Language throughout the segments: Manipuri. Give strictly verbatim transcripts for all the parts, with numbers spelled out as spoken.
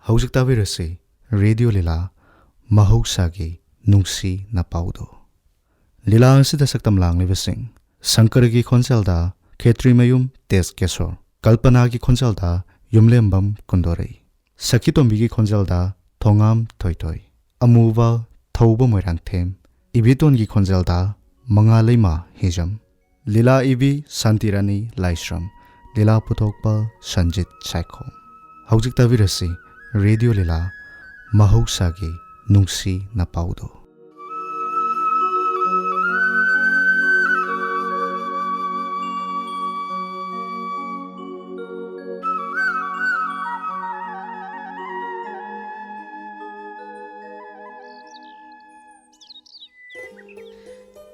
ꯍꯧꯖꯤꯛ ꯇꯥꯕꯤꯔꯁꯤ ꯔꯦꯗꯤꯑꯣ ꯂꯤꯂꯥ, ꯃꯍꯧꯁꯥꯒꯤ ꯅꯨꯡꯁꯤ ꯅꯄꯥꯎꯗꯣ꯫ ꯂꯤꯂꯥ ꯑꯁꯤꯗ ꯁꯛꯇꯝ ꯂꯥꯡꯂꯤꯕꯁꯤꯡ: ꯁꯪꯀꯔꯒꯤ ꯈꯣꯟꯖꯦꯜꯗ ꯈꯦꯇ꯭ꯔꯤꯃꯌꯨꯝ ꯇꯦꯖ ꯀꯦꯁꯣꯔ, ꯀꯜꯄꯅꯥꯒꯤ ꯈꯣꯟꯖꯦꯜꯗ ꯌꯨꯝꯂꯦꯝꯕꯝ ꯀꯨꯟꯗꯣꯔꯩ, ꯁꯈꯤꯇꯣꯝꯕꯤꯒꯤ ꯈꯣꯟꯖꯦꯜꯗ ꯊꯣꯉꯥꯝ ꯊꯣꯏꯊꯣꯏ, ꯑꯃꯨꯕ ꯊꯧꯕ ꯃꯣꯏꯔꯥꯡꯊꯦꯝ, ꯏꯕꯦꯇꯣꯟꯒꯤ ꯈꯣꯟꯖꯦꯜꯗ ꯃꯉꯥꯂꯩꯃ ꯍꯤꯖꯝ, ꯂꯤꯂꯥ ꯏꯕꯤ ꯁꯥꯟꯇꯤꯔꯥꯅꯤ ꯂꯥꯏꯁ꯭ꯔꯝ, ꯂꯤꯂꯥ ꯄꯨꯊꯣꯛꯄ ꯁꯟꯖꯤꯠ ꯁꯥꯏꯈꯣꯝ꯫ ꯍꯧꯖꯤꯛ ꯇꯥꯕꯤꯔꯁꯤ ꯔꯦꯗꯤꯑꯣ ꯂꯤꯂꯥ, ꯃꯍꯧꯁꯥꯒꯤ ꯅꯨꯡꯁꯤ ꯅꯄꯥꯎꯗꯣ꯫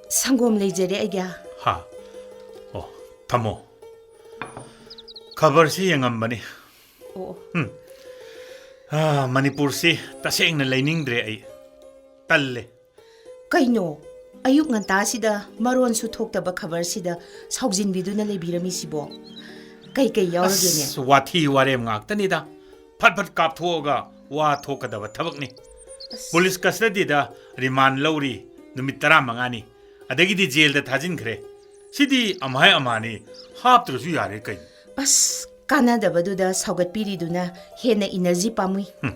ꯁꯪꯒꯣꯝ ꯂꯩꯖꯔꯦ ꯑꯩꯒꯤ꯫ ꯍꯥ? ꯑꯣ, ꯊꯝꯃꯣ꯫ ꯈꯕꯔꯁꯤ ꯌꯦꯡꯉꯝꯕꯅꯤ꯫ ꯑꯣ꯫ ꯍꯝ꯫ ꯑꯥ, ꯃꯅꯤꯄꯨꯔꯁꯤ ꯇꯁꯦꯡꯅ ꯂꯩꯅꯤꯡꯗ꯭ꯔꯦ ꯑꯩ꯫ ꯇꯜꯂꯦ꯫ ꯀꯩꯅꯣ? ꯑꯌꯨꯛ ꯉꯟꯇꯥꯁꯤꯗ ꯃꯔꯣꯟꯁꯨ ꯊꯣꯛꯇꯕ ꯈꯕꯔꯁꯤꯗ ꯁꯥꯎꯖꯤꯟꯕꯤꯗꯨꯅ ꯂꯩꯕꯤꯔꯝꯃꯤꯁꯤꯕꯣ? ꯀꯩꯀꯩ ꯌꯥꯎꯔꯒꯦꯅꯦ? ꯑꯁ, ꯋꯥꯊꯤ ꯋꯥꯔꯦꯝ ꯉꯥꯛꯇꯅꯤꯗ꯫ ꯐꯠ ꯐꯠ ꯀꯥꯞꯊꯣꯛꯑꯒ ꯋꯥ ꯊꯣꯛꯀꯗꯕ ꯊꯕꯛꯅꯤ꯫ ꯑꯁ꯫ ꯄꯨꯂꯤꯁ ꯀꯁꯇꯗꯤꯗ ꯔꯤꯃꯥꯟ ꯂꯧꯔꯤ ꯅꯨꯃꯤꯠ ꯇꯔꯥꯃꯉꯥꯅꯤ, ꯑꯗꯒꯤꯗꯤ ꯖꯦꯜꯗ ꯊꯥꯖꯤꯟꯈ꯭ꯔꯦ꯫ ꯁꯤꯗꯤ ꯑꯝꯍꯥꯏ ꯑꯝꯍꯥꯅꯤ, ꯍꯥꯞꯇ꯭ꯔꯁꯨ ꯌꯥꯔꯦ ꯀꯩꯅꯣ꯫ ꯑꯁ, ꯀꯥꯟꯅꯗꯕꯗꯨꯗ ꯁꯥꯎꯒꯠꯄꯤꯔꯤꯗꯨꯅ ꯍꯦꯟꯅ ꯏꯅꯔꯖꯤ ꯄꯥꯝꯃꯨꯏ꯫ ꯍꯝ꯫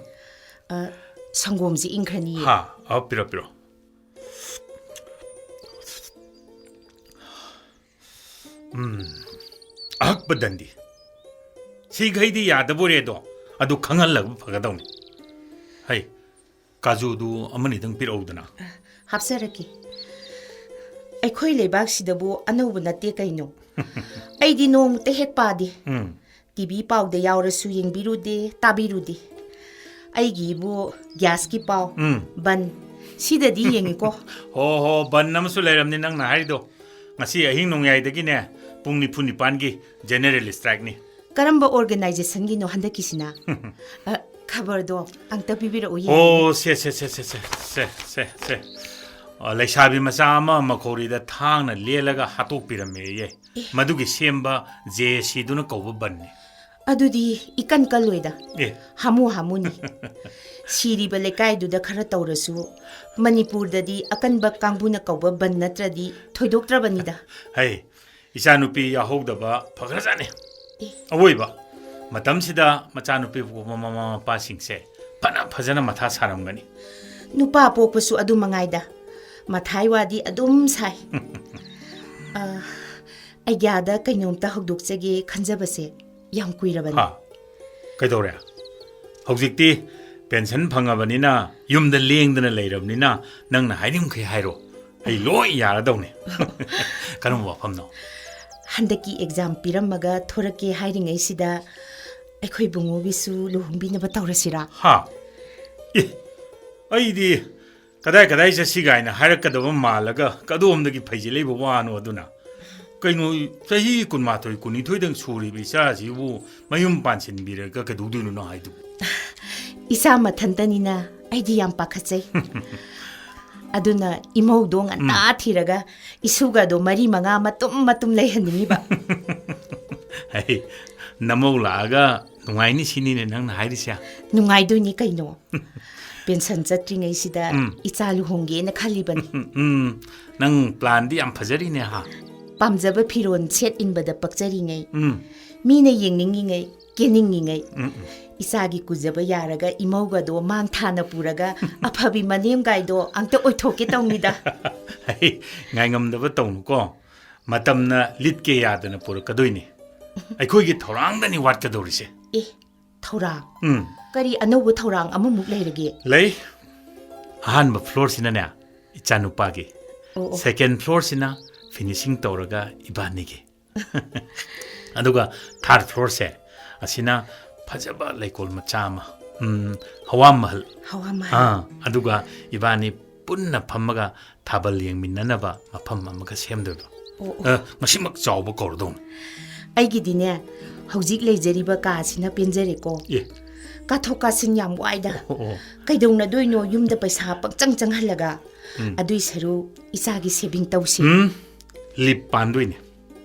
ꯑ, ꯁꯪꯒꯣꯝꯁꯤ ꯏꯪꯈ꯭ꯔꯅꯤꯌꯦ꯫ ꯍꯥ, ꯑ, ꯄꯤꯔꯣ, ꯄꯤꯔꯣ꯫ ꯎꯝ, ꯑꯍꯛꯄ ꯗꯟꯗꯤ꯫ ꯁꯤꯈꯩꯗꯤ ꯌꯥꯗꯕ ꯑꯣꯏꯔꯦ ꯑꯗꯣ, ꯑꯗꯨ ꯈꯪꯍꯜꯂꯒ ꯐꯒꯗꯧꯅꯤ꯫ ꯍꯩ, ꯀꯥꯖꯨꯗꯨ ꯑꯃꯅꯤꯗꯪ ꯄꯤꯔꯛꯎꯗꯅ꯫ ꯍꯥꯞꯆꯔꯛꯀꯦ꯫ ꯑꯩꯈꯣꯏ ꯂꯩꯕꯥꯛꯁꯤꯗꯕꯨ ꯑꯅꯧꯕ ꯅꯠꯇꯦ ꯀꯩꯅꯣ꯫ ꯑꯩꯗꯤ ꯅꯣꯡꯃꯇ ꯍꯦꯛ ꯄꯥꯗꯦ꯫ ꯎꯝ꯫ ꯇꯤꯚꯤ ꯄꯥꯎꯗ ꯌꯥꯎꯔꯁꯨ ꯌꯦꯡꯕꯤꯔꯨꯗꯦ, ꯇꯥꯕꯤꯔꯨꯗꯦ꯫ ꯑꯩꯒꯤꯕꯨ ꯒ꯭ꯌꯥꯁꯀꯤ ꯄꯥꯎ, ꯎꯝ꯫ ꯕꯟ, ꯁꯤꯗꯗꯤ ꯌꯦꯡꯉꯤꯀꯣ꯫ ꯍꯣ ꯍꯣ, ꯕꯟ ꯑꯃꯁꯨ ꯂꯩꯔꯝꯅꯤ ꯅꯪꯅ ꯍꯥꯏꯔꯤꯗꯣ꯫ ꯉꯁꯤ ꯑꯍꯤꯡ ꯅꯣꯡꯌꯥꯏꯗꯒꯤꯅꯦ ꯄꯨꯡ ꯅꯤꯐꯨ ꯅꯤꯄꯥꯟꯒꯤ ꯖꯦꯅꯦꯔꯦꯜ ꯁ꯭ꯇ꯭ꯔꯥꯏꯛꯅꯤ꯫ ꯀꯔꯝꯕ ꯑꯣꯔꯒꯅꯥꯏꯖꯦꯁꯟꯒꯤꯅꯣ ꯍꯟꯗꯛꯀꯤꯁꯤꯅ? ꯑ, ꯈꯕꯔꯗꯣ ꯑꯝꯇ ꯄꯤꯕꯤꯔꯛꯎ ꯌꯦꯡꯒꯦ꯫ ꯑꯣ, ꯁꯦ, ꯁꯦ, ꯁꯦ꯫ ꯑ, ꯂꯩꯁꯥꯕꯤ ꯃꯆꯥ ꯑꯃ ꯃꯈꯧꯔꯤꯗ ꯊꯥꯡꯅ ꯂꯦꯜꯂꯒ ꯍꯥꯠꯇꯣꯛꯄꯤꯔꯝꯃꯦꯌꯦ꯫ ꯃꯗꯨꯒꯤ ꯁꯦꯝꯕ ꯖꯦ ꯑꯦ ꯁꯤꯗꯨꯅ ꯀꯧꯕ ꯕꯟꯅꯤ꯫ ꯑꯗꯨꯗꯤ ꯏꯀꯟ ꯀꯜꯂꯣꯏꯗ꯫ ꯑꯦ꯫ ꯍꯥꯃꯨ ꯍꯥꯃꯨꯅꯤ꯫ ꯁꯤꯔꯤꯕ ꯂꯩꯀꯥꯏꯗꯨꯗ ꯈꯔ ꯇꯧꯔꯁꯨ, ꯃꯅꯤꯄꯨꯔꯗꯗꯤ ꯑꯀꯟꯕ ꯀꯥꯡꯕꯨꯅ ꯀꯧꯕ ꯕꯟ ꯅꯠꯇ꯭ꯔꯗꯤ ꯊꯣꯏꯗꯣꯛꯇ꯭ꯔꯕꯅꯤꯗ꯫ ꯍꯩ, ꯏꯆꯥꯅꯨꯄꯤ ꯌꯥꯎꯍꯧꯗꯕ ꯐꯈ꯭ꯔꯖꯥꯠꯅꯤ꯫ ꯑꯦ꯫ ꯑꯋꯣꯏꯕ, ꯃꯇꯝꯁꯤꯗ ꯃꯆꯥꯅꯨꯄꯤ ꯄꯣꯛꯄ ꯃꯃꯥ ꯃꯄꯥꯁꯤꯡꯁꯦ ꯐꯅ ꯐꯖꯅ ꯃꯊꯥ ꯁꯥꯔꯝꯒꯅꯤ꯫ ꯅꯨꯄꯥ ꯄꯣꯛꯄꯁꯨ ꯑꯗꯨ ꯃꯉꯥꯏꯗ꯫ ꯃꯊꯥꯏ ꯋꯥꯗꯤ ꯑꯗꯨꯝ ꯁꯥꯏ꯫ ꯑ, ꯑꯩꯒ꯭ꯌꯥꯗ ꯀꯩꯅꯣꯝꯇ ꯍꯧꯗꯣꯛꯆꯒꯦ ꯈꯟꯖꯕꯁꯦ ꯌꯥꯝ ꯀꯨꯏꯔꯕꯅꯤ꯫ ꯍꯥ? ꯀꯩꯗꯧꯔꯦ? ꯍꯧꯖꯤꯛꯇꯤ ꯄꯦꯟꯁꯟ ꯐꯪꯉꯕꯅꯤꯅ, ꯌꯨꯝꯗ ꯂꯦꯡꯗꯅ ꯂꯩꯔꯕꯅꯤꯅ, ꯅꯪꯅ ꯍꯥꯏꯅꯤꯡꯈꯩ ꯍꯥꯏꯔꯣ꯫ ꯑꯩ ꯂꯣꯏ ꯌꯥꯔꯗꯧꯅꯦ꯫ ꯀꯔꯝꯕ ꯋꯥꯐꯝꯅꯣ? ꯍꯟꯗꯛꯀꯤ ꯑꯦꯛꯖꯥꯝ ꯄꯤꯔꯝꯃꯒ ꯊꯣꯔꯛꯀꯦ ꯍꯥꯏꯔꯤꯉꯩꯁꯤꯗ ꯑꯩꯈꯣꯏ ꯕꯨꯡꯉꯣꯒꯤꯁꯨ ꯂꯨꯍꯣꯡꯕꯤꯅꯕ ꯇꯧꯔꯁꯤꯔꯥ? ꯍꯥ? ꯑꯦ, ꯑꯩꯗꯤ ꯀꯗꯥꯏ ꯀꯗꯥꯏ ꯆꯠꯁꯤ ꯀꯥꯏꯅ ꯍꯥꯏꯔꯛꯀꯗꯕ ꯃꯥꯜꯂꯒ ꯀꯗꯣꯝꯗꯒꯤ ꯐꯩꯖꯤꯜꯂꯛꯏꯕ ꯋꯥꯅꯣ ꯑꯗꯨꯅ? ꯀꯩꯅꯣ, ꯆꯍꯤ ꯀꯨꯟꯃꯥꯊꯣꯏ ꯀꯨꯟꯅꯤꯊꯣꯏꯗꯪ ꯁꯨꯔꯤꯕ ꯏꯆꯥꯁꯤꯕꯨ ꯃꯌꯨꯝ ꯄꯥꯟꯁꯤꯟꯕꯤꯔꯒ ꯀꯩꯗꯧꯗꯣꯏꯅꯣ ꯅꯪ ꯍꯥꯏꯗꯨꯕꯨ? ꯏꯆꯥ ꯃꯊꯟꯇꯅꯤꯅ ꯑꯩꯗꯤ ꯌꯥꯝ ꯄꯥꯈꯠꯆꯩ꯫ ꯑꯗꯨꯅ ꯏꯃꯧꯗꯣ ꯉꯟꯇꯥ ꯊꯤꯔꯒ ꯏꯁꯨꯒꯗꯣ ꯃꯔꯤ ꯃꯉꯥ ꯃꯇꯨꯝ ꯃꯇꯨꯝ ꯂꯩꯍꯟꯅꯤꯡꯉꯤꯕ꯫ ꯍꯩ, ꯅꯃꯧ ꯂꯥꯛꯑꯒ ꯅꯨꯡꯉꯥꯏꯅꯤ ꯁꯤꯅꯤꯅꯦ ꯅꯪꯅ ꯍꯥꯏꯔꯤꯁꯦ? ꯅꯨꯡꯉꯥꯏꯗꯣꯏꯅꯤ ꯀꯩꯅꯣ꯫ ꯄꯦꯟꯁꯟ ꯆꯠꯇ꯭ꯔꯤꯉꯩꯁꯤꯗ ꯎꯝ꯫ ꯏꯆꯥ ꯂꯨꯍꯣꯡꯒꯦꯅ ꯈꯜꯂꯤꯕꯅꯤ꯫ ꯎꯝ, ꯅꯪ ꯄ꯭ꯂꯥꯟꯗꯤ ꯌꯥꯝ ꯐꯖꯔꯤꯅꯦ ꯍꯥ? ꯄꯥꯝꯖꯕ ꯐꯤꯔꯣꯜ ꯁꯦꯠ ꯏꯟꯕꯗ ꯄꯛꯆꯔꯤꯉꯩ, ꯎꯝ꯫ ꯃꯤꯅ ꯌꯦꯡꯅꯤꯡꯉꯤꯉꯩ, ꯀꯦꯅꯤꯡꯉꯤꯉꯩ, ꯎꯝ, ꯎꯝ꯫ ꯏꯆꯥꯒꯤ ꯀꯨꯖꯕ ꯌꯥꯔꯒ ꯏꯃꯧꯒꯗꯣ ꯃꯥꯡ ꯊꯥꯅ ꯄꯨꯔꯒ ꯑꯐꯕꯤ ꯃꯅꯦꯝꯒꯥꯏꯗꯣ ꯑꯝꯇ ꯑꯣꯏꯊꯣꯛꯀꯦ ꯇꯧꯅꯤꯗ꯫ ꯍꯩ, ꯉꯥꯏꯉꯝꯗꯕ ꯇꯧꯅꯨꯀꯣ꯫ ꯃꯇꯝꯅ ꯂꯤꯠꯀꯦ ꯌꯥꯗꯅ ꯄꯨꯔꯛꯀꯗꯣꯏꯅꯤ꯫ ꯑꯩꯈꯣꯏꯒꯤ ꯊꯧꯔꯥꯡꯗꯅꯤ ꯋꯥꯠꯀꯗꯧꯔꯤꯁꯦ꯫ ꯑꯦ, ꯊꯧꯔꯥꯡ? ꯎꯝ꯫ ꯀꯔꯤ ꯑꯅꯧꯕ ꯊꯧꯔꯥꯡ ꯑꯃꯃꯨꯛ ꯂꯩꯔꯒꯦ? ꯂꯩ꯫ ꯑꯍꯥꯟꯕ ꯐ꯭ꯂꯣꯔꯁꯤꯅꯅꯦ, ꯏꯆꯥꯅꯨꯄꯥꯒꯤ꯫ ꯑꯣ, ꯑꯣ꯫ ꯁꯦꯀꯦꯟ ꯐ꯭ꯂꯣꯔꯁꯤꯅ ꯐꯤꯅꯤꯁꯤꯡ ꯇꯧꯔꯒ ꯏꯕꯥꯅꯤꯒꯤ꯫ ꯑꯗꯨꯒ ꯊꯥꯔꯠ ꯐ꯭ꯂꯣꯔꯁꯦ, ꯑꯁꯤꯅ ꯐꯖꯕ ꯂꯩꯀꯣꯜ ꯃꯆꯥ ꯑꯃ, ꯎꯝ, ꯍꯋꯥ ꯃꯍꯜ꯫ ꯍꯋꯥ ꯃꯍꯜ꯫ ꯑꯥ, ꯑꯗꯨꯒ ꯏꯕꯥꯅꯤ ꯄꯨꯟꯅ ꯐꯝꯃꯒ ꯊꯥꯕꯜ ꯌꯦꯡꯃꯤꯟꯅꯅꯕ ꯃꯐꯝ ꯑꯃꯒ ꯁꯦꯝꯗꯣꯏꯕ꯫ ꯑꯣ, ꯑꯣ꯫ ꯑ, ꯃꯁꯤꯃꯛ ꯆꯥꯎꯕ ꯀꯧꯔꯗꯧꯅꯤ꯫ ꯑꯩꯒꯤꯗꯤꯅꯦ, ꯍꯧꯖꯤꯛ ꯂꯩꯖꯔꯤꯕ ꯀꯥꯁꯤꯅ ꯄꯦꯟꯖꯔꯦꯀꯣ꯫ ꯑꯦ꯫ ꯀꯥꯊꯣꯛ ꯀꯥꯁꯤꯟ ꯌꯥꯝ ꯋꯥꯏꯗ꯫ ꯑꯣ, ꯑꯣ꯫ ꯀꯩꯗꯧꯅꯗꯣꯏꯅꯣ ꯌꯨꯝꯗ ꯄꯩꯁꯥ ꯄꯪꯆꯪ ꯆꯪꯍꯜꯂꯒ? ꯎꯝ꯫ ꯑꯗꯨꯏ ꯁꯔꯨꯛ ꯏꯆꯥꯒꯤ ꯁꯦꯚꯤꯡ ꯇꯧꯁꯤ꯫ ꯎꯝ, ꯂꯤꯞ ꯄꯥꯟꯗꯣꯏꯅꯦ꯫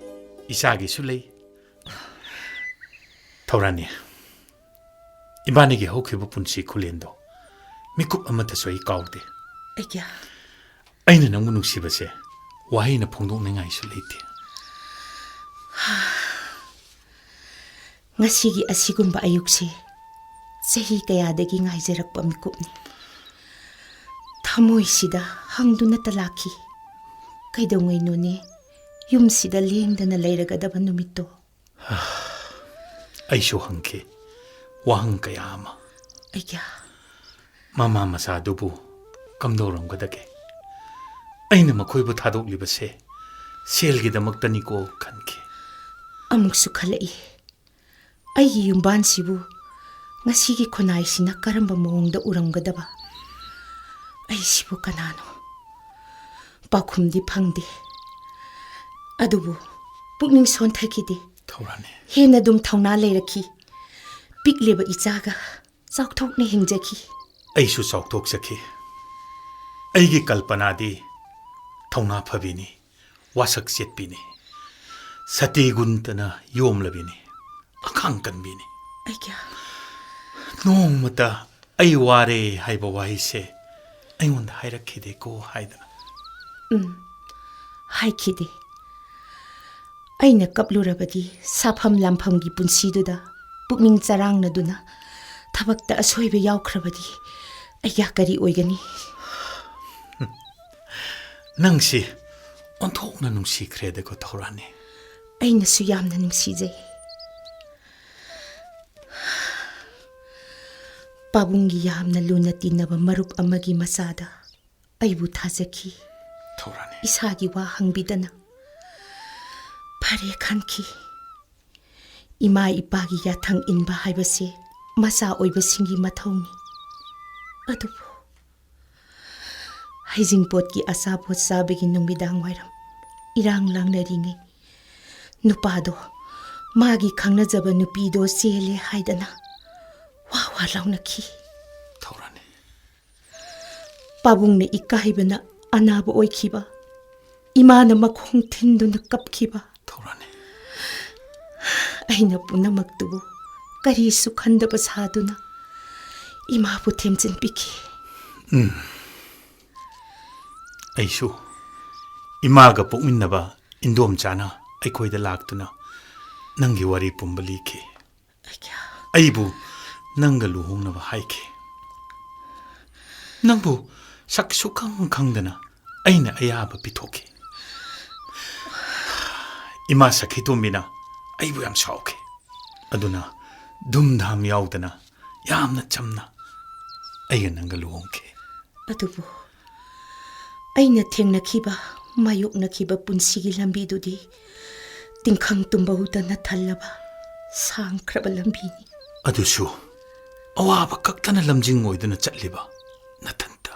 ꯏꯆꯥꯒꯤꯁꯨ ꯂꯩ꯫ ꯊꯧꯔꯥꯅꯤ, ꯏꯕꯥꯅꯤꯒꯤ ꯍꯧꯈꯤꯕ ꯄꯨꯟꯁꯤ ꯈꯨꯂꯦꯟꯗꯣ ꯃꯤꯀꯨꯞ ꯑꯃꯠꯇꯁꯨ ꯑꯩ ꯀꯥꯎꯗꯦ꯫ ꯑꯩꯒ꯭ꯌꯥ, ꯑꯩꯅ ꯅꯪꯕꯨ ꯅꯨꯡꯁꯤꯕꯁꯦ ꯋꯥꯍꯩꯅ ꯐꯣꯡꯗꯣꯛꯅꯤꯡꯉꯥꯏꯁꯨ ꯂꯩꯇꯦ꯫ ꯉꯁꯤꯒꯤ ꯑꯁꯤꯒꯨꯝꯕ ꯑꯌꯨꯛꯁꯦ ꯆꯍꯤ ꯀꯌꯥꯗꯒꯤ ꯉꯥꯏꯖꯔꯛꯄ ꯃꯤꯀꯨꯞꯅꯤ꯫ ꯊꯃꯣꯏꯁꯤꯗ ꯍꯪꯗꯨꯅꯇ ꯂꯥꯛꯈꯤ, ꯀꯩꯗꯧꯉꯩꯅꯣꯅꯦ ꯌꯨꯝꯁꯤꯗ ꯂꯦꯡꯗꯅ ꯂꯩꯔꯒꯗꯕ ꯅꯨꯃꯤꯠꯇꯣ? ꯑꯩꯁꯨ ꯍꯪꯈꯤ ꯋꯥꯍꯪ ꯀꯌꯥ ꯑꯃ꯫ ꯑꯩꯒ꯭ꯌꯥ, ꯃꯃꯥ ꯃꯆꯥꯗꯨꯕꯨ ꯀꯝꯗꯧꯔꯝꯒꯗꯒꯦ? ꯑꯩꯅ ꯃꯈꯣꯏꯕꯨ ꯊꯥꯗꯣꯛꯂꯤꯕꯁꯦ ꯁꯦꯜꯒꯤꯗꯃꯛꯇꯅꯤꯀꯣ ꯈꯟꯈꯤ꯫ ꯑꯃꯨꯛꯁꯨ ꯈꯜꯂꯛꯏ, ꯑꯩꯒꯤ ꯌꯨꯝꯕꯥꯟꯁꯤꯕꯨ ꯉꯁꯤꯒꯤ ꯈꯨꯟꯅꯥꯏꯁꯤꯅ ꯀꯔꯝꯕ ꯃꯑꯣꯡꯗ ꯎꯔꯝꯒꯗꯕ? ꯑꯩꯁꯤꯕꯨ ꯀꯅꯥꯅꯣ? ꯄꯥꯎꯈꯨꯝꯗꯤ ꯐꯪꯗꯦ꯫ ꯑꯗꯨꯕꯨ ꯄꯨꯛꯅꯤꯡ ꯁꯣꯟꯊꯈꯤꯗꯦ꯫ ꯊꯧꯔꯥꯅꯤ꯫ ꯍꯦꯟꯅ ꯑꯗꯨꯝ ꯊꯧꯅꯥ ꯂꯩꯔꯛꯈꯤ꯫ ꯄꯤꯛꯂꯤꯕ ꯏꯆꯥꯒ ꯆꯥꯎꯊꯣꯛꯅ ꯍꯤꯡꯖꯈꯤ꯫ ꯑꯩꯁꯨ ꯆꯥꯎꯊꯣꯛꯆꯈꯤ꯫ ꯑꯩꯒꯤ ꯀꯜꯄꯅꯥꯗꯤ ꯊꯧꯅꯥ ꯐꯕꯤꯅꯤ, ꯋꯥꯁꯛ ꯆꯦꯠꯄꯤꯅꯤ, ꯁꯇꯤ ꯒꯨꯟꯇꯅ ꯌꯣꯝꯂꯕꯤꯅꯤ, ꯑꯈꯥꯡ ꯀꯟꯕꯤꯅꯤ꯫ ꯑꯩꯒ꯭ꯌꯥ, ꯅꯣꯡꯃꯇ ꯑꯩ ꯋꯥꯔꯦ ꯍꯥꯏꯕ ꯋꯥꯍꯩꯁꯦ ꯑꯩꯉꯣꯟꯗ ꯍꯥꯏꯔꯛꯈꯤꯗꯦꯀꯣ ꯍꯥꯏꯗꯅ꯫ ꯎꯝ, ꯍꯥꯏꯈꯤꯗꯦ꯫ ꯑꯩꯅ ꯀꯞꯂꯨꯔꯕꯗꯤ ꯁꯥꯐꯝ ꯂꯥꯝꯐꯝꯒꯤ ꯄꯨꯟꯁꯤꯗꯨꯗ ꯄꯨꯛꯅꯤꯡ ꯆꯔꯥꯡꯅꯗꯨꯅ ꯊꯕꯛꯇ ꯑꯁꯣꯏꯕ ꯌꯥꯎꯈ꯭ꯔꯕꯗꯤ ꯑꯩꯒ꯭ꯌꯥ ꯀꯔꯤ ꯑꯣꯏꯒꯅꯤ? ꯅꯪꯁꯤ ꯑꯣꯟꯊꯣꯛꯅ ꯅꯨꯡꯁꯤꯈ꯭ꯔꯦꯗꯀꯣ ꯊꯧꯔꯥꯅꯤ꯫ ꯑꯩꯅꯁꯨ ꯌꯥꯝꯅ ꯅꯨꯡꯁꯤꯖꯩ꯫ ꯄꯥꯕꯨꯡꯒꯤ ꯌꯥꯝꯅ ꯂꯨꯅ ꯇꯤꯟꯅꯕ ꯃꯔꯨꯞ ꯑꯃꯒꯤ ꯃꯆꯥꯗ ꯑꯩꯕꯨ ꯊꯥꯖꯈꯤ꯫ ꯊꯧꯔꯥꯅꯤ꯫ ꯏꯁꯥꯒꯤ ꯋꯥ ꯍꯪꯕꯤꯗꯅ ꯐꯔꯦ ꯈꯟꯈꯤ꯫ ꯏꯃꯥ ꯏꯄꯥꯒꯤ ꯌꯥꯊꯪ ꯏꯟꯕ ꯍꯥꯏꯕꯁꯦ ꯃꯆꯥ ꯑꯣꯏꯕꯁꯤꯡꯒꯤ ꯃꯊꯧꯅꯤ꯫ ꯑꯗꯨꯕꯨ ꯍꯩꯖꯤꯡꯄꯣꯠꯀꯤ ꯑꯆꯥꯄꯣꯠ ꯆꯥꯕꯒꯤ ꯅꯨꯃꯤꯗꯥꯡ ꯋꯥꯏꯔꯝ ꯏꯔꯥꯡ ꯂꯥꯡꯅꯔꯤꯉꯩ ꯅꯨꯄꯥꯗꯣ ꯃꯥꯒꯤ ꯈꯪꯅꯖꯕ ꯅꯨꯄꯤꯗꯣ ꯆꯦꯜꯂꯦ ꯍꯥꯏꯗꯅ ꯋꯥ ꯋꯥ ꯂꯥꯎꯅꯈꯤ꯫ ꯊꯧꯔꯥꯅꯤ꯫ ꯄꯥꯕꯨꯡꯅ ꯏꯀꯥꯏꯕꯅ ꯑꯅꯥꯕ ꯑꯣꯏꯈꯤꯕ, ꯏꯃꯥꯅ ꯃꯈꯣꯡ ꯊꯤꯟꯗꯨꯅ ꯀꯞꯈꯤꯕ, ꯊꯧꯔꯥꯅꯤ꯫ ꯑꯩꯅ ꯄꯨꯝꯅꯃꯛꯇꯨꯕꯨ ꯀꯔꯤꯁꯨ ꯈꯟꯗꯕ ꯁꯥꯗꯨꯅ ꯏꯃꯥꯕꯨ ꯊꯦꯝꯖꯤꯟꯕꯤꯈꯤ꯫ ꯎꯝ꯫ ꯑꯩꯁꯨ ꯏꯃꯥꯒ ꯄꯣꯛꯃꯤꯟꯅꯕ ꯏꯟꯗꯣꯝꯆꯥꯅ ꯑꯩꯈꯣꯏꯗ ꯂꯥꯛꯇꯨꯅ ꯅꯪꯒꯤ ꯋꯥꯔꯤ ꯄꯨꯝꯕ ꯂꯤꯈꯤ꯫ ꯑꯩꯕꯨ ꯅꯪꯒ ꯂꯨꯍꯣꯡꯅꯕ ꯍꯥꯏꯈꯤ꯫ ꯅꯪꯕꯨ ꯁꯛ ꯁꯨꯈꯪ ꯈꯪꯗꯅ ꯑꯩꯅ ꯑꯌꯥꯕ ꯄꯤꯊꯣꯛꯈꯤ꯫ ꯏꯃꯥ ꯁꯈꯤꯇꯣꯝꯕꯤꯅ ꯑꯩꯕꯨ ꯌꯥꯝ ꯁꯥꯎꯈꯤ꯫ ꯑꯗꯨꯅ ꯙꯨꯝꯙꯥꯝ ꯌꯥꯎꯗꯅ ꯌꯥꯝꯅ ꯆꯝꯅ ꯑꯩꯒ ꯅꯪꯒ ꯂꯨꯍꯣꯡꯈꯤ꯫ ꯑꯗꯨꯕꯨ ꯑꯩꯅ ꯊꯦꯡꯅꯈꯤꯕ, ꯃꯥꯌꯣꯛꯅꯈꯤꯕ ꯄꯨꯟꯁꯤꯒꯤ ꯂꯝꯕꯤꯗꯨꯗꯤ ꯇꯤꯡꯈꯪ ꯇꯨꯝꯕꯧꯗꯅ ꯊꯜꯂꯕ ꯁꯥꯡꯈ꯭ꯔꯕ ꯂꯝꯕꯤꯅꯤ꯫ ꯑꯗꯨꯁꯨ ꯑꯋꯥꯕ ꯈꯛꯇꯅ ꯂꯝꯖꯤꯡ ꯑꯣꯏꯗꯨꯅ ꯆꯠꯂꯤꯕ ꯅꯊꯟꯇ꯫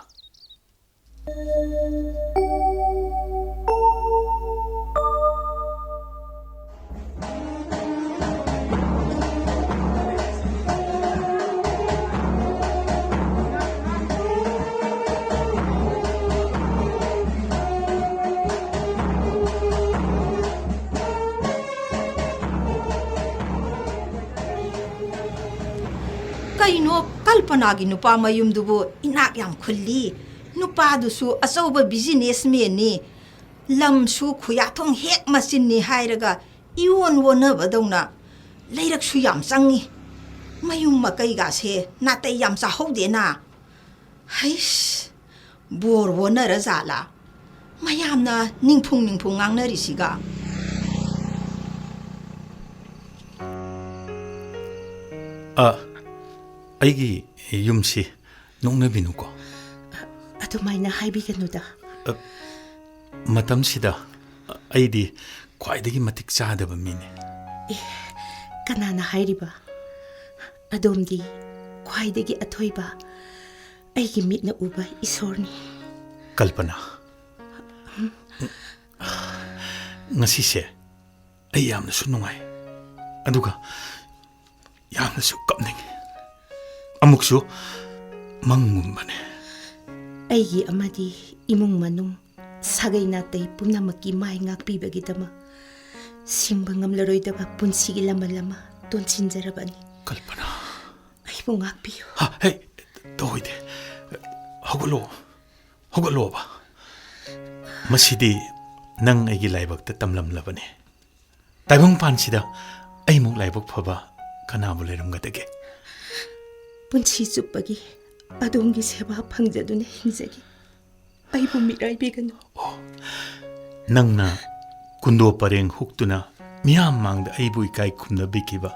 ꯀꯩꯅꯣ, ꯀꯜꯄꯅꯥꯒꯤ ꯅꯨꯄꯥ ꯃꯌꯨꯝꯗꯨꯕꯨ ꯏꯅꯥꯛ ꯌꯥꯝ ꯈꯨꯜꯂꯤ, ꯅꯨꯄꯥꯗꯨꯁꯨ ꯑꯆꯧꯕ ꯕꯤꯖꯤꯅꯦꯁꯃꯦꯟꯅꯤ, ꯂꯝꯁꯨ ꯈꯨꯌꯥꯊꯣꯡ ꯍꯦꯛ ꯃꯆꯤꯟꯅꯤ ꯍꯥꯏꯔꯒ ꯏꯑꯣꯟ ꯑꯣꯟꯅꯕꯗꯧꯅ ꯂꯩꯔꯛꯁꯨ ꯌꯥꯝ ꯆꯪꯉꯤ꯫ ꯃꯌꯨꯝ ꯃꯀꯩꯒꯥꯁꯦ ꯅꯥꯇꯩ ꯌꯥꯝ ꯆꯥꯍꯧꯗꯦꯅ꯫ ꯍꯩꯁ, ꯕꯣꯔ ꯑꯣꯟꯅꯔ ꯖꯥꯠꯂꯥ? ꯃꯌꯥꯝꯅ ꯅꯤꯡꯐꯨꯡ ꯅꯤꯡꯐꯨꯡ ꯉꯥꯡꯅꯔꯤꯁꯤꯒ꯫ ꯑ, ꯑꯩꯒꯤ ꯌꯨꯝꯁꯤ ꯅꯣꯛꯅꯕꯤꯅꯨꯀꯣ꯫ ꯑꯗꯨꯃꯥꯏꯅ ꯍꯥꯏꯕꯤꯒꯅꯨꯗ꯫ ꯑ, ꯃꯇꯝꯁꯤꯗ ꯑꯩꯗꯤ ꯈ꯭ꯋꯥꯏꯗꯒꯤ ꯃꯇꯤꯛ ꯆꯥꯗꯕ ꯃꯤꯅꯤ꯫ ꯑꯦ, ꯀꯅꯥꯅ ꯍꯥꯏꯔꯤꯕ? ꯑꯗꯣꯝꯗꯤ ꯈ꯭ꯋꯥꯏꯗꯒꯤ ꯑꯊꯣꯏꯕ, ꯑꯩꯒꯤ ꯃꯤꯠꯅ ꯎꯕ ꯏꯁꯣꯔꯅꯤ꯫ ꯀꯜꯄꯅꯥ, ꯉꯁꯤꯁꯦ ꯑꯩ ꯌꯥꯝꯅꯁꯨ ꯅꯨꯡꯉꯥꯏ, ꯑꯗꯨꯒ ꯌꯥꯝꯅꯁꯨ ꯀꯞꯅꯤꯡꯉꯤ꯫ ꯑꯃꯨꯛꯁꯨ ꯃꯪꯒꯨꯝꯕꯅꯦ꯫ ꯑꯩꯒꯤ ꯑꯃꯗꯤ ꯏꯃꯨꯡ ꯃꯅꯨꯡ, ꯁꯥꯒꯩ ꯅꯥꯇꯩ ꯄꯨꯝꯅꯃꯛꯀꯤ ꯃꯥꯏ ꯉꯥꯛꯄꯤꯕꯒꯤꯗꯃꯛ ꯁꯤꯡꯕ ꯉꯝꯂꯔꯣꯏꯗꯕ ꯄꯨꯟꯁꯤꯒꯤ ꯂꯃꯟ ꯑꯃ ꯇꯣꯟꯁꯤꯟꯖꯔꯕꯅꯤ꯫ ꯀꯜꯄꯅꯥ꯫ ꯑꯩꯕꯨ ꯉꯥꯛꯄꯤꯌꯨ꯫ ꯍꯥ, ꯍꯦ, ꯇꯧꯍꯣꯏꯗꯦ꯫ ꯍꯧꯒꯠꯂꯣ꯫ ꯍꯧꯒꯠꯂꯣꯕ꯫ ꯃꯁꯤꯗꯤ ꯅꯪ ꯑꯩꯒꯤ ꯂꯥꯏꯕꯛꯇ ꯇꯝꯂꯝꯂꯕꯅꯤ꯫ ꯇꯥꯏꯕꯪꯄꯥꯟꯁꯤꯗ ꯑꯩꯃꯨꯛ ꯂꯥꯏꯕꯛ ꯐꯕ ꯀꯅꯥꯕꯨ ꯂꯩꯔꯝꯒꯗꯒꯦ? ꯄꯨꯟꯁꯤ ꯆꯨꯞꯄꯒꯤ ꯑꯗꯣꯝꯒꯤ ꯁꯦꯕꯥ ꯐꯪꯖꯗꯨꯅ ꯍꯤꯡꯖꯒꯦ꯫ ꯑꯩꯕꯨ ꯃꯤꯔꯥꯏꯕꯤꯒꯅꯨ꯫ ꯑꯣ, ꯅꯪꯅ ꯀꯨꯟꯗꯣ ꯄꯔꯦꯡ ꯍꯨꯛꯇꯨꯅ ꯃꯤꯌꯥꯝ ꯃꯥꯡꯗ ꯑꯩꯕꯨ ꯏꯀꯥꯏ ꯈꯨꯝꯅꯕꯤꯈꯤꯕ,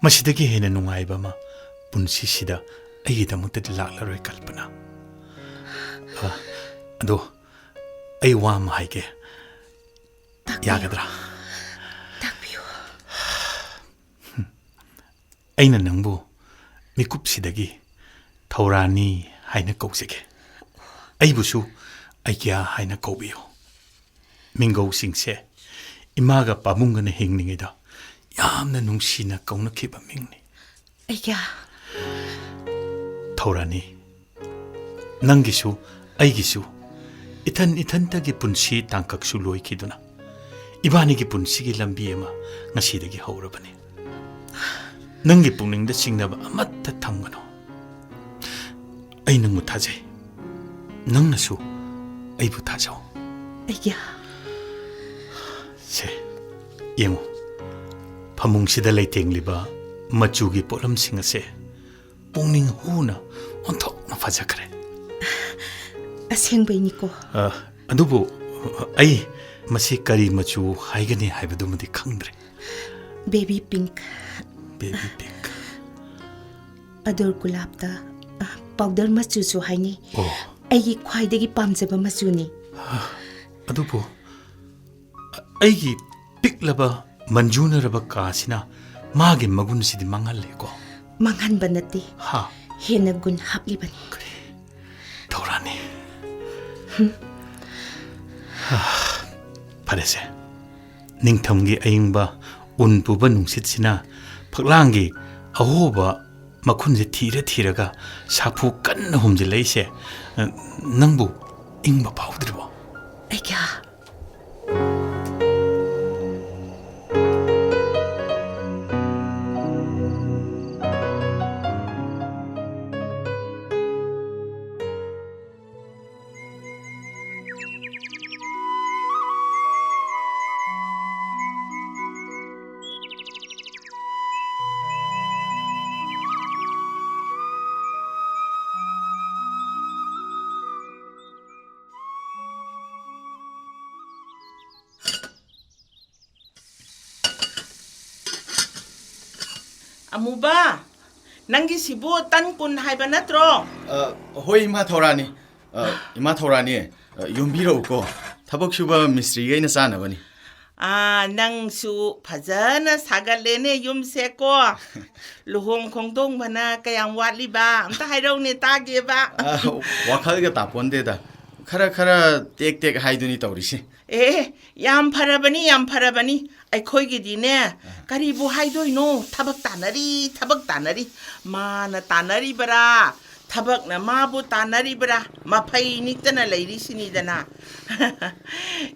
ꯃꯁꯤꯗꯒꯤ ꯍꯦꯟꯅ ꯅꯨꯡꯉꯥꯏꯕ ꯑꯃ ꯄꯨꯟꯁꯤꯁꯤꯗ ꯑꯩꯒꯤꯗꯃꯛꯇꯗꯤ ꯂꯥꯛꯂꯔꯣꯏ, ꯀꯜꯄꯅꯥ꯫ ꯑ, ꯑꯗꯣ ꯑꯩ ꯋꯥ ꯑꯃ ꯍꯥꯏꯒꯦ꯫ ꯇꯥꯛꯄꯤꯌꯨ꯫ ꯌꯥꯒꯗ꯭ꯔꯥ? ꯇꯥꯛꯄꯤꯌꯨ꯫ ꯑꯩꯅ ꯅꯪꯕꯨ ꯃꯤꯀꯨꯞꯁꯤꯗꯒꯤ ꯊꯧꯔꯥꯅꯤ ꯍꯥꯏꯅ ꯀꯧꯖꯒꯦ꯫ ꯑꯩꯕꯨꯁꯨ ꯑꯩꯒ꯭ꯌꯥ ꯍꯥꯏꯅ ꯀꯧꯕꯤꯌꯨ꯫ ꯃꯤꯡꯒꯧꯁꯤꯡꯁꯦ ꯏꯃꯥꯒ ꯄꯥꯕꯨꯡꯒꯅ ꯍꯤꯡꯂꯤꯉꯩꯗ ꯌꯥꯝꯅ ꯅꯨꯡꯁꯤꯅ ꯀꯧꯅꯈꯤꯕ ꯃꯤꯡꯅꯤ꯫ ꯑꯩꯒ꯭ꯌꯥ꯫ ꯊꯧꯔꯥꯅꯤ, ꯅꯪꯒꯤꯁꯨ ꯑꯩꯒꯤꯁꯨ ꯏꯊꯟ ꯏꯊꯟꯇꯒꯤ ꯄꯨꯟꯁꯤ ꯇꯥꯡꯀꯛꯁꯨ ꯂꯣꯏꯈꯤꯗꯨꯅ ꯏꯕꯥꯅꯤꯒꯤ ꯄꯨꯟꯁꯤꯒꯤ ꯂꯝꯕꯤ ꯑꯃ ꯉꯁꯤꯗꯒꯤ ꯍꯧꯔꯕꯅꯤ꯫ ꯅꯪꯒꯤ ꯄꯨꯛꯅꯤꯡꯗ ꯆꯤꯡꯅꯕ ꯑꯃꯠꯇ ꯊꯝꯒꯅꯨ꯫ ꯑꯩ ꯅꯪꯕꯨ ꯊꯥꯖꯩ, ꯅꯪꯅꯁꯨ ꯑꯩꯕꯨ ꯊꯥꯖꯧ꯫ ꯑꯩꯒꯤ ꯁꯦ, ꯌꯦꯡꯉꯨ, ꯐꯃꯨꯡꯁꯤꯗ ꯂꯩꯇꯦꯡꯂꯤꯕ ꯃꯆꯨꯒꯤ ꯄꯣꯠꯂꯝꯁꯤꯡ ꯑꯁꯦ ꯄꯨꯛꯅꯤꯡ ꯍꯨꯅ ꯑꯣꯟꯊꯣꯛꯅ ꯐꯖꯈ꯭ꯔꯦ꯫ ꯑꯁꯦꯡꯕꯩꯅꯤꯀꯣ꯫ ꯑ, ꯑꯗꯨꯕꯨ ꯑꯩ ꯃꯁꯤ ꯀꯔꯤ ꯃꯆꯨ ꯍꯥꯏꯒꯅꯤ ꯍꯥꯏꯕꯗꯨꯃꯗꯤ ꯈꯪꯗ꯭ꯔꯦ꯫ Baby pink꯫ Baby pink꯫ ꯑꯗꯨꯔ ꯒꯨꯂꯥꯞꯇ, ꯑ, powder ꯃꯆꯨꯁꯨ ꯍꯥꯏꯅꯩ꯫ ꯑꯣ꯫ ꯑꯩꯒꯤ ꯈ꯭ꯋꯥꯏꯗꯒꯤ ꯄꯥꯝꯖꯕ ꯃꯆꯨꯅꯤ꯫ ꯑꯗꯨꯕꯨ ꯑꯩꯒꯤ ꯄꯤꯛꯂꯕ ꯃꯟꯖꯨꯅꯔꯕ ꯀꯥꯁꯤꯅ ꯃꯥꯒꯤ ꯃꯒꯨꯟꯁꯤꯗꯤ ꯃꯥꯡꯍꯜꯂꯦꯀꯣ? ꯃꯥꯡꯍꯟꯕ ꯅꯠꯇꯦ꯫ ꯍꯥ? ꯍꯦꯟꯅ ꯒꯨꯟ ꯍꯥꯞꯂꯤꯕꯅꯤ꯫ ꯀꯔꯤ? ꯊꯧꯔꯥꯅꯤ꯫ ꯍꯥ꯫ ꯐꯔꯦꯁꯦ꯫ ꯅꯤꯡꯊꯝꯒꯤ ꯑꯏꯪꯕ ꯎꯟ ꯄꯨꯕ ꯅꯨꯡꯁꯤꯠꯁꯤꯅ ꯐꯛꯂꯥꯡꯒꯤ ꯑꯍꯣꯕ ꯃꯈꯨꯟꯁꯦ ꯊꯤꯔ ꯊꯤꯔꯒ ꯁꯥꯐꯨ ꯀꯟꯅ ꯍꯨꯝꯖꯤꯜꯂꯛꯏꯁꯦ, ꯅꯪꯕꯨ ꯏꯪꯕ ꯐꯥꯎꯗ꯭ꯔꯤꯕꯣ? ꯑꯩꯒ꯭ꯌꯥ꯫ ꯑꯃꯨꯕ, ꯅꯪꯒꯤꯁꯤꯕꯨ ꯇꯟ ꯀꯨꯟ ꯍꯥꯏꯕ ꯅꯠꯇ꯭ꯔꯣ? ꯑ, ꯍꯣꯏ, ꯏꯃꯥ ꯊꯧꯔꯥꯅꯤ꯫ ꯑ, ꯏꯃꯥ ꯊꯧꯔꯥꯅꯤ, ꯑ, ꯌꯣꯝꯕꯤꯔꯛꯎꯀꯣ꯫ ꯊꯕꯛ ꯁꯨꯕ ꯃꯤꯁꯇ꯭ꯔꯤꯈꯩꯅ ꯆꯥꯅꯕꯅꯤ꯫ ꯑꯥ, ꯅꯪꯁꯨ ꯐꯖꯅ ꯁꯥꯒꯠꯂꯦꯅꯦ ꯌꯨꯝꯁꯦꯀꯣ꯫ ꯂꯨꯍꯣꯡ ꯈꯣꯡꯗꯣꯡꯕꯅ ꯀꯌꯥꯝ ꯋꯥꯠꯂꯤꯕ? ꯑꯝꯇ ꯍꯥꯏꯔꯛꯎꯅꯦ ꯇꯥꯒꯦꯕ꯫ ꯑ, ꯋꯥꯈꯜꯒ ꯇꯥꯄꯣꯟꯗꯦꯗ꯫ ꯈꯔ ꯈꯔ ꯇꯦꯛ ꯇꯦꯛ ꯍꯥꯏꯗꯨꯅꯤ ꯇꯧꯔꯤꯁꯦ꯫ ꯑꯦ, ꯌꯥꯝ ꯐꯔꯕꯅꯤ, ꯌꯥꯝ ꯐꯔꯕꯅꯤ꯫ ꯑꯩꯈꯣꯏꯒꯤꯗꯤꯅꯦ, ꯀꯔꯤꯕꯨ ꯍꯥꯏꯗꯣꯏꯅꯣ? ꯊꯕꯛ ꯇꯥꯟꯅꯔꯤ, ꯊꯕꯛ ꯇꯥꯟꯅꯔꯤ꯫ ꯃꯥꯅ ꯇꯥꯟꯅꯔꯤꯕꯔꯥ, ꯊꯕꯛꯅ ꯃꯥꯕꯨ ꯇꯥꯟꯅꯔꯤꯕꯔꯥ, ꯃꯐꯩ ꯅꯤꯛꯇꯅ ꯂꯩꯔꯤꯁꯤꯅꯤꯗꯅ꯫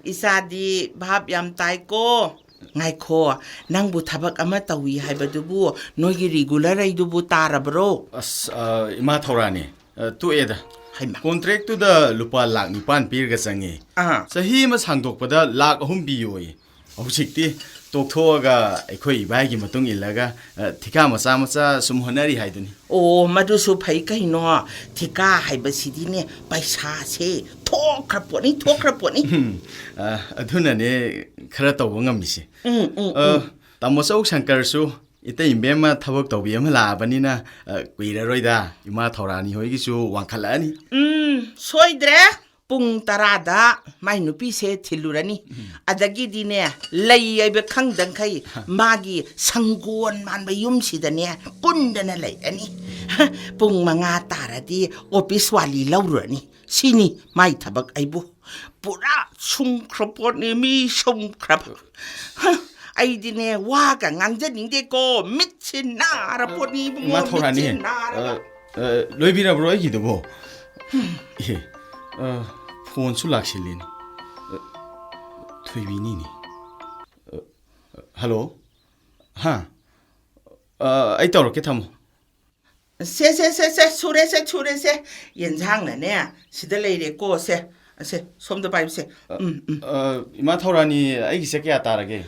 ꯏꯆꯥꯗꯤ ꯚꯥꯞ ꯌꯥꯝ ꯇꯥꯏꯀꯣ꯫ ꯉꯥꯏꯈꯣ, ꯅꯪꯕꯨ ꯊꯕꯛ ꯑꯃ ꯇꯧꯏ ꯍꯥꯏꯕꯗꯨꯕꯨ ꯅꯣꯏꯒꯤ ꯔꯤꯒꯨꯂꯔ ꯑꯩꯗꯨꯕꯨ ꯇꯥꯔꯕ꯭ꯔꯣ? ꯑꯁ, ꯑ, ꯏꯃꯥ ꯊꯧꯔꯥꯅꯤ, ꯑ, ꯇꯣꯛꯑꯦꯗ꯫ ꯍꯩꯃꯥ꯫ ꯀꯣꯟꯇ꯭ꯔꯦꯛꯇꯨꯗ ꯂꯨꯄꯥ ꯂꯥꯛ ꯅꯤꯄꯥꯟ ꯄꯤꯔꯒ ꯆꯪꯉꯤ꯫ ꯑꯥ꯫ ꯆꯍꯤ ꯑꯃ ꯁꯥꯡꯗꯣꯛꯄꯗ ꯂꯥꯛ ꯑꯍꯨꯝ ꯄꯤꯌꯣꯌꯦ꯫ ꯍꯧꯖꯤꯛꯇꯤ ꯇꯣꯛꯊꯣꯛꯑꯒ ꯑꯩꯈꯣꯏ ꯏꯕꯥꯏꯒꯤ ꯃꯇꯨꯡ ꯏꯜꯂꯒ, ꯑ, ꯊꯤꯀꯥ ꯃꯆꯥ ꯃꯆꯥ ꯁꯨꯝ ꯍꯣꯠꯅꯔꯤ ꯍꯥꯏꯗꯨꯅꯤ꯫ ꯑꯣ, ꯃꯗꯨꯁꯨ ꯐꯩ ꯀꯩꯅꯣ꯫ ꯊꯤꯀꯥ ꯍꯥꯏꯕꯁꯤꯗꯤꯅꯦ, ꯄꯩꯁꯥꯁꯦ ꯊꯣꯛꯈ꯭ꯔ ꯄꯣꯠꯅꯤ, ꯊꯣꯛꯈ꯭ꯔ ꯄꯣꯠꯅꯤ꯫ ꯎꯝ, ꯑ, ꯑꯗꯨꯅꯅꯦ ꯈꯔ ꯇꯧꯕ ꯉꯝꯃꯤꯁꯦ꯫ ꯎꯝ, ꯎꯝ, ꯑ, ꯎꯝ꯫ ꯇꯥꯃꯣ ꯆꯧ ꯁꯪꯀꯔꯁꯨ ꯏꯇꯩ ꯏꯕꯦꯝꯃ ꯊꯕꯛ ꯇꯧꯕꯤ ꯑꯃ ꯂꯥꯛꯑꯕꯅꯤꯅ, ꯑ, ꯀꯨꯏꯔꯔꯣꯏꯗ꯫ ꯏꯃꯥ ꯊꯧꯔꯥꯅꯤ ꯍꯣꯏꯒꯤꯁꯨ ꯋꯥꯡꯈꯠꯂꯛꯑꯅꯤ꯫ ꯎꯝ, ꯁꯣꯏꯗ꯭ꯔꯦ꯫ ꯄꯨꯡ ꯇꯔꯥꯗ ꯃꯥꯏ ꯅꯨꯄꯤꯁꯦ ꯊꯤꯜꯂꯨꯔꯅꯤ꯫ ꯎꯝ꯫ ꯑꯗꯒꯤꯗꯤꯅꯦ, ꯂꯩ ꯍꯥꯏꯕ ꯈꯪꯗꯪꯈꯩ ꯃꯥꯒꯤ ꯁꯪꯒꯣꯟ ꯃꯥꯟꯕ ꯌꯨꯝꯁꯤꯗꯅꯦ ꯄꯨꯟꯗꯅ ꯂꯩꯔꯅꯤ꯫ ꯄꯨꯡ ꯃꯉꯥ ꯇꯥꯔꯗꯤ ꯑꯣꯐꯤꯁ ꯋꯥꯂꯤ ꯂꯧꯔꯨꯔꯅꯤ꯫ ꯁꯤꯅꯤ ꯃꯥꯏ ꯊꯕꯛ ꯑꯩꯕꯨ꯫ ꯄꯨꯔꯥ ꯁꯨꯝꯈ꯭ꯔ ꯄꯣꯠꯅꯤ, ꯃꯤ ꯁꯨꯝꯈ꯭ꯔꯕ꯫ ꯍ, ꯑꯩꯗꯤꯅꯦ, ꯋꯥꯒ ꯉꯥꯡꯖꯅꯤꯡꯗꯦꯀꯣ꯫ ꯃꯤꯠꯁꯦ ꯅꯥꯔ ꯄꯣꯠꯅꯤ, ꯏꯕꯨꯡꯉꯣ, ꯏꯃꯥ ꯊꯧꯔꯥꯅꯤ, ꯃꯤꯠꯁꯦ ꯅꯥꯔꯕ꯫ ꯑ, ꯑ, ꯂꯣꯏꯕꯤꯔꯕ꯭ꯔꯣ ꯑꯩꯒꯤꯗꯨꯕꯣ? ꯏꯍꯦ, ꯑ, ꯐꯣꯟꯁꯨ ꯂꯥꯛꯁꯤꯜꯂꯤꯅꯦ꯫ ꯑ, ꯊꯣꯏꯕꯤꯅꯤꯅꯦ꯫ ꯑ, ꯍꯜꯂꯣ? ꯍꯥ? ꯑ, ꯑꯩ ꯇꯧꯔꯛꯀꯦ, ꯊꯝꯃꯣ꯫ ꯁꯦ, ꯁꯦ, ꯁꯦ, ꯁꯦ, ꯁꯨꯔꯦꯁꯦ, ꯁꯨꯔꯦꯁꯦ꯫ ꯌꯦꯟꯁꯥꯡꯅꯅꯦ, ꯁꯤꯗ ꯂꯩꯔꯦꯀꯣ, ꯁꯦ, ꯁꯦ, ꯁꯣꯝꯗ ꯄꯥꯏꯌꯨꯁꯦ꯫ ꯎꯝ, ꯎꯝ꯫ ꯑ, ꯏꯃꯥ ꯊꯧꯔꯥꯅꯤ, ꯑꯩꯒꯤꯁꯦ ꯀꯌꯥ ꯇꯥꯔꯒꯦ?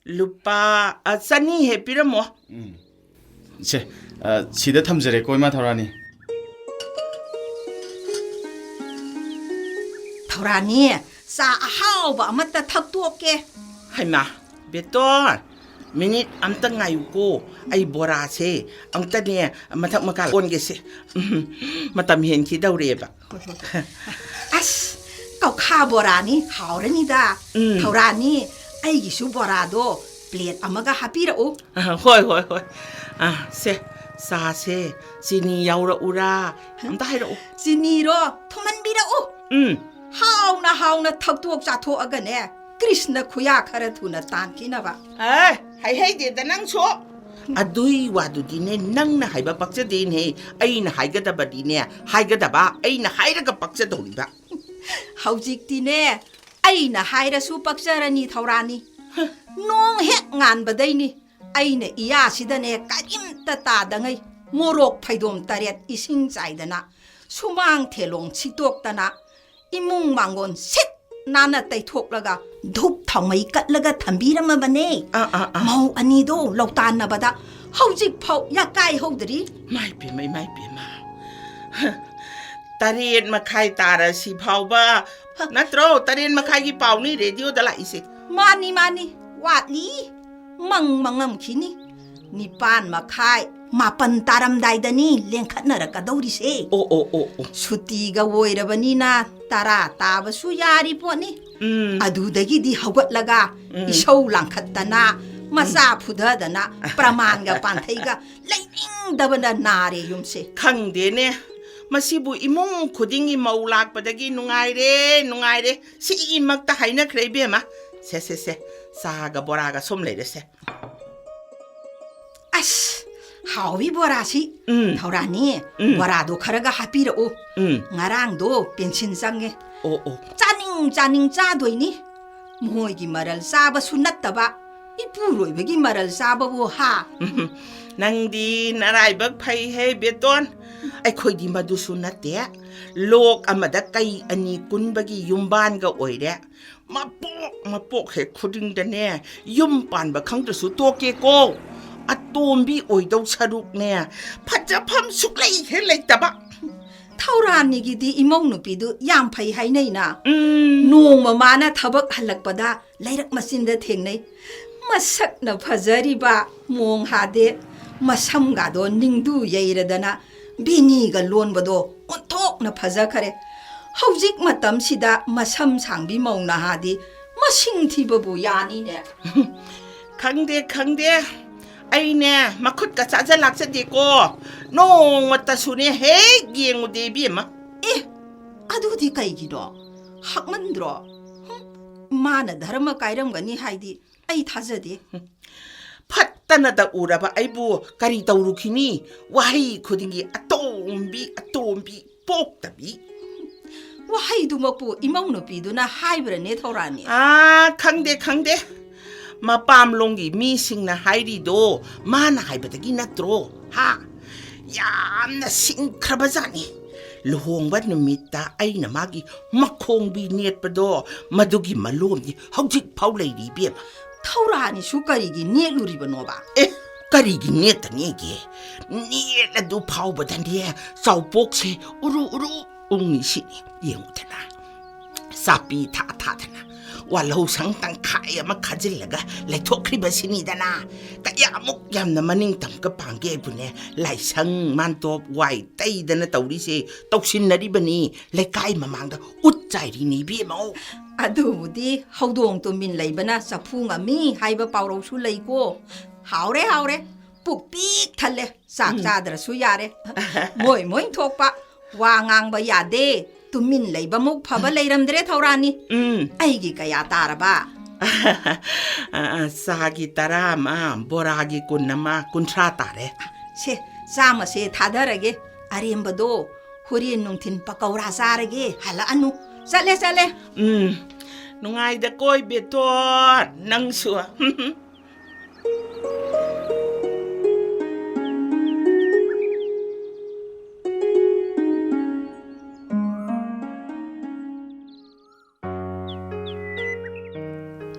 ꯂꯨꯄꯥ, ꯑ, ꯆꯅꯤ ꯍꯦꯛ ꯄꯤꯔꯝꯃꯣ꯫ ꯎꯝ꯫ ꯁꯦ, ꯑ, ꯁꯤꯗ ꯊꯝꯖꯔꯦꯀꯣ, ꯏꯃꯥ ꯊꯧꯔꯥꯅꯤ꯫ ꯊꯧꯔꯥꯅꯤ, ꯆꯥ ꯑꯍꯥꯎꯕ ꯑꯃꯠꯇ ꯊꯛꯇꯣꯛꯀꯦ꯫ ꯍꯩꯃꯥ, ꯕꯦꯇꯣꯟ, ꯃꯤꯅꯤꯠ ꯑꯝꯇ ꯉꯥꯏꯌꯨꯀꯣ, ꯑꯩ ꯕꯣꯔꯥꯁꯦ ꯑꯝꯇꯅꯦ ꯃꯊꯛ ꯃꯈꯥ ꯑꯣꯟꯒꯦꯁꯦ꯫ ꯎꯝ, ꯃꯇꯝ ꯍꯦꯟꯈꯤꯗꯧꯔꯦꯕ꯫ ꯑꯁ, ꯀꯧꯈꯥ ꯕꯣꯔꯥꯅꯤ, ꯍꯥꯎꯔꯅꯤꯗ꯫ ꯎꯝ꯫ ꯊꯧꯔꯥꯅꯤ, ꯑꯩꯒꯤꯁꯨ ꯕꯣꯔꯥꯗꯣ ꯄ꯭ꯂꯦꯠ ꯑꯃꯒ ꯍꯥꯞꯄꯤꯔꯛꯎ꯫ ꯑ, ꯍꯣꯏ, ꯍꯣꯏ, ꯍꯣꯏ꯫ ꯑ, ꯁꯦ, ꯆꯥꯁꯦ, ꯆꯤꯅꯤ ꯌꯥꯎꯔꯛꯎꯔꯥ? ꯑꯝꯇ ꯍꯥꯏꯔꯛꯎ꯫ ꯆꯤꯅꯤꯔꯣ? ꯊꯨꯝꯍꯟꯕꯤꯔꯛꯎ꯫ ꯎꯝ꯫ ꯍꯥꯎꯅ ꯍꯥꯎꯅ ꯊꯛꯇꯣꯛ ꯆꯥꯊꯣꯛꯑꯒꯅꯦ, ꯀ꯭ꯔꯤꯁꯅ ꯈꯨꯌꯥ ꯈꯔ ꯊꯨꯅ ꯇꯥꯟꯈꯤꯅꯕ꯫ ꯑꯦ, ꯍꯩꯍꯩꯗꯦꯗ ꯅꯪꯁꯨ꯫ ꯑꯗꯨꯏ ꯋꯥꯗꯨꯗꯤꯅꯦ, ꯅꯪꯅ ꯍꯥꯏꯕ ꯄꯛꯆꯗꯦꯅꯦ꯫ ꯑꯩꯅ ꯍꯥꯏꯒꯗꯕꯗꯤꯅꯦ, ꯍꯥꯏꯒꯗꯕ, ꯑꯩꯅ ꯍꯥꯏꯔꯒ ꯄꯛꯆꯗꯧꯔꯤꯕ꯫ ꯍꯧꯖꯤꯛꯇꯤꯅꯦ, ꯑꯩꯅ ꯍꯥꯏꯔꯁꯨ ꯄꯛꯆꯔꯅꯤ ꯊꯧꯔꯥꯅꯤ꯫ ꯅꯣꯡ ꯍꯦꯛ ꯉꯥꯟꯕꯗꯩꯅꯤ ꯑꯩꯅ ꯏꯌꯥꯁꯤꯗꯅꯦ ꯀꯔꯤꯝꯇ ꯇꯥꯗꯉꯩ ꯃꯣꯔꯣꯛ ꯐꯩꯗꯣꯝ ꯇꯔꯦꯠ ꯏꯁꯤꯡ ꯆꯥꯏꯗꯅ, ꯁꯨꯃꯥꯡ ꯊꯦꯂꯣꯡ ꯁꯤꯠꯇꯣꯛꯇꯅ, ꯏꯃꯨꯡ ꯃꯥꯡꯒꯣꯟ ꯁꯤꯠ ꯅꯥꯟꯅ ꯇꯩꯊꯣꯛꯂꯒ ꯙꯨꯞ ꯊꯥꯎꯃꯩ ꯀꯠꯂꯒ ꯊꯝꯕꯤꯔꯝꯃꯕꯅꯦ꯫ ꯑꯥ, ꯑꯥ, ꯑꯥ꯫ ꯃꯧ ꯑꯅꯤꯗꯣ ꯂꯧꯇꯥꯟꯅꯕꯗ ꯍꯧꯖꯤꯛ ꯐꯥꯎ ꯌꯥꯀꯥꯏ ꯍꯧꯗ꯭ꯔꯤ꯫ ꯏꯃꯥꯏ ꯄꯦꯝꯃ, ꯏꯃꯥꯏ ꯄꯦꯝꯃ꯫ ꯇꯔꯦꯠ ꯃꯈꯥꯏ ꯇꯥꯔꯁꯤ ꯐꯥꯎꯕ ꯅꯠꯇ꯭ꯔꯣ? ꯇꯔꯦꯠ ꯃꯈꯥꯏꯒꯤ ꯄꯥꯎꯅꯤ ꯔꯦꯗꯤꯑꯣꯗ ꯂꯥꯛꯏꯁꯦ꯫ ꯃꯥꯅꯤ, ꯃꯥꯅꯤ, ꯋꯥꯠꯂꯤ꯫ ꯃꯪ ꯃꯪꯉꯝꯈꯤꯅꯤ꯫ ꯅꯤꯄꯥꯟ ꯃꯈꯥꯏ, ꯃꯥꯄꯟ ꯇꯥꯔꯝꯗꯥꯏꯗꯅꯤ ꯂꯦꯡꯈꯠꯅꯔꯛꯀꯗꯧꯔꯤꯁꯦ꯫ ꯑꯣ, ꯑꯣ, ꯑꯣ, ꯑꯣ꯫ ꯁꯨꯇꯤꯒ ꯑꯣꯏꯔꯕꯅꯤꯅ ꯇꯔꯥ ꯇꯥꯕꯁꯨ ꯌꯥꯔꯤ ꯄꯣꯠꯅꯤ꯫ ꯎꯝ꯫ ꯑꯗꯨꯗꯒꯤꯗꯤ ꯍꯧꯒꯠꯂꯒ ꯎꯝ꯫ ꯏꯁꯧ ꯂꯥꯡꯈꯠꯇꯅ, ꯃꯆꯥ ꯐꯨꯊꯗꯅ, ꯄ꯭ꯔꯃꯥꯟꯒ ꯄꯥꯟꯊꯩꯒ ꯂꯩꯅꯤꯡꯗꯕꯅ ꯅꯥꯔꯦ ꯌꯨꯝꯁꯦ꯫ ꯈꯪꯗꯦꯅꯦ, ꯃꯁꯤꯕꯨ ꯏꯃꯨꯡ ꯈꯨꯗꯤꯡꯒꯤ ꯃꯧ ꯂꯥꯛꯄꯗꯒꯤ ꯅꯨꯡꯉꯥꯏꯔꯦ, ꯅꯨꯡꯉꯥꯏꯔꯦ, ꯁꯤꯃꯛꯇ ꯍꯥꯏꯅꯈ꯭ꯔꯦ ꯏꯕꯦꯝꯃ꯫ ꯁꯦ, ꯁꯦ, ꯁꯦ, ꯆꯥꯒ ꯕꯣꯔꯥꯒ ꯁꯨꯝ ꯂꯩꯔꯁꯦ꯫ ꯑꯁ, ꯍꯥꯎꯏ ꯕꯣꯔꯥꯁꯤ꯫ ꯎꯝ꯫ ꯊꯧꯔꯥꯅꯤ, ꯎꯝ꯫ ꯕꯣꯔꯥꯗꯣ ꯈꯔꯒ ꯍꯥꯞꯄꯤꯔꯛꯎ꯫ ꯎꯝ꯫ ꯉꯔꯥꯡꯗꯣ ꯄꯦꯟꯁꯤꯟ ꯆꯪꯉꯦ꯫ ꯑꯣ, ꯑꯣ꯫ ꯆꯥꯅꯤꯡ ꯆꯥꯅꯤꯡ ꯆꯥꯗꯣꯏꯅꯤ꯫ ꯃꯣꯏꯒꯤ ꯃꯔꯜ ꯆꯥꯕꯁꯨ ꯅꯠꯇꯕ, ꯏꯄꯨꯔꯣꯏꯕꯒꯤ ꯃꯔꯜ ꯆꯥꯕꯕꯨ ꯍꯥ? ꯎꯝ, ꯅꯪꯗꯤ ꯅꯔꯥꯏꯕꯛ ꯐꯩꯍꯦ ꯕꯦꯇꯣꯟ꯫ ꯑꯩꯈꯣꯏꯗꯤ ꯃꯗꯨꯁꯨ ꯅꯠꯇꯦ꯫ ꯂꯣꯛ ꯑꯃꯗ ꯀꯩ ꯑꯅꯤ ꯀꯨꯟꯕꯒꯤ ꯌꯨꯝꯕꯥꯟꯒ ꯑꯣꯏꯔꯦ꯫ ꯃꯄꯣꯛ ꯃꯄꯣꯛ ꯍꯦꯛ ꯈꯨꯗꯤꯡꯗꯅꯦ, ꯌꯨꯝ ꯄꯥꯟꯕ ꯈꯪꯗ꯭ꯔꯁꯨ ꯇꯣꯛꯀꯦꯀꯣ꯫ ꯑꯇꯣꯝꯕꯤ ꯑꯣꯏꯗꯧ ꯁꯔꯨꯛꯅꯦ, ꯐꯖꯐꯝ ꯁꯨꯛꯂꯩ ꯍꯦꯛ ꯂꯩꯇꯕ꯫ ꯊꯧꯔꯥꯅꯤꯒꯤꯗꯤ ꯏꯃꯧ ꯅꯨꯄꯤꯗꯨ ꯌꯥꯝ ꯐꯩ ꯍꯥꯏꯅꯩꯅ꯫ ꯎꯝ꯫ ꯅꯣꯡꯃ ꯃꯥꯅ ꯊꯕꯛ ꯍꯜꯂꯛꯄꯗ ꯂꯩꯔꯛ ꯃꯆꯤꯟꯗ ꯊꯦꯡꯅꯩ꯫ ꯃꯁꯛꯅ ꯐꯖꯔꯤꯕ ꯃꯣꯡ ꯍꯥꯗꯦ, ꯃꯁꯝꯒꯗꯣ ꯅꯤꯡꯗꯨ ꯌꯩꯔꯗꯅ ꯕꯤꯅꯤꯒ ꯂꯣꯟꯕꯗꯣ ꯑꯣꯟꯊꯣꯛꯅ ꯐꯖꯈꯔꯦ꯫ ꯍꯧꯖꯤꯛ ꯃꯇꯝꯁꯤꯗ ꯃꯁꯝ ꯁꯥꯡꯕꯤ ꯃꯧ ꯅꯍꯥꯗꯤ ꯃꯁꯤꯡ ꯊꯤꯕꯕꯨ ꯌꯥꯅꯤꯅꯦ꯫ ꯈꯪꯗꯦ, ꯈꯪꯗꯦ꯫ ꯑꯩꯅꯦ ꯃꯈꯨꯠꯀ ꯆꯥꯖ ꯂꯥꯛꯆꯗꯦꯀꯣ꯫ ꯅꯣꯡꯃꯇꯁꯨꯅꯦ ꯍꯦꯛ ꯌꯦꯡꯉꯨꯗꯦ ꯏꯕꯦꯝꯃ꯫ ꯑꯦ, ꯑꯗꯨꯗꯤ ꯀꯩꯒꯤꯅꯣ? ꯍꯛꯃꯟꯗ꯭ꯔꯣ? ꯍꯨꯝ, ꯃꯥꯅ ꯙꯔꯃ ꯀꯥꯏꯔꯝꯒꯅꯤ ꯍꯥꯏꯗꯤ ꯑꯩ ꯊꯥꯖꯗꯦ꯫ ꯐꯠꯇꯅꯗ ꯎꯔꯕ ꯑꯩꯕꯨ ꯀꯔꯤ ꯇꯧꯔꯨꯈꯤꯅꯤ? ꯋꯥꯍꯩ ꯈꯨꯗꯤꯡꯒꯤ "ꯑꯇꯣꯝꯕꯤ, ꯑꯇꯣꯝꯕꯤ", ꯄꯣꯛꯇꯕꯤ꯫ ꯋꯥꯍꯩꯗꯨꯃꯛꯄꯨ ꯏꯃꯧ ꯅꯨꯄꯤꯗꯨꯅ ꯍꯥꯏꯕ꯭ꯔꯅꯦ, ꯊꯧꯔꯥꯅꯤ? ꯑꯥ, ꯈꯪꯗꯦ, ꯈꯪꯗꯦ꯫ ꯃꯄꯥꯝꯂꯣꯝꯒꯤ ꯃꯤꯁꯤꯡꯅ ꯍꯥꯏꯔꯤꯗꯣ ꯃꯥꯅ ꯍꯥꯏꯕꯗꯒꯤ ꯅꯠꯇ꯭ꯔꯣ? ꯍꯥ? ꯌꯥꯝꯅ ꯁꯤꯡꯈ꯭ꯔꯕꯖꯥꯠꯅꯤ꯫ ꯂꯨꯍꯣꯡꯕ ꯅꯨꯃꯤꯠꯇ ꯑꯩꯅ ꯃꯥꯒꯤ ꯃꯈꯣꯡꯕꯤ ꯅꯦꯠꯄꯗꯣ, ꯃꯗꯨꯒꯤ ꯃꯂꯣꯝꯗꯤ ꯍꯧꯖꯤꯛ ꯐꯥꯎ ꯂꯩꯔꯤ, ꯏꯕꯦꯝꯃ꯫ ꯊꯧꯔꯥꯅꯤꯁꯨ ꯀꯔꯤꯒꯤ ꯅꯦꯠꯂꯨꯔꯤꯕꯅꯣꯕ? ꯑꯦ, ꯀꯔꯤꯒꯤ ꯅꯦꯠꯇꯅꯦꯒꯦ? ꯅꯦꯠꯂꯗꯨ ꯐꯥꯎꯕꯗꯅꯦ ꯆꯥꯎꯄꯣꯛꯁꯦ ꯎꯔꯨ ꯎꯔꯨ ꯎꯪꯉꯤꯁꯤꯅꯤ꯫ ꯌꯦꯡꯉꯨꯗꯅ, ꯆꯥꯄꯤ ꯊꯥ ꯊꯥꯗꯅ ꯋꯥꯂꯧꯁꯪ ꯇꯪꯈꯥꯏ ꯑꯃ ꯈꯥꯖꯤꯜꯂꯒ ꯂꯩꯊꯣꯛꯈ꯭ꯔꯤꯕꯁꯤꯅꯤꯗꯅ꯫ ꯀꯌꯥꯃꯨꯛ ꯌꯥꯝꯅ ꯃꯅꯤꯡꯇꯝꯒ ꯄꯥꯡꯒꯦ ꯍꯥꯏꯕꯨꯅꯦ, ꯂꯥꯏꯁꯪ ꯃꯥꯟꯇꯣꯞ ꯋꯥꯏ ꯇꯩꯗꯅ ꯇꯧꯔꯤꯁꯦ, ꯇꯧꯁꯤꯟꯅꯔꯤꯕꯅꯤ, ꯂꯩꯀꯥꯏ ꯃꯃꯥꯡꯗ ꯎꯠ ꯆꯥꯏꯔꯤꯅꯤ ꯏꯕꯦꯝꯃꯧ꯫ ꯑꯗꯨꯕꯨꯗꯤ ꯍꯧꯗꯣꯡ ꯇꯨꯃꯤꯟ ꯂꯩꯕꯅ ꯆꯐꯨ ꯉꯝꯃꯤ ꯍꯥꯏꯕ ꯄꯥꯎꯔꯧꯁꯨ ꯂꯩꯀꯣ꯫ ꯍꯥꯎꯔꯦ, ꯍꯥꯎꯔꯦ, ꯄꯨꯛ ꯄꯤꯛ ꯊꯜꯂꯦ, ꯆꯥꯛ ꯎꯝ꯫ ꯆꯥꯗ꯭ꯔꯁꯨ ꯌꯥꯔꯦ꯫ ꯃꯣꯏ ꯃꯣꯏ ꯊꯣꯛꯄ ꯋꯥ ꯉꯥꯡꯕ ꯌꯥꯗꯦ, ꯇꯨꯃꯤꯟ ꯂꯩꯕꯃꯨꯛ ꯐꯕ ꯂꯩꯔꯝꯗ꯭ꯔꯦ, ꯊꯧꯔꯥꯅꯤ꯫ ꯎꯝ꯫ ꯑꯩꯒꯤ ꯀꯌꯥ ꯇꯥꯔꯕ? ꯑ, ꯑ, ꯆꯥꯒꯤ ꯇꯔꯥ ꯑꯃ, ꯕꯣꯔꯥꯒꯤ ꯀꯨꯟ ꯑꯃ, ꯀꯨꯟꯊ꯭ꯔꯥ ꯇꯥꯔꯦ꯫ ꯁꯦ, ꯆꯥꯝꯃꯁꯦ ꯊꯥꯗꯔꯒꯦ, ꯑꯔꯦꯝꯕꯗꯣ ꯍꯣꯔꯦꯟ ꯅꯨꯡꯊꯤꯟ ꯄꯀꯧꯔꯥ ꯆꯥꯔꯒꯦ, ꯍꯜꯂꯛꯑꯅꯨ꯫ ꯆꯠꯂꯦ, ꯆꯠꯂꯦ꯫ ꯎꯝ, ꯅꯨꯡꯉꯥꯏꯗ ꯀꯣꯏ ꯕꯦꯇꯣꯟ, ꯅꯪꯁꯨ꯫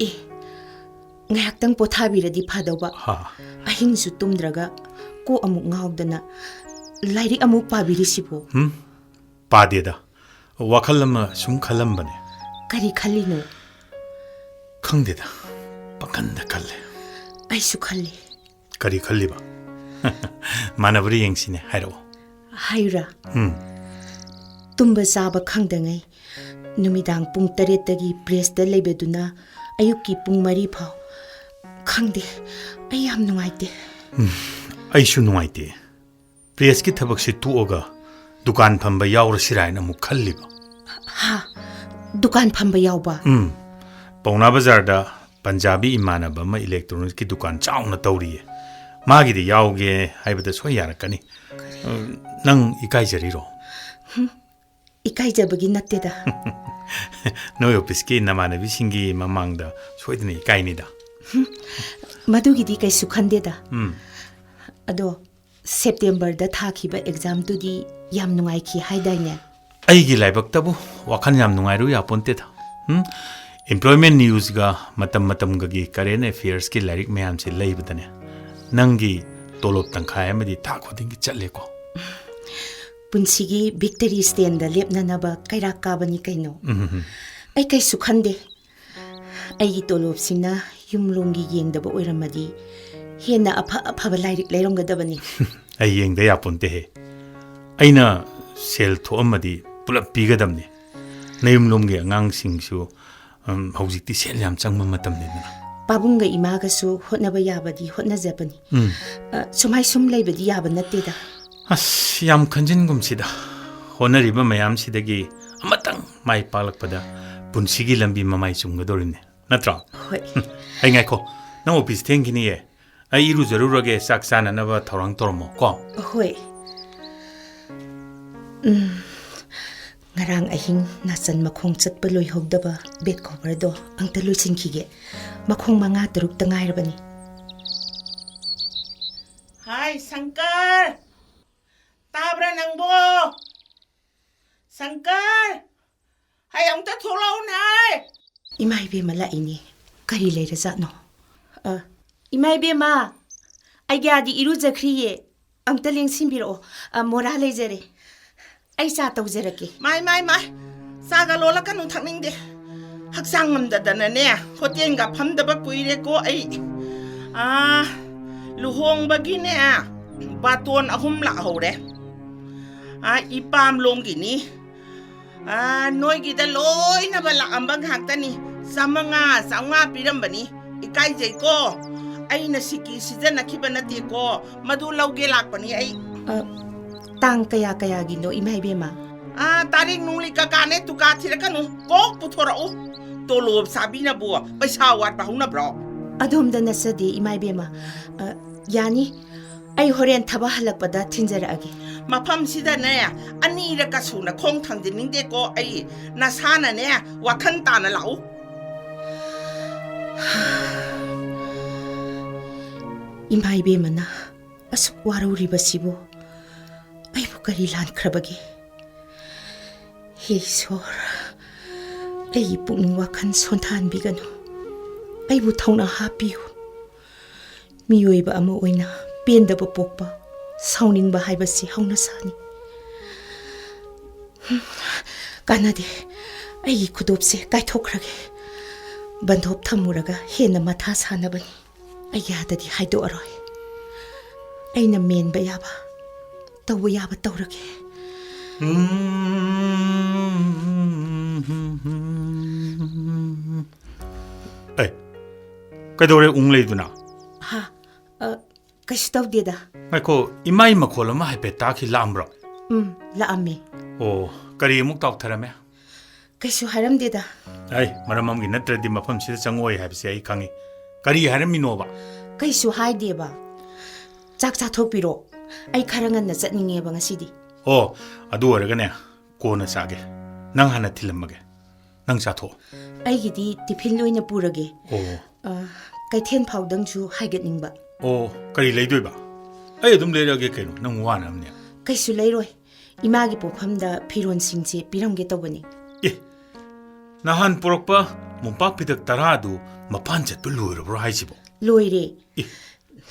ꯑꯦ, ꯉꯥꯏꯍꯥꯛꯇꯪ ꯄꯣꯊꯥꯕꯤꯔꯗꯤ ꯐꯗꯧꯕ꯫ ꯍꯥ꯫ ꯑꯍꯤꯡꯁꯨ ꯇꯨꯝꯗ꯭ꯔꯒ ꯀꯣꯛ ꯑꯃꯨꯛ ꯉꯥꯎꯗꯅ ꯂꯥꯏꯔꯤꯛ ꯑꯃꯨꯛ ꯄꯥꯕꯤꯔꯤꯁꯤꯕꯣ? ꯍꯨꯝ? ꯄꯥꯗꯦꯗ꯫ ꯋꯥꯈꯜ ꯑꯃ ꯁꯨꯝ ꯈꯜꯂꯝꯕꯅꯦ꯫ ꯀꯔꯤ ꯈꯜꯂꯤꯅꯣ? ꯈꯪꯗꯦꯗ꯫ ꯄꯥꯈꯟꯗ ꯈꯜꯂꯦ꯫ ꯑꯩꯁꯨ ꯈꯜꯂꯤ꯫ ꯀꯔꯤ ꯈꯜꯂꯤꯕ? ꯃꯥꯟꯅꯕ꯭ꯔꯥ ꯌꯦꯡꯁꯤꯅꯦ, ꯍꯥꯏꯔꯛꯑꯣ꯫ ꯍꯥꯏꯔꯥ? ꯎꯝ꯫ ꯇꯨꯝꯕ ꯆꯥꯕ ꯈꯪꯗꯉꯩ ꯅꯨꯃꯤꯗꯥꯡ ꯄꯨꯡ ꯇꯔꯦꯠꯇꯒꯤ ꯄ꯭ꯔꯦꯁꯇ ꯂꯩꯕꯗꯨꯅ ꯑꯌꯨꯛꯀꯤ ꯄꯨꯡ ꯃꯔꯤ ꯐꯥꯎ꯫ ꯈꯪꯗꯦ, ꯑꯩ ꯌꯥꯝ ꯅꯨꯡꯉꯥꯏꯇꯦ꯫ ꯑꯩꯁꯨ ꯅꯨꯡꯉꯥꯏꯇꯦ꯫ ꯄ꯭ꯔꯦꯁꯀꯤ ꯊꯕꯛꯁꯤ ꯇꯣꯛꯑꯒ ꯗꯨꯀꯥꯟ ꯐꯝꯕ ꯌꯥꯎꯔꯁꯤꯔꯥ ꯍꯥꯏꯅ ꯑꯃꯨꯛ ꯈꯜꯂꯤꯕ꯫ ꯍꯥ? ꯗꯨꯀꯥꯟ ꯐꯝꯕ ꯌꯥꯎꯕ? ꯎꯝ꯫ ꯄꯧꯅꯥ ꯕꯖꯥꯔꯗ ꯄꯟꯖꯥꯕꯤ ꯏꯃꯥꯟꯅꯕ ꯑꯃ ꯏꯂꯦꯛꯇ꯭ꯔꯣꯅꯤꯛꯁꯀꯤ ꯗꯨꯀꯥꯟ ꯆꯥꯎꯅ ꯇꯧꯔꯤꯌꯦ꯫ ꯃꯥꯒꯤꯗ ꯌꯥꯎꯒꯦ ꯍꯥꯏꯕꯗ ꯁꯣꯏ ꯌꯥꯔꯛꯀꯅꯤ꯫ ꯎꯝ, ꯅꯪ ꯏꯀꯥꯏꯖꯔꯤꯔꯣ? ꯏꯀꯥꯏꯖꯕꯒꯤ ꯅꯠꯇꯦꯗ꯫ ꯅꯣꯏ ꯑꯣꯐꯤꯁꯀꯤ ꯅꯃꯥꯟꯅꯕꯤꯁꯤꯡꯒꯤ ꯃꯃꯥꯡꯗ ꯁꯣꯏꯗꯅ ꯏꯀꯥꯏꯅꯤꯗ꯫ ꯃꯗꯨꯒꯤꯗꯤ ꯀꯩꯁꯨ ꯈꯟꯗꯦꯗ꯫ ꯎꯝ꯫ ꯑꯗꯣ ꯁꯦꯞꯇꯦꯝꯕꯔꯗ ꯊꯥꯈꯤꯕ ꯑꯦꯛꯖꯥꯝꯗꯨꯗꯤ ꯌꯥꯝ ꯅꯨꯡꯉꯥꯏꯈꯤ ꯍꯥꯏꯗꯥꯏꯅꯦ? ꯑꯩꯒꯤ ꯂꯥꯏꯕꯛꯇꯕꯨ ꯋꯥꯈꯜ ꯌꯥꯝ ꯅꯨꯡꯉꯥꯏꯔꯨ ꯌꯥꯄꯣꯟꯇꯦꯗ꯫ ꯎꯝ? Employment newsꯒ ꯃꯇꯝ ꯃꯇꯝꯒꯒꯤ current affairsꯀꯤ ꯂꯥꯏꯔꯤꯛ ꯃꯌꯥꯝꯁꯦ ꯂꯩꯕꯗꯅꯦ, ꯅꯪꯒꯤ ꯇꯣꯂꯣꯞ ꯇꯪꯈꯥꯏ ꯑꯃꯗꯤ ꯊꯥ ꯈꯨꯗꯤꯡꯒꯤ ꯆꯠꯂꯦꯀꯣ꯫ ꯄꯨꯟꯁꯤꯒꯤ victory standꯗ ꯂꯦꯞꯅꯅꯕ ꯀꯩꯔꯥꯛ ꯀꯥꯕꯅꯤ ꯀꯩꯅꯣ꯫ ꯎꯝ꯫ ꯑꯩ ꯀꯩꯁꯨ ꯈꯟꯗꯦ꯫ ꯑꯩꯒꯤ ꯇꯣꯂꯣꯞꯁꯤꯅ ꯌꯨꯝꯂꯣꯝꯒꯤ ꯌꯦꯡꯗꯕ ꯑꯣꯏꯔꯝꯃꯗꯤ ꯍꯦꯟꯅ ꯑꯐ ꯑꯐꯕ ꯂꯥꯏꯔꯤꯛ ꯂꯩꯔꯝꯒꯗꯕꯅꯤ꯫ ꯑꯩ ꯌꯦꯡꯗ ꯌꯥꯄꯣꯟꯇꯦꯍꯦ꯫ ꯑꯩꯅ ꯁꯦꯜ ꯊꯣꯛꯑꯝꯃꯗꯤ ꯄꯨꯂꯞ ꯄꯤꯒꯗꯕꯅꯤ꯫ ꯅꯌꯨꯝꯂꯣꯝꯒꯤ ꯑꯉꯥꯡꯁꯤꯡꯁꯨ, ꯎꯝ, ꯍꯧꯖꯤꯛꯇꯤ ꯁꯦꯜ ꯌꯥꯝ ꯆꯪꯕ ꯃꯇꯝꯅꯤꯗꯅ꯫ ꯄꯥꯕꯨꯡꯒ ꯏꯃꯥꯒꯁꯨ ꯍꯣꯠꯅꯕ ꯌꯥꯕꯗꯤ ꯍꯣꯠꯅꯖꯕꯅꯤ꯫ ꯎꯝ꯫ ꯑ, ꯁꯨꯃꯥꯏ ꯁꯨꯝ ꯂꯩꯕꯗꯤ ꯌꯥꯕ ꯅꯠꯇꯦꯗ꯫ ꯑꯁ, ꯌꯥꯝ ꯈꯟꯖꯤꯟꯒꯨꯝꯁꯤꯗ꯫ ꯍꯣꯠꯅꯔꯤꯕ ꯃꯌꯥꯝꯁꯤꯗꯒꯤ ꯑꯃꯇꯪ ꯃꯥꯏ ꯄꯥꯛꯂꯛꯄꯗ ꯄꯨꯟꯁꯤꯒꯤ ꯂꯝꯕꯤ ꯃꯃꯥꯏ ꯆꯨꯝꯒꯗꯧꯔꯤꯕꯅꯤ, ꯅꯠꯇ꯭ꯔꯣ? ꯍꯣꯏ꯫ ꯑꯩ ꯉꯥꯏꯈꯣ, ꯅꯪ ꯑꯣꯐꯤꯁ ꯊꯦꯡꯈꯤꯅꯤꯌꯦ꯫ ꯑꯩ ꯏꯔꯨꯖꯔꯨꯔꯒꯦ, ꯆꯥꯛ ꯆꯥꯅꯅꯕ ꯊꯧꯔꯥꯡ ꯇꯧꯔꯝꯃꯣ ꯀꯣ꯫ ꯍꯣꯏ꯫ ꯎꯝ, ꯉꯔꯥꯡ ꯑꯍꯤꯡ ꯅꯥꯆꯟ ꯃꯈꯣꯡ ꯆꯠꯄ ꯂꯣꯏꯍꯧꯗꯕ bed coverꯗꯣ ꯑꯝꯇ ꯂꯣꯏꯁꯤꯟꯈꯤꯒꯦ꯫ ꯃꯈꯣꯡ ꯃꯉꯥ ꯇꯔꯨꯛꯇ ꯉꯥꯏꯔꯕꯅꯤ꯫ ꯍꯥꯏ, ꯁꯪꯀꯔ! ꯇꯥꯕ꯭ꯔꯥ ꯅꯪꯕꯣ? ꯁꯪꯀꯔ! ꯍꯥꯏ, ꯑꯃꯨꯛꯇ ꯊꯣꯛꯂꯛꯎꯅꯦ! ꯏꯃꯥ ꯏꯕꯦꯝꯃ ꯂꯥꯛꯏꯅꯦ꯫ ꯀꯔꯤ ꯂꯩꯔꯖꯥꯠꯅꯣ? ꯑ, ꯏꯃꯥ ꯏꯕꯦꯝꯃ, ꯑꯩꯒꯤꯌꯥꯗꯤ ꯏꯔꯨꯖꯈ꯭ꯔꯤꯌꯦ꯫ ꯑꯝꯇ ꯂꯦꯡꯁꯤꯟꯕꯤꯔꯛꯑꯣ꯫ ꯑ, ꯃꯣꯔꯥ ꯂꯩꯖꯔꯦ꯫ ꯑꯩ ꯆꯥ ꯇꯧꯖꯔꯛꯀꯦ꯫ ꯃꯥꯏ, ꯃꯥꯏ, ꯃꯥꯏ! ꯆꯥꯒ ꯂꯣꯜꯂꯛꯀꯅꯨ, ꯊꯛꯅꯤꯡꯗꯦ꯫ ꯍꯛꯆꯥꯡ ꯉꯝꯗꯗꯅꯅꯦ, ꯍꯣꯇꯦꯜꯒ ꯐꯝꯗꯕ ꯀꯨꯏꯔꯦꯀꯣ ꯑꯩ꯫ ꯑꯥ, ꯂꯨꯍꯣꯡꯕꯒꯤꯅꯦ, ꯕꯥꯇꯣꯟ ꯑꯍꯨꯝ ꯂꯥꯛꯍꯧꯔꯦ꯫ ꯑꯥ, ꯏꯄꯥꯝꯂꯣꯝꯒꯤꯅꯤ꯫ ꯑꯥ, ꯅꯣꯏꯒꯤꯗ ꯂꯣꯏꯅꯃꯛ ꯂꯥꯛꯑꯝꯕ ꯉꯥꯛꯇꯅꯤ꯫ ꯆꯥꯃꯉꯥ, ꯆꯥꯃꯉꯥ ꯄꯤꯔꯝꯕꯅꯤ꯫ ꯏꯀꯥꯏꯖꯩꯀꯣ꯫ ꯑꯩꯅ ꯁꯤꯀꯤ ꯁꯤꯖꯤꯟꯅꯈꯤꯕ ꯅꯠꯇꯦꯀꯣ꯫ ꯃꯗꯨ ꯂꯧꯒꯦ ꯂꯥꯛꯄꯅꯤ ꯑꯩ꯫ ꯑ, ꯇꯥꯡ ꯀꯌꯥ ꯀꯌꯥꯒꯤꯅꯣ, ꯏꯃꯥ ꯏꯕꯦꯝꯃ? ꯑꯥ, ꯇꯥꯔꯤꯛ ꯅꯨꯡꯂꯤꯛ ꯀꯀꯥꯅꯦ, ꯇꯨꯀꯥ ꯊꯤꯔꯛꯀꯅꯨ꯫ ꯀꯣꯛ ꯄꯨꯊꯣꯔꯛꯎ꯫ ꯇꯣꯂꯣꯞ ꯆꯥꯕꯤꯅꯕꯨ ꯄꯩꯁꯥ ꯋꯥꯠꯄ ꯍꯧꯅꯕ꯭ꯔꯣ? ꯑꯗꯣꯝꯗ ꯅꯠꯆꯗꯦ, ꯏꯃꯥ ꯏꯕꯦꯝꯃ꯫ ꯑ, ꯌꯥꯅꯤ꯫ ꯑꯩ ꯍꯣꯔꯦꯟ ꯊꯕꯛ ꯍꯜꯂꯛꯄꯗ ꯊꯤꯟꯖꯔꯛꯑꯒꯦ꯫ ꯃꯐꯝꯁꯤꯗꯅꯦ, ꯑꯅꯤꯔꯛꯀ ꯁꯨꯅ ꯈꯣꯡ ꯊꯥꯡꯖꯤꯟꯅꯤꯡꯗꯦꯀꯣ ꯑꯩ꯫ ꯅꯁꯥꯅꯅꯦ, ꯋꯥꯈꯜ ꯇꯥꯅ ꯂꯥꯛꯎ꯫ ꯏꯃꯥ ꯏꯕꯦꯝꯃꯅ ꯑꯁꯨꯛ ꯋꯥꯔꯧꯔꯤꯕꯁꯤꯕꯨ ꯑꯩꯕꯨ ꯀꯔꯤ ꯂꯥꯟꯈ꯭ꯔꯕꯒꯦ? ꯍꯦ ꯏꯁꯣꯔ, ꯑꯩꯒꯤ ꯄꯨꯛꯅꯤꯡ ꯋꯥꯈꯜ ꯁꯣꯟꯊꯍꯟꯕꯤꯒꯅꯨ꯫ ꯑꯩꯕꯨ ꯊꯧꯅꯥ ꯍꯥꯞꯄꯤꯌꯨ꯫ ꯃꯤꯑꯣꯏꯕ ꯑꯃ ꯑꯣꯏꯅ ꯄꯦꯟꯗꯕ ꯄꯣꯛꯄ, ꯁꯥꯎꯅꯤꯡꯕ ꯍꯥꯏꯕꯁꯤ ꯍꯧꯅꯁꯥꯅꯤ꯫ ꯀꯥꯟꯅꯗꯦ꯫ ꯑꯩꯒꯤ ꯈꯨꯗꯣꯞꯁꯦ ꯀꯥꯏꯊꯣꯛꯈ꯭ꯔꯒꯦ꯫ ꯕꯟꯗꯣꯞ ꯊꯝꯃꯨꯔꯒ ꯍꯦꯟꯅ ꯃꯊꯥ ꯁꯥꯅꯕꯅꯤ꯫ ꯑꯩ ꯌꯥꯗꯗꯤ ꯍꯥꯏꯗꯣꯛꯑꯔꯣꯏ꯫ ꯑꯩꯅ ꯃꯦꯟꯕ ꯌꯥꯕ, ꯇꯧꯕ ꯌꯥꯕ ꯇꯧꯔꯒꯦ꯫ ꯎꯝ꯫ ꯑꯦ, ꯀꯩꯗꯧꯔꯦ ꯎꯪ ꯂꯩꯗꯨꯅ? ꯍꯥ? ꯑ, ꯀꯩꯁꯨ ꯇꯧꯗꯦꯗ꯫ ꯉꯥꯏꯈꯣ, ꯏꯃꯥꯏ ꯃꯈꯣꯜ ꯑꯃ ꯍꯥꯏꯐꯦꯠ ꯇꯥꯈꯤ, ꯂꯥꯛꯑꯝꯕ꯭ꯔꯣ? ꯎꯝ, ꯂꯥꯛꯑꯝꯃꯦ꯫ ꯑꯣ, ꯀꯔꯤ ꯑꯃꯨꯛ ꯇꯥꯎꯊꯔꯝꯃꯦ? ꯀꯩꯁꯨ ꯍꯥꯏꯔꯝꯗꯦꯗ꯫ ꯑꯩ, ꯃꯔꯝ ꯑꯃꯒꯤ ꯅꯠꯇ꯭ꯔꯗꯤ ꯃꯐꯝꯁꯤꯗ ꯆꯪꯉꯛꯑꯣꯏ ꯍꯥꯏꯕꯁꯦ ꯑꯩ ꯈꯪꯉꯤ꯫ ꯀꯔꯤ ꯍꯥꯏꯔꯝꯃꯤꯅꯣꯕ? ꯀꯩꯁꯨ ꯍꯥꯏꯗꯦꯕ꯫ ꯆꯥꯛ ꯆꯥꯊꯣꯛꯄꯤꯔꯣ꯫ ꯑꯩ ꯈꯔ ꯉꯟꯅ ꯆꯠꯅꯤꯡꯉꯦꯕ ꯉꯁꯤꯗꯤ꯫ ꯑꯣ, ꯑꯗꯨ ꯑꯣꯏꯔꯒꯅꯦ, ꯀꯣꯟꯅ ꯆꯥꯒꯦ꯫ ꯅꯪ ꯍꯥꯟꯅ ꯊꯤꯜꯂꯝꯃꯒꯦ꯫ ꯅꯪ ꯆꯥꯊꯣꯛꯑꯣ꯫ ꯑꯩꯒꯤꯗꯤ ꯇꯤꯐꯤꯟ ꯑꯣꯏꯅ ꯄꯨꯔꯒꯦ꯫ ꯑꯣ꯫ ꯑ, ꯀꯩꯊꯦꯜ ꯐꯥꯎꯗꯪꯁꯨ ꯍꯥꯏꯒꯠꯅꯤꯡꯕ꯫ ꯑꯣ, ꯀꯔꯤ ꯂꯩꯗꯣꯏꯕ? ꯑꯩ ꯑꯗꯨꯝ ꯂꯩꯔꯛꯑꯒꯦ ꯀꯩꯅꯣ, ꯅꯪ ꯋꯥꯅꯕꯅꯦ꯫ ꯀꯩꯁꯨ ꯂꯩꯔꯣꯏ꯫ ꯏꯃꯥꯒꯤ ꯄꯣꯠꯐꯝꯗ ꯐꯤꯔꯣꯟꯁꯤꯡꯁꯦ ꯄꯤꯔꯝꯒꯦ ꯇꯧꯕꯅꯤ꯫ ꯑꯦ, ꯅꯍꯥꯟ ꯄꯨꯔꯛꯄ ꯃꯣꯝꯄꯥꯛ ꯐꯤꯗꯛ ꯇꯔꯥꯗꯨ ꯃꯄꯥꯟ ꯆꯠꯄ ꯂꯣꯏꯔꯕ꯭ꯔꯣ ꯍꯥꯏꯁꯤꯕꯣ? ꯂꯣꯏꯔꯦ꯫ ꯑꯦ꯫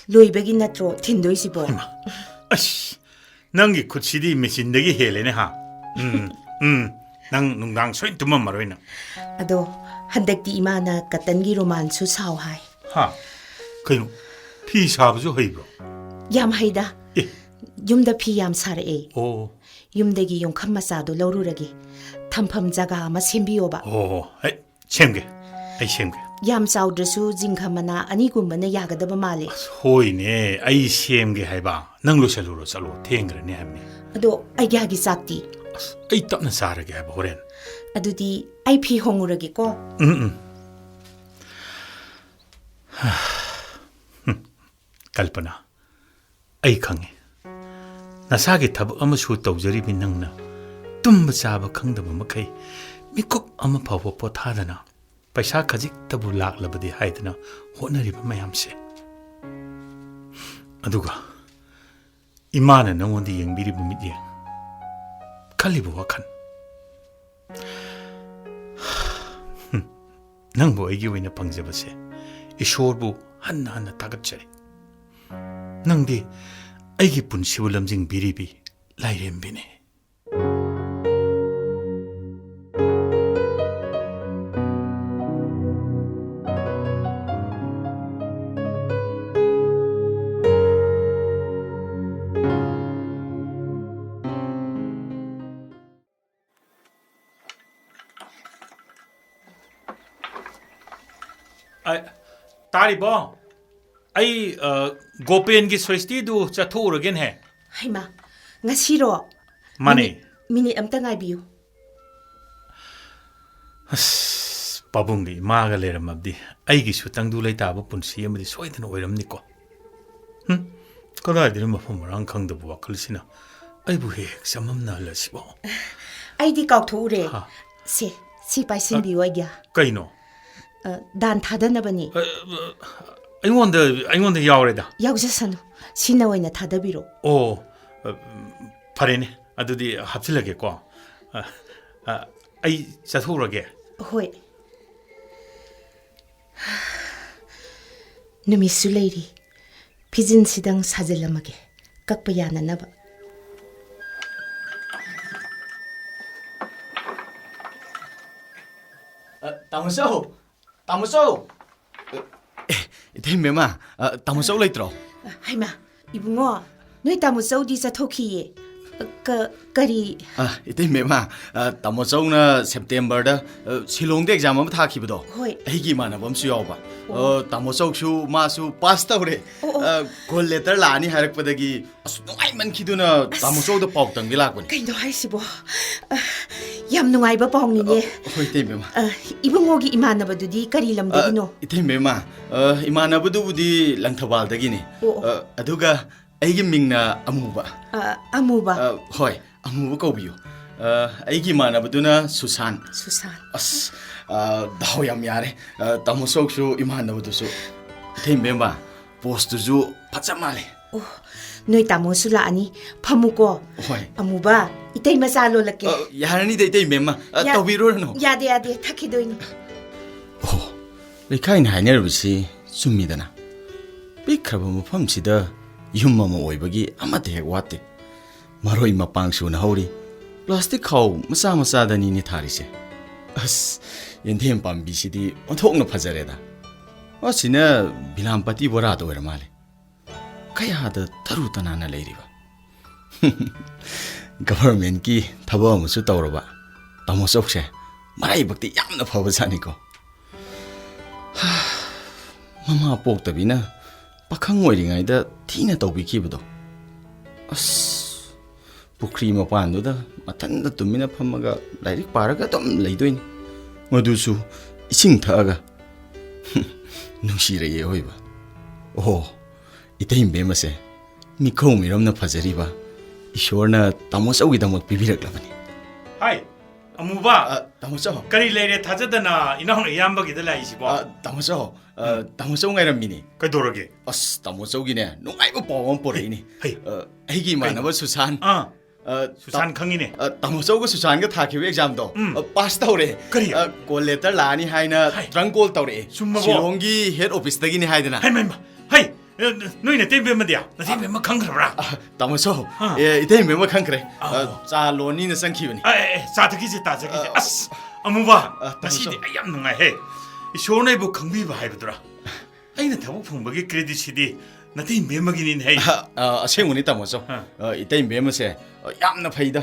ꯂꯣꯏꯕꯒꯤ ꯅꯠꯇ꯭ꯔꯣ ꯊꯤꯟꯗꯣꯏꯁꯤꯕꯣ? ꯍꯩꯃꯥ, ꯑꯁ, ꯅꯪꯒꯤ ꯈꯨꯠꯁꯤꯗꯤ ꯃꯦꯆꯤꯟꯗꯒꯤ ꯍꯦꯜꯂꯦꯅꯦ ꯍꯥ? ꯎꯝ, ꯎꯝ, ꯅꯪ ꯅꯨꯡꯗꯥꯡ ꯁꯣꯏ ꯇꯨꯝꯃꯝꯃꯔꯣꯏ ꯅꯪ꯫ ꯑꯗꯣ ꯍꯟꯗꯛꯇꯤ ꯏꯃꯥꯅ ꯀꯇꯟꯒꯤ ꯔꯨꯃꯥꯟꯁꯨ ꯁꯥꯎ ꯍꯥꯏ꯫ ꯍꯥ? ꯀꯩꯅꯣ? ꯐꯤ ꯁꯥꯕꯁꯨ ꯍꯩꯕ꯭ꯔꯣ? ꯌꯥꯝ ꯍꯩꯗ꯫ ꯑꯦ꯫ ꯌꯨꯝꯗ ꯐꯤ ꯌꯥꯝ ꯁꯥꯔꯛꯑꯦ꯫ ꯑꯣ꯫ ꯌꯨꯝꯗꯒꯤ ꯌꯣꯡꯈꯝ ꯃꯆꯥꯗꯣ ꯂꯧꯔꯨꯔꯒꯦ꯫ ꯊꯝꯐꯝ ꯖꯒꯥ ꯑꯃ ꯁꯦꯝꯕꯤꯌꯣꯕ꯫ ꯑꯣ, ꯑꯩ ꯁꯦꯝꯒꯦ꯫ ꯑꯩ ꯁꯦꯝꯒꯦ꯫ ꯌꯥꯝ ꯆꯥꯎꯗ꯭ꯔꯁꯨ ꯖꯤꯡꯒ ꯃꯅꯥ ꯑꯅꯤꯒꯨꯝꯕꯅ ꯌꯥꯒꯗꯕ ꯃꯥꯜꯂꯦ꯫ ꯑꯁ, ꯍꯣꯏꯅꯦ, ꯑꯩ ꯁꯦꯝꯒꯦ ꯍꯥꯏꯕ꯫ ꯅꯪ ꯂꯣꯏꯁꯜꯂꯨꯔꯣ, ꯆꯠꯂꯣ, ꯊꯦꯡꯈ꯭ꯔꯅꯤ ꯍꯥꯏꯕꯅꯤ꯫ ꯑꯗꯣ ꯑꯩꯒꯤꯌꯥꯒꯤ ꯆꯥꯛꯇꯤ? ꯑꯁ, ꯑꯩ ꯇꯞꯅ ꯆꯥꯔꯒꯦ ꯍꯥꯏꯕ ꯍꯣꯔꯦꯟ꯫ ꯑꯗꯨꯗꯤ ꯑꯩ ꯐꯤ ꯍꯣꯡꯉꯨꯔꯒꯦꯀꯣ꯫ ꯎꯝ, ꯎꯝ꯫ ꯀꯜꯄꯅꯥ, ꯑꯩ ꯈꯪꯉꯤ꯫ ꯅꯁꯥꯒꯤ ꯊꯕꯛ ꯑꯃꯁꯨ ꯇꯧꯖꯔꯤꯕꯤ ꯅꯪꯅ ꯇꯨꯝꯕ ꯆꯥꯕ ꯈꯪꯗꯕ ꯃꯈꯩ ꯃꯤꯀꯨꯞ ꯑꯃ ꯐꯥꯎꯕ ꯄꯣꯊꯥꯗꯅ ꯄꯩꯁꯥ ꯈꯖꯤꯛꯇꯕꯨ ꯂꯥꯛꯂꯕꯗꯤ ꯍꯥꯏꯗꯅ ꯍꯣꯠꯅꯔꯤꯕ ꯃꯌꯥꯝꯁꯦ꯫ ꯑꯗꯨꯒ ꯏꯃꯥꯅ ꯅꯪꯉꯣꯟꯗ ꯌꯦꯡꯕꯤꯔꯤꯕ ꯃꯤꯠꯌꯦꯡ, ꯈꯜꯂꯤꯕ ꯋꯥꯈꯜ, ꯅꯪꯕꯨ ꯑꯩꯒꯤ ꯑꯣꯏꯅ ꯐꯪꯖꯕꯁꯦ ꯏꯁꯣꯔꯕꯨ ꯍꯟꯅ ꯍꯟꯅ ꯊꯥꯒꯠꯆꯔꯤ꯫ ꯅꯪꯗꯤ ꯑꯩꯒꯤ ꯄꯨꯟꯁꯤꯕꯨ ꯂꯝꯖꯤꯡꯕꯤꯔꯤꯕꯤ ꯂꯥꯏꯔꯦꯝꯕꯤꯅꯤ꯫ ꯑ, ꯇꯥꯔꯤꯕꯣ? ꯑꯩ, ꯑ, ꯒꯣꯄꯦꯟꯒꯤ ꯁ꯭ꯋꯦꯁꯇꯤꯗꯨ ꯆꯠꯊꯣꯛꯎꯔꯒꯦꯅꯦ꯫ ꯍꯩꯃꯥ, ꯉꯁꯤꯔꯣ? ꯃꯥꯅꯦ꯫ ꯃꯤꯅꯤꯠ, ꯃꯤꯅꯤꯠ ꯑꯝꯇ ꯉꯥꯏꯕꯤꯌꯨ꯫ ꯑꯁ, ꯄꯥꯕꯨꯡꯒ ꯏꯃꯥꯒ ꯂꯩꯔꯝꯃꯕꯗꯤ ꯑꯩꯒꯤꯁꯨ ꯇꯪꯗꯨ ꯂꯩꯇꯥꯕ ꯄꯨꯟꯁꯤ ꯑꯃꯗꯤ ꯁꯣꯏꯗꯅ ꯑꯣꯏꯔꯝꯅꯤꯀꯣ꯫ ꯍꯨꯝ, ꯀꯗꯥꯏꯗꯅꯣ ꯃꯐꯝ ꯃꯔꯥꯡ ꯈꯪꯗꯕ ꯋꯥꯈꯜꯁꯤꯅ ꯑꯩꯕꯨ ꯍꯦꯛ ꯍꯦꯛ ꯆꯃꯝꯅꯍꯜꯂꯁꯤꯕꯣ? ꯑꯩꯗꯤ ꯀꯥꯎꯊꯣꯛꯎꯔꯦ꯫ ꯍꯥ꯫ ꯁꯦ, ꯁꯤ ꯄꯥꯏꯁꯤꯟꯕꯤꯌꯨ ꯑꯩꯒꯤ꯫ ꯀꯩꯅꯣ? ꯑ, ꯗꯥꯟ ꯊꯥꯗꯅꯕꯅꯤ꯫ ꯑ, ꯑ, ꯑꯩꯉꯣꯟꯗ, ꯑꯩꯉꯣꯟꯗ ꯌꯥꯎꯔꯦꯗ꯫ ꯌꯥꯎꯖꯁꯅꯨ꯫ ꯁꯤꯅ ꯑꯣꯏꯅ ꯊꯥꯗꯕꯤꯔꯣ꯫ ꯑꯣ, ꯑ, ꯐꯔꯦꯅꯦ꯫ ꯑꯗꯨꯗꯤ ꯍꯥꯞꯆꯤꯜꯂꯒꯦꯀꯣ꯫ ꯑ, ꯑ, ꯑꯩ ꯆꯠꯊꯣꯛꯎꯔꯒꯦ꯫ ꯍꯣꯏ꯫ ꯅꯨꯃꯤꯠꯁꯨ ꯂꯩꯔꯤ꯫ ꯐꯤꯖꯤꯟꯁꯤꯗꯪ ꯁꯥꯖꯤꯜꯂꯝꯃꯒꯦ, ꯀꯛꯄ ꯌꯥꯅꯅꯕ꯫ ꯑ, ꯇꯥꯃꯣ ꯆꯧ! ꯇꯥꯃꯣ ꯆꯧ! ꯑꯦ, ꯏꯇꯩꯃ ꯕꯦꯝꯃ, ꯑ, ꯇꯥꯃꯣ ꯆꯧ ꯂꯩꯇ꯭ꯔꯣ? ꯍꯩꯃꯥ, ꯏꯕꯨꯡꯉꯣ, ꯅꯣꯏ ꯇꯥꯃꯣ ꯆꯧꯗꯤ ꯆꯠꯊꯣꯛꯈꯤꯌꯦ꯫ ꯀ-, ꯀꯔꯤ? ꯑ, ꯏꯇꯩꯃ ꯕꯦꯝꯃ, ꯑ, ꯇꯥꯃꯣ ꯆꯧꯅ ꯁꯦꯞꯇꯦꯝꯕꯔꯗ, ꯑ, ꯁꯤꯂꯣꯡꯗ ꯑꯦꯛꯖꯥꯝ ꯑꯃ ꯊꯥꯈꯤꯕꯗꯣ, ꯍꯣꯏ꯫ ꯑꯩꯒꯤ ꯏꯃꯥꯟꯅꯕ ꯑꯃꯁꯨ ꯌꯥꯎꯕ꯫ ꯑꯣ꯫ ꯑ, ꯇꯥꯃꯣ ꯆꯧꯁꯨ ꯃꯥꯁꯨ ꯄꯥꯁ ꯇꯧꯔꯦ꯫ ꯑꯣ, ꯑꯣ꯫ ꯑ, ꯀꯣꯜ ꯂꯦꯇꯔ ꯂꯥꯛꯑꯅꯤ ꯍꯥꯏꯔꯛꯄꯗꯒꯤ ꯑꯁ, ꯅꯨꯡꯉꯥꯏꯃꯟꯈꯤꯗꯨꯅ ꯑꯁ, ꯇꯥꯃꯣ ꯆꯧꯗ ꯄꯥꯎ ꯇꯝꯒꯦ ꯂꯥꯛꯄꯅꯤ꯫ ꯀꯩꯅꯣ ꯍꯥꯏꯁꯤꯕꯣ? ꯑ, ꯌꯥꯝ ꯅꯨꯡꯉꯥꯏꯕ ꯄꯥꯎꯅꯤꯅꯦ꯫ ꯑ, ꯍꯣꯏ, ꯏꯇꯩꯃ ꯕꯦꯝꯃ꯫ ꯑ, ꯏꯕꯨꯡꯉꯣꯒꯤ ꯏꯃꯥꯟꯅꯕꯗꯨꯗꯤ ꯀꯔꯤ ꯂꯝꯗꯒꯤꯅꯣ? ꯑ, ꯏꯇꯩꯃ ꯕꯦꯝꯃ, ꯑ, ꯏꯃꯥꯟꯅꯕꯗꯨꯕꯨꯗꯤ ꯂꯪꯊꯕꯥꯜꯗꯒꯤꯅꯤ꯫ ꯑꯣ, ꯑꯣ꯫ ꯑ, ꯑꯗꯨꯒ ꯑꯩꯒꯤ ꯃꯤꯡꯅ ꯑꯃꯨꯕ꯫ ꯑ, ꯑꯃꯨꯕ? ꯑ, ꯍꯣꯏ, ꯑꯃꯨꯕ ꯀꯧꯕꯤꯌꯨ꯫ ꯑ, ꯑꯩꯒꯤ ꯏꯃꯥꯟꯅꯕꯗꯨꯅ ꯁꯨꯁꯥꯟ꯫ ꯁꯨꯁꯥꯟ꯫ ꯑꯁ, ꯑ, ꯗꯥꯎ ꯌꯥꯝ ꯌꯥꯔꯦ꯫ ꯑ, ꯇꯥꯃꯣ ꯆꯧꯁꯨ ꯏꯃꯥꯟꯅꯕꯗꯨꯁꯨ꯫ ꯏꯇꯩꯃ ꯕꯦꯝꯃ, ꯄꯣꯁꯇꯨꯁꯨ ꯐꯖ ꯃꯥꯜꯂꯦ꯫ ꯑꯣ, ꯅꯣꯏ ꯇꯥꯃꯣꯁꯨ ꯂꯥꯛꯑꯅꯤ꯫ ꯐꯝꯃꯨꯀꯣ꯫ ꯍꯣꯏ꯫ ꯑꯃꯨꯕ, ꯏꯇꯩ ꯃꯆꯥ ꯂꯣꯜꯂꯛꯀꯦ꯫ ꯑ, ꯌꯥꯔꯅꯤꯗ, ꯏꯇꯩꯃ ꯕꯦꯝꯃ꯫ ꯑ, ꯌꯥ-, ꯇꯧꯕꯤꯔꯨꯔꯅꯨ꯫ ꯌꯥꯗꯦ, ꯌꯥꯗꯦ, ꯊꯛꯈꯤꯗꯣꯏꯅꯤ꯫ ꯑꯣ, ꯂꯩꯀꯥꯏꯅ ꯍꯥꯏꯅꯔꯤꯕꯁꯤ ꯆꯨꯝꯃꯤꯗꯅ꯫ ꯄꯤꯛꯈ꯭ꯔꯕ ꯃꯐꯝꯁꯤꯗ ꯌꯨꯝ ꯑꯃ ꯑꯣꯏꯕꯒꯤ ꯑꯃꯠꯇ ꯍꯦꯛ ꯋꯥꯠꯇꯦ꯫ ꯃꯔꯣꯏ ꯃꯄꯥꯡ ꯁꯨꯅ ꯍꯧꯔꯤ꯫ ꯄ꯭ꯂꯥꯁꯇꯤꯛ ꯈꯥꯎ ꯃꯆꯥ ꯃꯆꯥꯗꯅꯤꯅꯦ ꯊꯥꯔꯤꯁꯦ꯫ ꯑꯁ, ꯌꯦꯟꯗꯦꯝ ꯄꯥꯝꯕꯤꯁꯤꯗꯤ ꯑꯣꯟꯊꯣꯛꯅ ꯐꯖꯔꯦꯗ꯫ ꯑꯁꯤꯅ ꯕꯤꯂꯥꯝꯄꯇꯤ ꯕꯣꯔꯥꯗ ꯑꯣꯏꯔ ꯃꯥꯜꯂꯦ꯫ ꯀꯌꯥꯗ ꯇꯔꯨ ꯇꯅꯥꯟꯅ ꯂꯩꯔꯤꯕ꯫ ꯒꯚꯔꯟꯃꯦꯟꯠꯀꯤ ꯊꯕꯛ ꯑꯃꯁꯨ ꯇꯧꯔꯕ ꯇꯥꯃꯣ ꯆꯧꯁꯦ ꯃꯔꯥꯏꯕꯛꯇꯤ ꯌꯥꯝꯅ ꯐꯕꯖꯥꯠꯅꯤꯀꯣ꯫ ꯃꯃꯥ ꯄꯣꯛꯇꯕꯤꯅ ꯄꯥꯈꯪ ꯑꯣꯏꯔꯤꯉꯩꯗ ꯊꯤꯅ ꯇꯧꯕꯤꯈꯤꯕꯗꯣ꯫ ꯑꯁ, ꯄꯨꯈ꯭ꯔꯤ ꯃꯄꯥꯟꯗꯨꯗ ꯃꯊꯟꯇ ꯇꯨꯃꯤꯟꯅ ꯐꯝꯃꯒ ꯂꯥꯏꯔꯤꯛ ꯄꯥꯔꯒ ꯑꯗꯨꯝ ꯂꯩꯗꯣꯏꯅꯤ꯫ ꯃꯗꯨꯁꯨ ꯏꯁꯤꯡ ꯊꯛꯑꯒ꯫ ꯅꯨꯡꯁꯤꯔꯛꯑꯦ ꯑꯑꯣꯏꯕ꯫ ꯑꯣꯍꯣ, ꯏꯇꯩ ꯕꯦꯝꯃꯁꯦ ꯃꯤꯈꯧ ꯃꯤꯔꯝꯅ ꯐꯖꯔꯤꯕ ꯏꯁꯣꯔꯅ ꯇꯥꯃꯣ ꯆꯧꯒꯤꯗꯃꯛ ꯄꯤꯕꯤꯔꯛꯂꯕꯅꯤ꯫ ꯍꯥꯏ, ꯑꯃꯨꯕ! ꯑ, ꯇꯥꯃꯣ ꯆꯧ꯫ ꯀꯔꯤ ꯂꯩꯔꯦ ꯊꯥꯖꯗꯅ ꯏꯅꯥꯎꯅ ꯏꯌꯥꯝꯕꯒꯤꯗ ꯂꯥꯛꯏꯁꯤꯕꯣ? ꯑ, ꯇꯥꯃꯣ ꯆꯧ, ꯑ, ꯎꯝ꯫ ꯇꯥꯃꯣ ꯆꯧ ꯉꯥꯏꯔꯝꯃꯤꯅꯤ꯫ ꯀꯩꯗꯧꯔꯒꯦ? ꯑꯁ, ꯇꯥꯃꯣ ꯆꯧꯒꯤꯅꯦ, ꯅꯨꯡꯉꯥꯏꯕ ꯄꯥꯎ ꯑꯃ ꯄꯨꯔꯛꯏꯅꯤ꯫ ꯍꯩ, ꯑ, ꯑꯩꯒꯤ ꯏꯃꯥꯟꯅꯕ ꯀꯩꯅꯣ? ꯁꯨꯁꯥꯟ, ꯑꯥ, ꯑ, ꯁꯨꯁꯥꯟ ꯇꯥ-, ꯈꯪꯉꯤꯅꯦ꯫ ꯑ, ꯇꯥꯃꯣ ꯆꯧꯒ ꯁꯨꯁꯥꯟꯒ ꯊꯥꯈꯤꯕ ꯑꯦꯛꯖꯥꯝꯗꯣ, ꯎꯝ꯫ ꯑ, ꯄꯥꯁ ꯇꯧꯔꯦ꯫ ꯀꯔꯤ? ꯑ, ꯀꯣꯜ ꯂꯦꯇꯔ ꯂꯥꯛꯑꯅꯤ ꯍꯥꯏꯅ ꯍꯩ, ꯇ꯭ꯔꯪ ꯀꯣꯜ ꯇꯧꯔꯛꯑꯦ꯫ ꯆꯨꯝꯃꯕꯣ? ꯁꯤꯂꯣꯡꯒꯤ ꯍꯦꯗ ꯑꯣꯐꯤꯁꯇꯒꯤꯅꯤ ꯍꯥꯏꯗꯅ꯫ ꯍꯩ, ꯃꯩ, ꯃꯩ, ꯍꯩ! ꯑꯦ, ꯅꯣꯏ ꯅꯇꯩꯃ ꯑꯃꯗꯤ? ꯅꯇꯩꯃ ꯑꯃ ꯈꯪꯈ꯭ꯔꯕ꯭ꯔꯥ? ꯑ, ꯇꯥꯃꯣ ꯆꯧ, ꯑꯥ꯫ ꯑꯦ, ꯏꯇꯩꯃ ꯑꯃ ꯈꯪꯈ꯭ꯔꯦ꯫ ꯑꯥ꯫ ꯑ, ꯆꯥ ꯂꯣꯟꯅꯤꯅ ꯆꯪꯈꯤꯕꯅꯤ꯫ ꯑꯦ, ꯑꯦ, ꯑꯦ, ꯆꯥ ꯊꯛꯈꯤꯁꯦ, ꯆꯥ ꯊꯛꯈꯤꯁꯦ꯫ ꯑ, ꯑꯁ, ꯑꯃꯨꯕ, ꯑ, ꯇꯥꯃꯣ ꯉꯁꯤꯗꯤ ꯆꯧ꯫ ꯑꯩ ꯌꯥꯝ ꯅꯨꯡꯉꯥꯏꯍꯦ꯫ ꯏꯁꯣꯔꯅ ꯑꯩꯕꯨ ꯈꯪꯕꯤꯕ ꯍꯥꯏꯕꯗꯨꯔꯥ? ꯑꯩꯅ ꯊꯕꯛ ꯐꯪꯕꯒꯤ credit ꯁꯤꯗꯤ ꯅꯇꯩ ꯃꯦꯝꯃꯒꯤꯅꯤꯅꯦ ꯍꯩ꯫ ꯑ, ꯑ, ꯑꯁꯦꯡꯕꯅꯤ, ꯇꯥꯃꯣ ꯆꯧ꯫ ꯑ꯫ ꯑ, ꯏꯇꯩ ꯃꯦꯝꯃꯁꯦ, ꯑ, ꯌꯥꯝꯅ ꯐꯩꯗ꯫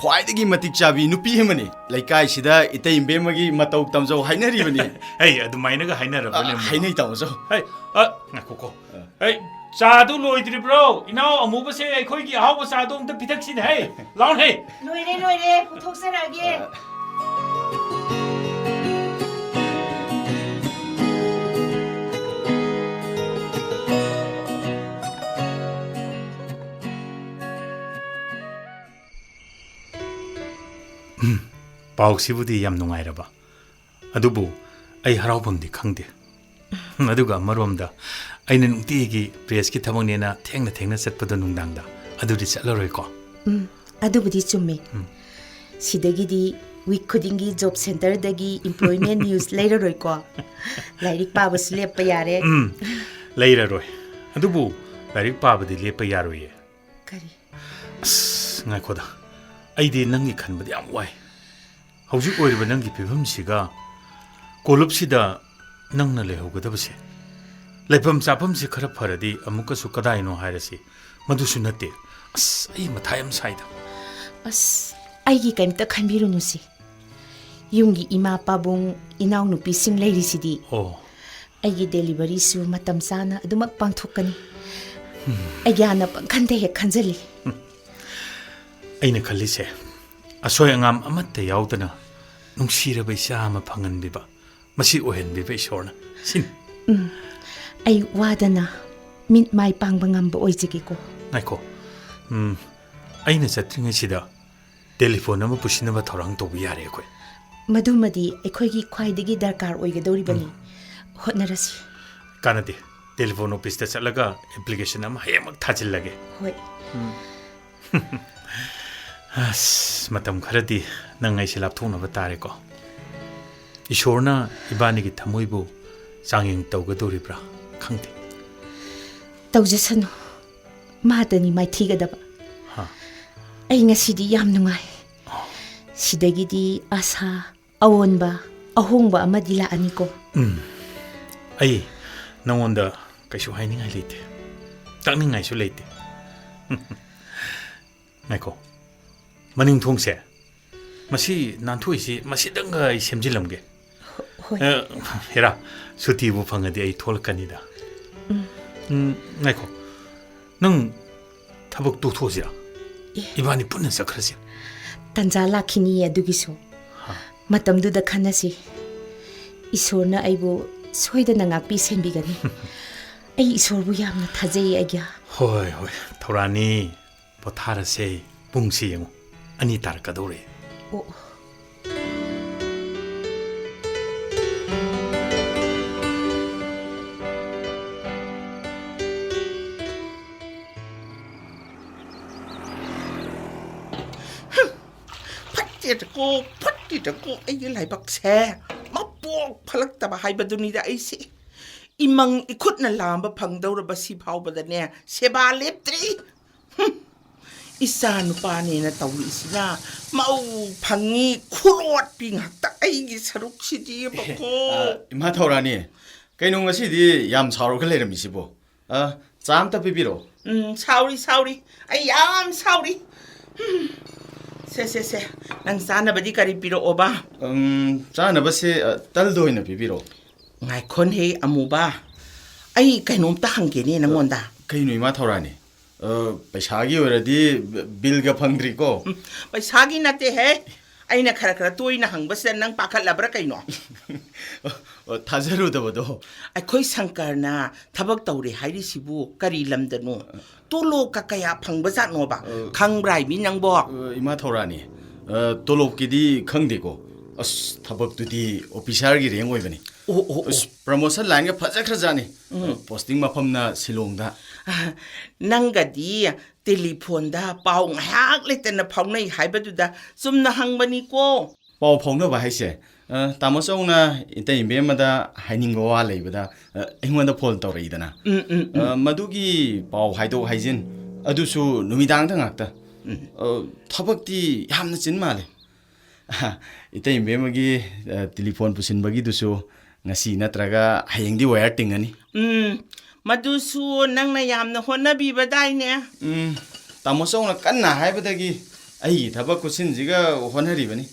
ꯈ꯭ꯋꯥꯏꯗꯒꯤ ꯃꯇꯤꯛ ꯆꯥꯕꯤ ꯅꯨꯄꯤ ꯑꯃꯅꯤ꯫ ꯂꯩꯀꯥꯏꯁꯤꯗ ꯏꯇꯩ ꯃꯦꯝꯃꯒꯤ ꯃꯇꯧ ꯇꯝꯖꯧ ꯍꯥꯏꯅꯔꯤꯕꯅꯤ꯫ ꯍꯩ, ꯑꯗꯨꯃꯥꯏꯅꯒ ꯍꯥꯏꯅꯔꯕꯅꯦ ꯑ, ꯑꯃꯨꯛ꯫ ꯍꯥꯏꯅꯩ, ꯇꯥꯃꯣ ꯆꯧ꯫ ꯍꯩ, ꯑ, ꯉꯥꯏꯈꯣꯀꯣ꯫ ꯑ꯫ ꯍꯩ, ꯆꯥꯗꯨ ꯂꯣꯏꯗ꯭ꯔꯤꯕ꯭ꯔꯣ? ꯏꯅꯥꯎ ꯑꯃꯨꯕꯁꯦ ꯑꯩꯈꯣꯏꯒꯤ ꯑꯍꯥꯎꯕ ꯆꯥꯗꯣ ꯑꯝꯇ ꯄꯤꯊꯛꯁꯤꯅꯦ ꯍꯩ꯫ ꯂꯥꯎꯅꯦ ꯍꯩ꯫ ꯂꯣꯏꯔꯦ, ꯂꯣꯏꯔꯦ, ꯄꯨꯊꯣꯛꯆꯔꯛꯑꯒꯦ꯫ ꯑ꯫ ꯎꯝ, ꯄꯥꯎꯁꯤꯕꯨꯗꯤ ꯌꯥꯝ ꯅꯨꯡꯉꯥꯏꯔꯕ꯫ ꯑꯗꯨꯕꯨ ꯑꯩ ꯍꯔꯥꯎꯐꯝꯗꯤ ꯈꯪꯗꯦ꯫ ꯑꯗꯨꯒ ꯑꯃꯔꯣꯝꯗ ꯑꯩꯅ ꯅꯨꯡꯇꯤꯒꯤ press ꯀꯤ ꯊꯕꯛꯅꯦꯅ ꯊꯦꯡꯅ ꯊꯦꯡꯅ ꯆꯠꯄꯗꯣ ꯅꯨꯡꯗꯥꯡꯗ, ꯑꯗꯨꯗꯤ ꯆꯠꯂꯔꯣꯏꯀꯣ? ꯎꯝ, ꯑꯗꯨꯕꯨꯗꯤ ꯆꯨꯝꯃꯤ꯫ ꯎꯝ꯫ ꯁꯤꯗꯒꯤꯗꯤ week ꯈꯨꯗꯤꯡꯒꯤ job centre ꯗꯒꯤ employment news ꯂꯩꯔꯔꯣꯏꯀꯣ? ꯂꯥꯏꯔꯤꯛ ꯄꯥꯕꯁꯨ ꯂꯦꯞꯄ ꯌꯥꯔꯦ꯫ ꯎꯝ, ꯂꯩꯔꯔꯣꯏ꯫ ꯑꯗꯨꯕꯨ ꯂꯥꯏꯔꯤꯛ ꯄꯥꯕꯗꯤ ꯂꯦꯞꯄ ꯌꯥꯔꯣꯏꯌꯦ꯫ ꯀꯔꯤ? ꯑꯁ, ꯉꯥꯏꯈꯣꯗ꯫ ꯑꯩꯗꯤ ꯅꯪꯒꯤ ꯈꯟꯕꯗ ꯌꯥꯝ ꯋꯥꯏ꯫ ꯍꯧꯖꯤꯛ ꯑꯣꯏꯔꯤꯕ ꯅꯪꯒꯤ ꯐꯤꯕꯝꯁꯤꯒ ꯀꯣꯂꯨꯞꯁꯤꯗ ꯅꯪꯅ ꯂꯩꯍꯧꯒꯗꯕꯁꯦ꯫ ꯂꯩꯐꯝ ꯆꯥꯐꯝꯁꯦ ꯈꯔ ꯐꯔꯗꯤ ꯑꯃꯨꯛꯀꯁꯨ ꯀꯗꯥꯏꯅꯣ ꯍꯥꯏꯔꯁꯤ꯫ ꯃꯗꯨꯁꯨ ꯅꯠꯇꯦ꯫ ꯑꯁ, ꯑꯩ ꯃꯊꯥ ꯌꯥꯝ ꯁꯥꯏꯗ꯫ ꯑꯁ, ꯑꯩꯒꯤ ꯀꯩꯝꯇ ꯈꯟꯕꯤꯔꯨꯅꯨꯁꯦ꯫ ꯌꯨꯝꯒꯤ ꯏꯃꯥ ꯄꯥꯕꯨꯡ, ꯏꯅꯥꯎꯅꯨꯄꯤꯁꯤꯡ ꯂꯩꯔꯤꯁꯤꯗꯤ꯫ ꯑꯣ꯫ ꯑꯩꯒꯤ delivery ꯁꯨ ꯃꯇꯝ ꯆꯥꯅ ꯑꯗꯨꯃꯛ ꯄꯥꯡꯊꯣꯛꯀꯅꯤ꯫ ꯎꯝ꯫ ꯑꯩꯒꯤ ꯍꯥꯟꯅ ꯄꯪꯈꯟꯗ ꯍꯦꯛ ꯈꯟꯖꯜꯂꯤ꯫ ꯎꯝ꯫ ꯑꯩꯅ ꯈꯜꯂꯤꯁꯦ, ꯑꯁꯣꯏ ꯑꯉꯥꯝ ꯑꯃꯠꯇ ꯌꯥꯎꯗꯅ ꯅꯨꯡꯁꯤꯔꯕ ꯏꯆꯥ ꯑꯃ ꯐꯪꯍꯟꯕꯤꯕ, ꯃꯁꯤ ꯑꯣꯏꯍꯟꯕꯤꯕ ꯏꯁꯣꯔꯅ ꯁꯤꯅꯤ꯫ ꯎꯝ꯫ ꯑꯩ ꯋꯥꯗꯅ ꯃꯤꯠ ꯃꯥꯏ ꯄꯥꯡꯕ ꯉꯝꯕ ꯑꯣꯏꯖꯒꯦꯀꯣ꯫ ꯉꯥꯏꯈꯣ꯫ ꯎꯝ, ꯑꯩꯅ ꯆꯠꯇ꯭ꯔꯤꯉꯩꯁꯤꯗ telephone ꯑꯃ ꯄꯨꯁꯤꯟꯅꯕ ꯊꯧꯔꯥꯡ ꯇꯧꯕ ꯌꯥꯔꯦ ꯑꯩꯈꯣꯏ꯫ ꯃꯗꯨꯃꯗꯤ ꯑꯩꯈꯣꯏꯒꯤ ꯈ꯭ꯋꯥꯏꯗꯒꯤ ꯗꯔꯀꯥꯔ ꯑꯣꯏꯒꯗꯧꯔꯤꯕꯅꯤ꯫ ꯎꯝ꯫ ꯍꯣꯠꯅꯔꯁꯤ꯫ ꯀꯥꯟꯅꯗꯦ꯫ Telephone office ꯇ ꯆꯠꯂꯒ application ꯑꯃ ꯍꯌꯦꯡꯃꯛ ꯊꯥꯖꯤꯜꯂꯒꯦ꯫ ꯍꯣꯏ꯫ ꯎꯝ꯫ ꯑꯁ, ꯃꯇꯝ ꯈꯔꯗꯤ ꯅꯪ ꯑꯩꯁꯦ ꯂꯥꯞꯊꯣꯛꯅꯕ ꯇꯥꯔꯦꯀꯣ꯫ ꯏꯁꯣꯔꯅ ꯏꯕꯥꯅꯤꯒꯤ ꯊꯃꯣꯏꯕꯨ ꯆꯥꯡꯌꯦꯡ ꯇꯧꯒꯗꯧꯔꯤꯕ꯭ꯔꯥ ꯈꯪꯗꯦ꯫ ꯇꯧꯖꯁꯅꯨ꯫ ꯃꯥꯇꯅꯤ ꯃꯥꯏꯊꯤꯒꯗꯕ꯫ ꯍꯥ꯫ ꯑꯩ ꯉꯁꯤꯗꯤ ꯌꯥꯝ ꯅꯨꯡꯉꯥꯏ꯫ ꯑꯣ꯫ ꯁꯤꯗꯒꯤꯗꯤ ꯑꯁꯥ, ꯑꯑꯣꯟꯕ, ꯑꯍꯣꯡꯕ ꯑꯃꯗꯤ ꯂꯥꯛꯑꯅꯤꯀꯣ꯫ ꯎꯝ꯫ ꯑꯩ ꯅꯉꯣꯟꯗ ꯀꯩꯁꯨ ꯍꯥꯏꯅꯤꯡꯉꯥꯏ ꯂꯩꯇꯦ꯫ ꯇꯥꯛꯅꯤꯡꯉꯥꯏꯁꯨ ꯂꯩꯇꯦ꯫ ꯉꯥꯏꯈꯣ꯫ ꯃꯅꯤꯡ ꯊꯣꯡꯁꯦ꯫ ꯃꯁꯤ ꯅꯥꯟꯊꯣꯛꯏꯁꯤ ꯃꯁꯤꯗꯪꯒ ꯑꯩ ꯁꯦꯝꯖꯤꯜꯂꯝꯒꯦ꯫ ꯍꯣꯏ꯫ ꯑ, ꯍꯦꯔꯥ, ꯁꯨꯇꯤꯕꯨ ꯐꯪꯉꯗꯤ ꯑꯩ ꯊꯣꯛꯂꯛꯀꯅꯤꯗ꯫ ꯎꯝ꯫ ꯎꯝ, ꯉꯥꯏꯈꯣ꯫ ꯅꯪ ꯊꯕꯛ ꯇꯣꯛꯊꯣꯛꯑꯁꯤꯔꯥ? ꯑꯦ꯫ ꯏꯕꯥꯅꯤ ꯄꯨꯟꯅ ꯆꯠꯈ꯭ꯔꯁꯤ꯫ ꯇꯟꯖꯥ ꯂꯥꯛꯈꯤꯅꯤꯌꯦ ꯑꯗꯨꯒꯤꯁꯨ꯫ ꯍꯥ꯫ ꯃꯇꯝꯗꯨꯗ ꯈꯟꯅꯁꯤ꯫ ꯏꯁꯣꯔꯅ ꯑꯩꯕꯨ ꯁꯣꯏꯗꯅ ꯉꯥꯛꯄꯤ ꯁꯦꯟꯕꯤꯒꯅꯤ꯫ ꯑꯩ ꯏꯁꯣꯔꯕꯨ ꯌꯥꯝꯅ ꯊꯥꯖꯩꯌꯦ, ꯑꯩꯒ꯭ꯌꯥ꯫ ꯍꯣꯏ, ꯍꯣꯏ, ꯊꯧꯔꯥꯅꯤ꯫ ꯄꯣꯊꯥꯔꯁꯦ꯫ ꯄꯨꯡꯁꯤ ꯌꯦꯡꯉꯨ, ꯑꯅꯤ ꯇꯥꯔꯛꯀꯗꯧꯔꯦ꯫ ꯑꯣ꯫ ꯐꯠꯇꯦꯗꯀꯣ, ꯐꯠꯇꯦꯗꯀꯣ, ꯑꯩꯒꯤ ꯂꯥꯏꯕꯛꯁꯦ꯫ ꯃꯄꯣꯛ ꯐꯠꯂꯛꯇꯕ ꯍꯥꯏꯕꯗꯨꯅꯤꯗ ꯑꯩꯁꯦ꯫ ꯏꯃꯪ ꯏꯈꯨꯠꯅ ꯂꯥꯝꯕ ꯐꯪꯗꯧꯔꯕ ꯁꯤ ꯐꯥꯎꯕꯗꯅꯦ, ꯁꯦꯕꯥ ꯂꯦꯞꯇ꯭ꯔꯤ꯫ ꯍꯨꯝ! ꯏꯆꯥ ꯅꯨꯄꯥꯅꯦꯅ ꯇꯧꯔꯤꯁꯤꯅ ꯃꯧ ꯐꯪꯉꯤ ꯈꯨꯔꯣꯠꯄꯤ ꯉꯥꯛꯇ ꯑꯩꯒꯤ ꯁꯔꯨꯛꯁꯤꯗꯤꯕꯀꯣ꯫ ꯑ, ꯏꯃꯥ ꯊꯧꯔꯥꯅꯤ, ꯀꯩꯅꯣ ꯉꯁꯤꯗꯤ ꯌꯥꯝ ꯁꯥꯎꯔꯒ ꯂꯩꯔꯝꯃꯤꯁꯤꯕꯣ? ꯑ, ꯆꯥ ꯑꯝꯇ ꯄꯤꯕꯤꯔꯛꯑꯣ꯫ ꯎꯝ, ꯁꯥꯎꯔꯤ, ꯁꯥꯎꯔꯤ꯫ ꯑꯩ ꯌꯥꯝ ꯁꯥꯎꯔꯤ꯫ ꯎꯝ꯫ ꯁꯦ, ꯁꯦ, ꯁꯦ꯫ ꯅꯪ ꯆꯥꯅꯕꯗꯤ ꯀꯔꯤ ꯄꯤꯔꯛꯑꯣꯕ? ꯎꯝ, ꯆꯥꯅꯕꯁꯦ, ꯑ, ꯇꯜꯗ ꯑꯣꯏꯅ ꯄꯤꯕꯤꯔꯛꯑꯣ꯫ ꯉꯥꯏꯈꯣꯟꯍꯦ ꯑꯃꯨꯕ, ꯑꯩ ꯀꯩꯅꯣꯝꯇ ꯍꯪꯒꯦꯅꯦ ꯅꯪꯉꯣꯟꯗ꯫ ꯀꯩꯅꯣ ꯏꯃꯥ ꯊꯧꯔꯥꯅꯤ? ꯑ, ꯄꯩꯁꯥꯒꯤ ꯑꯣꯏꯔꯗꯤ ꯕꯤꯜꯒ ꯐꯪꯗ꯭ꯔꯤꯀꯣ? ꯎꯝ, ꯄꯩꯁꯥꯒꯤ ꯅꯠꯇꯦꯍꯦ꯫ ꯑꯩꯅ ꯈꯔ ꯈꯔ ꯇꯣꯏꯅ ꯍꯪꯕꯁꯤꯗ ꯅꯪ ꯄꯥꯈꯠꯂꯕ꯭ꯔꯥ ꯀꯩꯅꯣ? ꯑꯣ, ꯊꯥꯖꯔꯨꯗꯕꯗꯣ꯫ ꯑꯩꯈꯣꯏ ꯁꯪꯀꯔꯅ ꯊꯕꯛ ꯇꯧꯔꯦ ꯍꯥꯏꯔꯤꯁꯤꯕꯨ ꯀꯔꯤ ꯂꯝꯗꯅꯣ? ꯇꯣꯂꯣꯞꯀ ꯀꯌꯥ ꯐꯪꯕꯖꯥꯠꯅꯣꯕ? ꯑ, ꯈꯪꯕ꯭ꯔꯥ ꯍꯥꯏꯃꯤ ꯅꯪꯕꯣ? ꯑ, ꯏꯃꯥ ꯊꯧꯔꯥꯅꯤ, ꯑ, ꯇꯣꯂꯣꯞꯀꯤꯗꯤ ꯈꯪꯗꯦꯀꯣ꯫ ꯑꯁ, ꯊꯕꯛꯇꯨꯗꯤ ꯑꯣꯐꯤꯁꯥꯔꯒꯤ ꯔꯦꯡ ꯑꯣꯏꯕꯅꯤ꯫ ꯑꯣ, ꯑꯣ, ꯑꯣ꯫ ꯑꯁ, ꯄ꯭ꯔꯃꯣꯁꯟ ꯂꯥꯏꯟꯒ ꯐꯖꯈ꯭ꯔꯖꯥꯠꯅꯤ꯫ ꯎꯝ꯫ ꯑ, ꯄꯣꯁꯇꯤꯡ ꯃꯐꯝꯅ ꯁꯤꯂꯣꯡꯗ꯫ ꯑ, ꯅꯪꯒꯗꯤ ꯇꯦꯂꯤꯐꯣꯟꯗ ꯄꯥꯎ ꯉꯥꯏꯍꯥꯛ ꯂꯩꯇꯅ ꯐꯥꯎꯅꯩ ꯍꯥꯏꯕꯗꯨꯗ ꯆꯨꯝꯅ ꯍꯪꯕꯅꯤꯀꯣ꯫ ꯄꯥꯎ ꯐꯥꯎꯅꯕ ꯍꯥꯏꯁꯦ, ꯑ, ꯇꯥꯃꯣ ꯆꯧꯅ ꯏꯇꯩ ꯏꯕꯦꯝꯃꯗ ꯍꯥꯏꯅꯤꯡꯕ ꯋꯥ ꯂꯩꯕꯗ, ꯑ, ꯑꯩꯉꯣꯟꯗ ꯐꯣꯟ ꯇꯧꯔꯛꯏꯗꯅ꯫ ꯎꯝ, ꯎꯝ, ꯎꯝ꯫ ꯑ, ꯃꯗꯨꯒꯤ ꯄꯥꯎ ꯍꯥꯏꯗꯣꯛ ꯍꯥꯏꯖꯤꯟ ꯑꯗꯨꯁꯨ ꯅꯨꯃꯤꯗꯥꯡꯗ ꯉꯥꯛꯇ꯫ ꯎꯝ꯫ ꯑ, ꯊꯕꯛꯇꯤ ꯌꯥꯝꯅ ꯆꯤꯟ ꯃꯥꯜꯂꯦ꯫ ꯏꯇꯩ ꯏꯕꯦꯝꯃꯒꯤ, ꯑ, ꯇꯦꯂꯤꯐꯣꯟ ꯄꯨꯁꯤꯟꯕꯒꯤꯗꯨꯁꯨ ꯉꯁꯤ ꯅꯠꯇ꯭ꯔꯒ ꯍꯌꯦꯡꯗꯤ ꯋꯥꯌꯔ ꯇꯤꯡꯉꯅꯤ꯫ ꯎꯝ, ꯃꯗꯨꯁꯨ ꯅꯪꯅ ꯌꯥꯝꯅ ꯍꯣꯠꯅꯕꯤꯕꯗꯥꯏꯅꯦ꯫ ꯎꯝ, ꯇꯥꯃꯣ ꯆꯧꯅ ꯀꯟꯅ ꯍꯥꯏꯕꯗꯒꯤ ꯑꯩꯒꯤ ꯊꯕꯛ ꯈꯨꯠꯁꯤꯟꯁꯤꯒ ꯍꯣꯠꯅꯔꯤꯕꯅꯤ꯫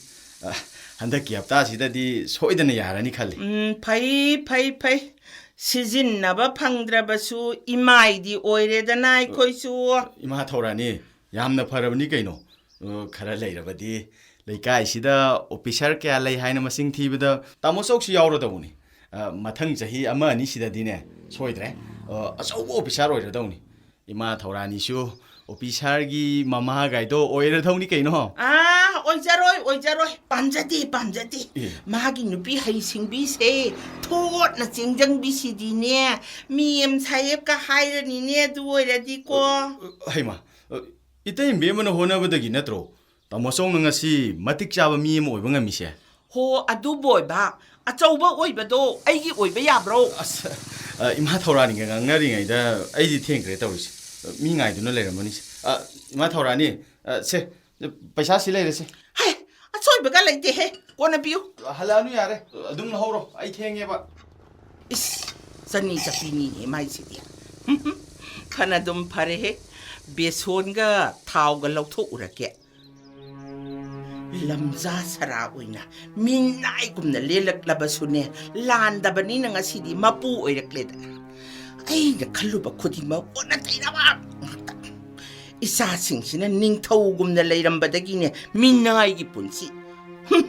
ꯑ, ꯍꯟꯗꯛꯀꯤ ꯍꯞꯇꯥꯁꯤꯗꯗꯤ ꯁꯣꯏꯗꯅ ꯌꯥꯔꯅꯤ ꯈꯜꯂꯤ꯫ ꯎꯝ, ꯐꯩ, ꯐꯩ, ꯐꯩ꯫ ꯁꯤꯖꯤꯟꯅꯕ ꯐꯪꯗ꯭ꯔꯕꯁꯨ ꯏꯃꯥꯏꯗꯤ ꯑꯣꯏꯔꯦꯗꯅ ꯑꯩꯈꯣꯏꯁꯨ꯫ ꯏꯃꯥ ꯊꯧꯔꯥꯅꯤ, ꯌꯥꯝꯅ ꯐꯔꯕꯅꯤ ꯀꯩꯅꯣ꯫ ꯑ, ꯈꯔ ꯂꯩꯔꯕꯗꯤ ꯂꯩꯀꯥꯏꯁꯤꯗ ꯑꯣꯐꯤꯁꯥꯔ ꯀꯌꯥ ꯂꯩ ꯍꯥꯏꯅ ꯃꯁꯤꯡ ꯊꯤꯕꯗ ꯇꯥꯃꯣ ꯆꯧꯁꯨ ꯌꯥꯎꯔꯗꯧꯕꯅꯤ꯫ ꯑ, ꯃꯊꯪ ꯆꯍꯤ ꯑꯃ ꯑꯅꯤ ꯁꯤꯗꯗꯤꯅꯦ, ꯁꯣꯏꯗ꯭ꯔꯦ, ꯑ, ꯑꯆꯧꯕ ꯑꯣꯐꯤꯁꯥꯔ ꯑꯣꯏꯔꯗꯧꯅꯤ꯫ ꯏꯃꯥ ꯊꯧꯔꯥꯅꯤꯁꯨ ꯑꯣꯐꯤꯁꯥꯔꯒꯤ ꯃꯃꯥꯒꯥꯏꯗꯣ ꯑꯣꯏꯔꯗꯧꯅꯤ ꯀꯩꯅꯣ꯫ ꯑꯥ, ꯑꯣꯏꯖꯔꯣꯏ, ꯑꯣꯏꯖꯔꯣꯏ꯫ ꯄꯥꯝꯖꯗꯦ, ꯄꯥꯝꯖꯗꯦ꯫ ꯑꯦ꯫ ꯃꯥꯒꯤ ꯅꯨꯄꯤ ꯍꯩꯁꯤꯡꯕꯤꯁꯦ ꯊꯣꯠꯅ ꯆꯦꯡꯖꯪꯕꯤꯁꯤꯗꯤꯅꯦ, ꯃꯤ ꯑꯦꯝ ꯁꯥꯍꯦꯕꯀ ꯍꯥꯏꯔꯅꯤꯅꯦ, ꯑꯗꯨ ꯑꯣꯏꯔꯗꯤꯀꯣ꯫ ꯑ, ꯍꯩꯃꯥ, ꯑ, ꯏꯇꯩ ꯏꯕꯦꯝꯃꯅ ꯍꯣꯠꯅꯕꯗꯒꯤ ꯅꯠꯇ꯭ꯔꯣ ꯇꯥꯃꯣ ꯆꯧꯅ ꯉꯁꯤ ꯃꯇꯤꯛ ꯆꯥꯕ ꯃꯤ ꯑꯃ ꯑꯣꯏꯕ ꯉꯝꯃꯤꯁꯦ? ꯍꯣ, ꯑꯗꯨꯕꯨ ꯑꯣꯏꯕ, ꯑꯆꯧꯕ ꯑꯣꯏꯕꯗꯣ ꯑꯩꯒꯤ ꯑꯣꯏꯕ ꯌꯥꯕ꯭ꯔꯣ? ꯑꯁ, ꯑ, ꯏꯃꯥ ꯊꯧꯔꯥꯅꯤꯒ ꯉꯥꯡꯅꯔꯤꯉꯩꯗ ꯑꯩꯗꯤ ꯊꯦꯡꯈ꯭ꯔꯦ ꯇꯧꯔꯤꯁꯦ꯫ ꯃꯤ ꯉꯥꯏꯗꯨꯅ ꯂꯩꯔꯝꯃꯅꯤꯁꯦ꯫ ꯑ, ꯏꯃꯥ ꯊꯧꯔꯥꯅꯤ, ꯑ, ꯁꯦ, ꯄꯩꯁꯥ ꯁꯤ ꯂꯩꯔꯦꯁꯦ꯫ ꯍꯦ, ꯑꯆꯣꯏꯕꯒ ꯂꯩꯇꯦꯍꯦ, ꯀꯣꯟꯅ ꯄꯤꯌꯨ꯫ ꯍꯜꯂꯛꯑꯅꯨ ꯌꯥꯔꯦ, ꯑꯗꯨꯝ ꯂꯧꯍꯧꯔꯣ, ꯑꯩ ꯊꯦꯡꯉꯦꯕ꯫ ꯏꯁ, ꯆꯅꯤ ꯆꯠꯄꯤꯅꯤꯅꯦ ꯃꯥꯏꯁꯤꯗꯤ꯫ ꯐꯅ ꯑꯗꯨꯝ ꯐꯔꯦꯍꯦ, ꯕꯦꯁꯣꯟꯒ ꯊꯥꯎꯒ ꯂꯧꯊꯣꯛꯎꯔꯒꯦ꯫ ꯂꯝꯖꯥ ꯁꯔꯥ ꯑꯣꯏꯅ ꯃꯤꯅꯥꯏꯒꯨꯝꯅ ꯂꯦꯜꯂꯛꯂꯕꯁꯨꯅꯦ, ꯂꯥꯟꯗꯕꯅꯤꯅ ꯉꯁꯤꯗꯤ ꯃꯄꯨ ꯑꯣꯏꯔꯛꯂꯦꯗꯅ꯫ ꯑꯩꯅ ꯈꯜꯂꯨꯕ ꯈꯨꯗꯤꯡꯃꯛ ꯑꯣꯟꯅ ꯇꯩꯅꯕ ꯉꯥꯛꯇ꯫ ꯏꯆꯥꯁꯤꯡꯁꯤꯅ ꯅꯤꯡꯊꯧꯒꯨꯝꯅ ꯂꯩꯔꯝꯕꯗꯒꯤꯅꯦ, ꯃꯤꯅꯥꯏꯒꯤ ꯄꯨꯟꯁꯤ꯫ ꯍꯨꯝ,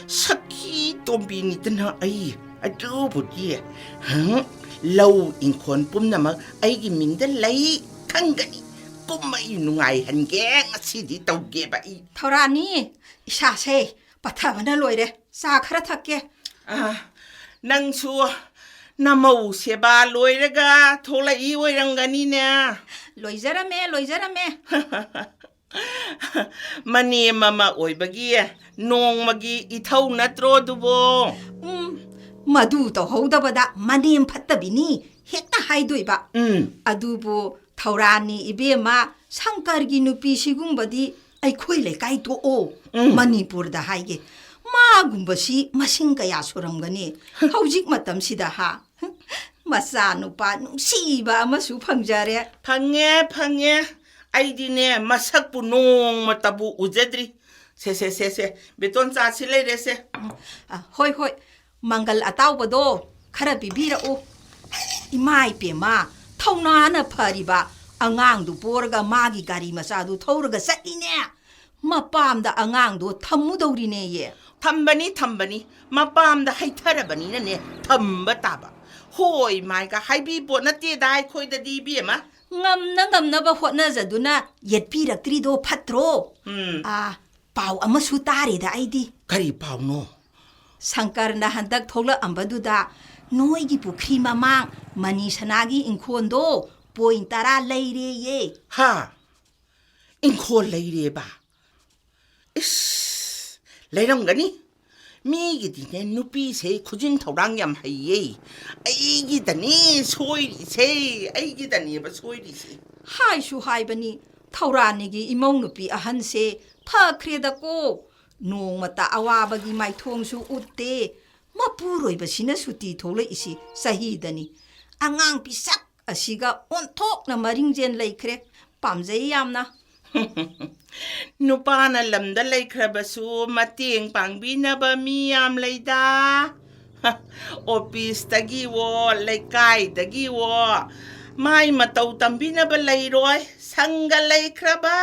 ꯁꯈꯤ ꯇꯣꯝꯕꯤꯅꯤꯗꯅ ꯑꯩ꯫ ꯑꯗꯨꯕꯨꯗꯤ, ꯍꯝ, ꯂꯧ ꯏꯪꯈꯣꯜ ꯄꯨꯝꯅꯃꯛ ꯑꯩꯒꯤ ꯃꯤꯡꯗ ꯂꯩ ꯈꯪꯒꯅꯤ꯫ ꯀꯨꯝꯃꯩ ꯅꯨꯡꯉꯥꯏꯍꯟꯒꯦ ꯉꯁꯤꯗꯤ ꯇꯧꯒꯦꯕ ꯑꯩ꯫ ꯊꯧꯔꯥꯅꯤ, ꯏꯁꯥꯁꯦ ꯄꯠꯊꯕꯅ ꯂꯣꯏꯔꯦ꯫ ꯆꯥ ꯈꯔ ꯊꯛꯀꯦ꯫ ꯑ, ꯅꯪꯁꯨ ꯅꯃꯧ ꯁꯦꯕꯥ ꯂꯣꯏꯔꯒ ꯊꯣꯛꯂꯛꯏ ꯑꯣꯏꯔꯝꯒꯅꯤꯅꯦ꯫ ꯂꯣꯏꯖꯔꯝꯃꯦ, ꯂꯣꯏꯖꯔꯝꯃꯦ꯫ ꯃꯅꯦꯝ ꯑꯃ ꯑꯣꯏꯕꯒꯤ ꯅꯣꯡꯃꯒꯤ ꯏꯊꯧ ꯅꯠꯇ꯭ꯔꯣ ꯑꯗꯨꯕꯣ? ꯎꯝ, ꯃꯗꯨ ꯇꯧꯍꯧꯗꯕꯗ ꯃꯅꯦꯝ ꯐꯠꯇꯕꯤꯅꯤ ꯍꯦꯛꯇ ꯍꯥꯏꯗꯣꯏꯕ꯫ ꯎꯝ꯫ ꯑꯗꯨꯕꯨ ꯊꯧꯔꯥꯅꯤ ꯏꯕꯦꯝꯃ, ꯁꯪꯀꯔꯒꯤ ꯅꯨꯄꯤ ꯁꯤꯒꯨꯝꯕꯗꯤ ꯑꯩꯈꯣꯏ ꯂꯩꯀꯥꯏ ꯇꯣꯛꯑꯣ, ꯎꯝ꯫ ꯃꯅꯤꯄꯨꯔꯗ ꯍꯥꯏꯒꯦ, ꯃꯥꯒꯨꯝꯕꯁꯤ ꯃꯁꯤꯡ ꯀꯌꯥ ꯁꯨꯔꯝꯒꯅꯤ ꯍꯧꯖꯤꯛ ꯃꯇꯝꯁꯤꯗ, ꯍꯥ? ꯃꯆꯥꯅꯨꯄꯥ ꯅꯨꯡꯁꯤꯕ ꯑꯃꯁꯨ ꯐꯪꯖꯔꯦ꯫ ꯐꯪꯉꯦ, ꯐꯪꯉꯦ꯫ ꯑꯩꯗꯤꯅꯦ, ꯃꯁꯛꯄꯨ ꯅꯣꯡꯃꯇꯕꯨ ꯎꯖꯗ꯭ꯔꯤ꯫ ꯁꯦ, ꯁꯦ, ꯁꯦ, ꯁꯦ, ꯕꯦꯇꯣꯟ ꯆꯥꯁꯤ ꯂꯩꯔꯦꯁꯦ꯫ ꯑ, ꯍꯣꯏ, ꯍꯣꯏ, ꯃꯪꯒꯜ ꯑꯇꯥꯎꯕꯗꯣ ꯈꯔ ꯄꯤꯕꯤꯔꯛꯎ꯫ ꯏꯃꯥ ꯏꯄꯦꯝꯃ, ꯊꯧꯅꯥꯅ ꯐꯔꯤꯕ ꯑꯉꯥꯡꯗꯨ ꯄꯣꯔꯒ ꯃꯥꯒꯤ ꯒꯥꯔꯤ ꯃꯆꯥꯗꯨ ꯊꯧꯔꯒ ꯆꯠꯂꯤꯅꯦ꯫ ꯃꯄꯥꯝꯗ ꯑꯉꯥꯡꯗꯣ ꯊꯝꯃꯨꯗꯧꯔꯤꯅꯦꯌꯦ꯫ ꯊꯝꯕꯅꯤ, ꯊꯝꯕꯅꯤ꯫ ꯃꯄꯥꯝꯗ ꯍꯩꯊꯔꯕꯅꯤꯅꯅꯦ, ꯊꯝꯕ ꯇꯥꯕ꯫ ꯍꯣꯏ ꯃꯥꯏꯒ ꯍꯥꯏꯕꯤ ꯄꯣꯠ ꯅꯠꯇꯦꯗ ꯑꯩꯈꯣꯏꯗꯗꯤ, ꯏꯕꯦꯝꯃ꯫ ꯉꯝꯅ ꯉꯝꯅꯕ ꯍꯣꯠꯅꯖꯗꯨꯅ ꯌꯦꯠꯄꯤꯔꯛꯇ꯭ꯔꯤꯗꯣ ꯐꯠꯇ꯭ꯔꯣ? ꯎꯝ꯫ ꯑꯥ, ꯄꯥꯎ ꯑꯃꯁꯨ ꯇꯥꯔꯦꯗ ꯑꯩꯗꯤ꯫ ꯀꯔꯤ ꯄꯥꯎꯅꯣ? ꯁꯪꯀꯔꯅ ꯍꯟꯗꯛ ꯊꯣꯛꯂꯛꯑꯝꯕꯗꯨꯗ ꯅꯣꯏꯒꯤ ꯄꯨꯈ꯭ꯔꯤ ꯃꯃꯥꯡ ꯃꯅꯤ ꯁꯅꯥꯒꯤ ꯏꯪꯈꯣꯜꯗꯣ ꯄꯣꯏꯟ ꯇꯔꯥ ꯂꯩꯔꯦꯌꯦ꯫ ꯍꯥ? ꯏꯪꯈꯣꯜ ꯂꯩꯔꯦꯕ? ꯏꯁ, ꯂꯩꯔꯝꯒꯅꯤ꯫ ꯃꯤꯒꯤꯗꯤꯅꯦ, ꯅꯨꯄꯤꯁꯦ ꯈꯨꯖꯤꯟ ꯊꯧꯔꯥꯡ ꯌꯥꯝ ꯍꯩꯌꯦ꯫ ꯑꯩꯒꯤꯗꯅꯦ ꯁꯣꯏꯔꯤꯁꯦ, ꯑꯩꯒꯤꯗꯅꯦꯕ ꯁꯣꯏꯔꯤꯁꯦ꯫ ꯍꯥꯏꯁꯨ ꯍꯥꯏꯕꯅꯤ, ꯊꯧꯔꯥꯅꯤꯒꯤ ꯏꯃꯧ ꯅꯨꯄꯤ ꯑꯍꯟꯁꯦ ꯐꯈ꯭ꯔꯦꯗꯀꯣ꯫ ꯅꯣꯡꯃꯇ ꯑꯋꯥꯕꯒꯤ ꯃꯥꯏꯊꯣꯡꯁꯨ ꯎꯠꯇꯦ꯫ ꯃꯄꯨꯔꯣꯏꯕꯁꯤꯅ ꯁꯨꯇꯤ ꯊꯣꯛꯂꯛꯏꯁꯤ ꯆꯍꯤꯗꯅꯤ꯫ ꯑꯉꯥꯡ ꯄꯤꯁꯛ ꯑꯁꯤꯒ ꯑꯣꯟꯊꯣꯛꯅ ꯃꯔꯤꯡꯖꯦꯜ ꯂꯩꯈ꯭ꯔꯦ꯫ ꯄꯥꯝꯖꯩ ꯌꯥꯝꯅ꯫ ꯅꯨꯄꯥꯅ ꯂꯝꯗ ꯂꯩꯈ꯭ꯔꯕꯁꯨ ꯃꯇꯦꯡ ꯄꯥꯡꯕꯤꯅꯕ ꯃꯤ ꯌꯥꯝ ꯂꯩꯗ꯫ ꯑꯣꯐꯤꯁꯇꯒꯤꯋꯣ, ꯂꯩꯀꯥꯏꯗꯒꯤꯋꯣ, ꯃꯥꯏ ꯃꯇꯧ ꯇꯝꯕꯤꯅꯕ ꯂꯩꯔꯣꯏ꯫ ꯁꯪꯒ ꯂꯩꯈ꯭ꯔꯕ꯫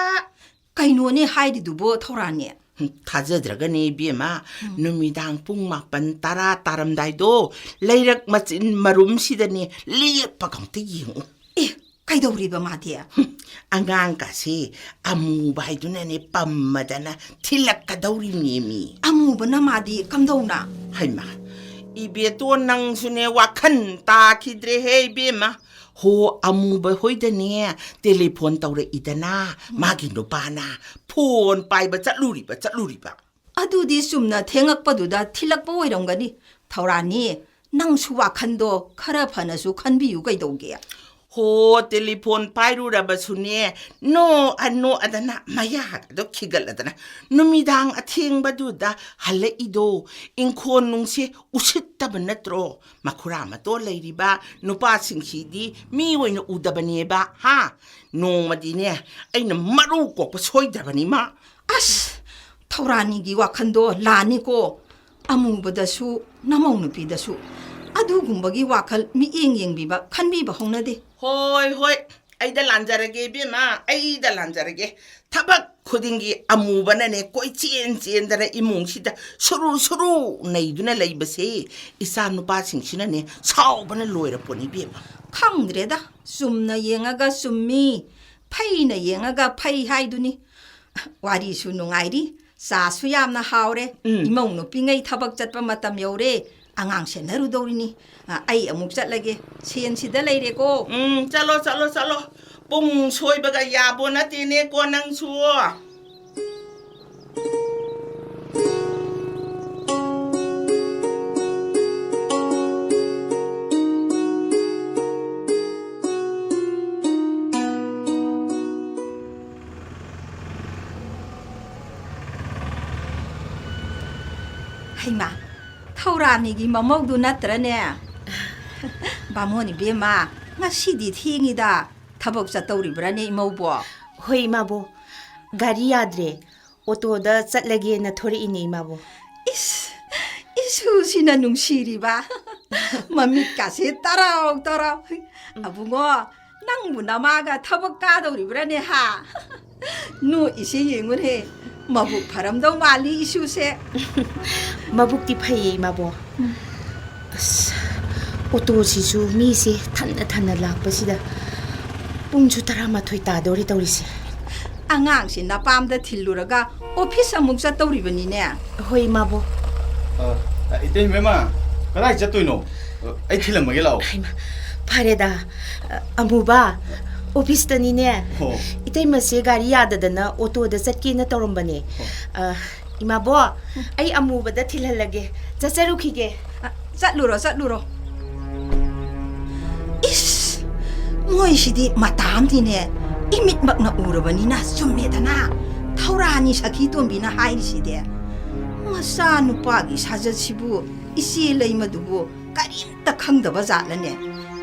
ꯀꯩꯅꯣꯅꯦ ꯍꯥꯏꯔꯤꯗꯨꯕꯣ, ꯊꯧꯔꯥꯅꯤ? ꯍꯨꯝ, ꯊꯥꯖꯗ꯭ꯔꯒꯅꯦ, ꯏꯕꯦꯝꯃ, ꯎꯝ꯫ ꯅꯨꯃꯤꯗꯥꯡ ꯄꯨꯡ ꯃꯥꯄꯟ, ꯇꯔꯥ ꯇꯥꯔꯝꯗꯥꯏꯗꯣ, ꯂꯩꯔꯛ ꯃꯆꯤꯟ ꯃꯔꯨꯝꯁꯤꯗꯅꯦ ꯂꯦꯞꯄꯒ ꯑꯝꯇ ꯌꯦꯡꯉꯨ꯫ ꯑꯦ, ꯀꯩꯗꯧꯔꯤꯕ ꯃꯥꯗꯤ? ꯍꯨꯝ, ꯑꯉꯥꯡꯒꯁꯦ ꯑꯃꯨꯕ ꯍꯥꯏꯗꯨꯅꯅꯦ ꯄꯝꯃꯗꯅ ꯊꯤꯜꯂꯛꯀꯗꯧꯔꯤꯅꯦꯃꯤ꯫ ꯑꯃꯨꯕꯅ ꯃꯥꯗꯤ ꯀꯝꯗꯧꯅ? ꯍꯩꯃꯥ, ꯏꯕꯦꯇꯣꯟ, ꯅꯪꯁꯨꯅꯦ ꯋꯥꯈꯜ ꯇꯥꯈꯤꯗ꯭ꯔꯦꯍꯦ, ꯏꯕꯦꯝꯃ꯫ ꯍꯣ, ꯑꯃꯨꯕ ꯍꯣꯏꯗꯅꯦ ꯇꯦꯂꯤꯐꯣꯟ ꯇꯧꯔꯛꯏꯗꯅ, ꯎꯝ꯫ ꯃꯥꯒꯤ ꯅꯨꯄꯥꯅ ꯐꯣꯟ ꯄꯥꯏꯕ ꯆꯠꯂꯨꯔꯤꯕ, ꯆꯠꯂꯨꯔꯤꯕ꯫ ꯑꯗꯨꯗꯤ ꯆꯨꯝꯅ ꯊꯦꯡꯉꯛꯄꯗꯨꯗ ꯊꯤꯜꯂꯛꯄ ꯑꯣꯏꯔꯝꯒꯅꯤ꯫ ꯊꯧꯔꯥꯅꯤ, ꯅꯪꯁꯨ ꯋꯥꯈꯟꯗꯣ ꯈꯔ ꯐꯅꯁꯨ ꯈꯟꯕꯤꯌꯨ ꯀꯩꯗꯧꯒꯦ? ꯍꯣ, ꯇꯦꯂꯤꯐꯣꯟ ꯄꯥꯏꯔꯨꯔꯕꯁꯨꯅꯦ, ꯅꯣꯛꯑ ꯅꯣꯛꯑꯗꯅ ꯃꯌꯥꯒꯗꯣ ꯈꯤꯒꯠꯂꯗꯅ ꯅꯨꯃꯤꯗꯥꯡ ꯑꯊꯦꯡꯕꯗꯨꯗ ꯍꯜꯂꯛꯏꯗꯣ, ꯏꯪꯈꯣꯜ ꯅꯨꯡꯁꯦ ꯎꯁꯤꯠꯇꯕ ꯅꯠꯇ꯭ꯔꯣ? ꯃꯈꯨꯔꯥ ꯃꯇꯣꯟ ꯂꯩꯔꯤꯕ ꯅꯨꯄꯥꯁꯤꯡꯁꯤꯗꯤ ꯃꯤ ꯑꯣꯏꯅ ꯎꯗꯕꯅꯦꯕ, ꯍꯥ? ꯅꯣꯡꯃꯗꯤꯅꯦ, ꯑꯩꯅ ꯃꯔꯨ ꯀꯣꯛꯄ ꯁꯣꯏꯗ꯭ꯔꯕꯅꯤ ꯃꯥ꯫ ꯑꯁ, ꯊꯧꯔꯥꯅꯤꯒꯤ ꯋꯥꯈꯜꯗꯣ ꯂꯥꯟꯅꯤꯀꯣ꯫ ꯑꯃꯨꯕꯗꯁꯨ, ꯅꯃꯧ ꯅꯨꯄꯤꯗꯁꯨ ꯑꯗꯨꯒꯨꯝꯕꯒꯤ ꯋꯥꯈꯜ ꯃꯤꯠꯌꯦꯡ ꯌꯦꯡꯕꯤꯕ, ꯈꯟꯕꯤꯕ ꯍꯧꯅꯗꯦ꯫ ꯍꯣꯏ, ꯍꯣꯏ, ꯑꯩꯗ ꯂꯥꯟꯖꯔꯒꯦ, ꯏꯕꯦꯝꯃ, ꯑꯩꯗ ꯂꯥꯟꯖꯔꯒꯦ꯫ ꯊꯕꯛ ꯈꯨꯗꯤꯡꯒꯤ ꯑꯃꯨꯕꯅꯅꯦ ꯀꯣꯏꯆꯦꯟ ꯆꯦꯟꯗꯅ ꯏꯃꯨꯡꯁꯤꯗ ꯁꯨꯔꯨ ꯁꯨꯔꯨ ꯅꯩꯗꯨꯅ ꯂꯩꯕꯁꯦ ꯏꯆꯥ ꯅꯨꯄꯥꯁꯤꯡꯁꯤꯅꯅꯦ ꯁꯥꯎꯕꯅ ꯂꯣꯏꯔꯄꯣꯠꯅꯤ, ꯏꯕꯦꯝꯃ꯫ ꯈꯪꯗ꯭ꯔꯦꯗ, ꯆꯨꯝꯅ ꯌꯦꯡꯉꯒ ꯆꯨꯝꯃꯤ, ꯐꯩꯅ ꯌꯦꯡꯉꯒ ꯐꯩ ꯍꯥꯏꯗꯨꯅꯤ꯫ ꯋꯥꯔꯤꯁꯨ ꯅꯨꯡꯉꯥꯏꯔꯤ, ꯆꯥꯁꯨ ꯌꯥꯝꯅ ꯍꯥꯎꯔꯦ꯫ ꯎꯝ꯫ ꯏꯃꯧ ꯅꯨꯄꯤꯉꯩ ꯊꯕꯛ ꯆꯠꯄ ꯃꯇꯝ ꯌꯧꯔꯦ, ꯑꯉꯥꯡ ꯁꯦꯟꯅꯔꯨꯗꯧꯔꯤꯅꯤ꯫ ꯑ, ꯑꯩ ꯑꯃꯨꯛ ꯆꯠꯂꯒꯦ, ꯁꯦꯟ ꯁꯤꯗ ꯂꯩꯔꯦꯀꯣ꯫ ꯎꯝ, ꯆꯠꯂꯣ, ꯆꯠꯂꯣ, ꯆꯠꯂꯣ꯫ ꯄꯨꯡ ꯁꯣꯏꯕꯒ ꯌꯥꯕꯣ ꯅꯠꯇꯦꯅꯦꯀꯣ ꯅꯪꯁꯨ꯫ ꯍꯩꯃꯥ, ꯊꯧꯔꯥꯅꯤꯒꯤ ꯃꯃꯧꯗꯨ ꯅꯠꯇ꯭ꯔꯅꯦ? ꯕꯥꯃꯣꯟ ꯏꯕꯦꯝꯃ, ꯉꯁꯤꯗꯤ ꯊꯦꯡꯉꯤꯗ꯫ ꯊꯕꯛ ꯆꯠꯇꯧꯔꯤꯕ꯭ꯔꯥꯅꯦ ꯏꯃꯧꯕꯣ? ꯍꯣꯏ, ꯏꯃꯥꯕꯣ꯫ ꯒꯥꯔꯤ ꯌꯥꯗ꯭ꯔꯦ꯫ ꯑꯣꯇꯣꯗ ꯆꯠꯂꯒꯦꯅ ꯊꯣꯔꯛꯏꯅꯦ, ꯏꯃꯥꯕꯣ꯫ ꯏꯁ, ꯏꯁꯨꯁꯤꯅ ꯅꯨꯡꯁꯤꯔꯤꯕ꯫ ꯃꯃꯤꯠꯀꯥꯁꯦ ꯇꯔꯥꯎ ꯇꯔꯥꯎ꯫ ꯑꯕꯨꯡꯉꯣ, ꯅꯪꯕꯨ ꯅꯃꯥꯒ ꯊꯕꯛ ꯀꯥꯗꯧꯔꯤꯕ꯭ꯔꯥꯅꯦ, ꯍꯥ? ꯅꯣꯛꯏꯁꯦ ꯌꯦꯡꯉꯨꯅꯦ, ꯃꯕꯨꯛ ꯐꯔꯝꯗꯧ ꯃꯥꯜꯂꯤ ꯏꯁꯨꯁꯦ꯫ ꯃꯕꯨꯛꯇꯤ ꯐꯩꯌꯦ, ꯏꯃꯥꯕꯣ꯫ ꯎꯝ꯫ ꯑꯁ, ꯑꯣꯇꯣꯁꯤꯁꯨ ꯃꯤꯁꯦ ꯊꯟꯅ ꯊꯟꯅ ꯂꯥꯛꯄꯁꯤꯗ ꯄꯨꯡꯁꯨ ꯇꯔꯥꯃꯥꯊꯣꯏ ꯇꯥꯗꯧꯔꯦ ꯇꯧꯔꯤꯁꯦ꯫ ꯑꯉꯥꯡꯁꯤ ꯅꯄꯥꯝꯗ ꯊꯤꯜꯂꯨꯔꯒ ꯑꯣꯐꯤꯁ ꯑꯃꯨꯛ ꯆꯠꯇꯧꯔꯤꯕꯅꯤꯅꯦ꯫ ꯍꯣꯏ, ꯏꯃꯥꯕꯣ꯫ ꯑ, ꯏꯇꯩꯃ, ꯏꯃꯥ, ꯀꯗꯥꯏ ꯆꯠꯇꯣꯏꯅꯣ? ꯑ, ꯑꯩ ꯊꯤꯜꯂꯝꯃꯒꯦ ꯂꯥꯛꯑꯣ꯫ ꯍꯩꯃꯥ, ꯐꯔꯦꯗ꯫ ꯑ, ꯑꯃꯨꯕ, ꯑꯣꯐꯤꯁꯇꯅꯤꯅꯦ꯫ ꯍꯣ꯫ ꯏꯇꯩꯃꯁꯦ ꯒꯥꯔꯤ ꯌꯥꯗꯗꯅ ꯑꯣꯇꯣꯗ ꯆꯠꯀꯦꯅ ꯇꯧꯔꯝꯕꯅꯦ꯫ ꯍꯣ꯫ ꯑ, ꯏꯃꯥꯕꯣ, ꯑꯩ ꯑꯃꯨꯕꯗ ꯊꯤꯜꯍꯜꯂꯒꯦ꯫ ꯆꯠꯆꯔꯨꯈꯤꯒꯦ꯫ ꯑ, ꯆꯠꯂꯨꯔꯣ, ꯆꯠꯂꯨꯔꯣ꯫ ꯏꯁ! ꯃꯣꯏꯁꯤꯗꯤ ꯃꯇꯥ ꯑꯃꯗꯤꯅꯦ, ꯏꯃꯤꯠꯃꯛꯅ ꯎꯔꯕꯅꯤꯅ ꯆꯨꯝꯃꯦꯗꯅ꯫ ꯊꯧꯔꯥꯅꯤ ꯁꯈꯤ ꯇꯣꯝꯕꯤꯅ ꯍꯥꯏꯔꯤꯁꯤꯗꯤ꯫ ꯃꯆꯥ ꯅꯨꯄꯥꯒꯤ ꯁꯥꯖꯠꯁꯤꯕꯨ, ꯏꯆꯦ ꯂꯩꯃꯗꯨꯕꯨ ꯀꯔꯤꯝꯇ ꯈꯪꯗꯕ ꯖꯥꯠꯂꯅꯦ?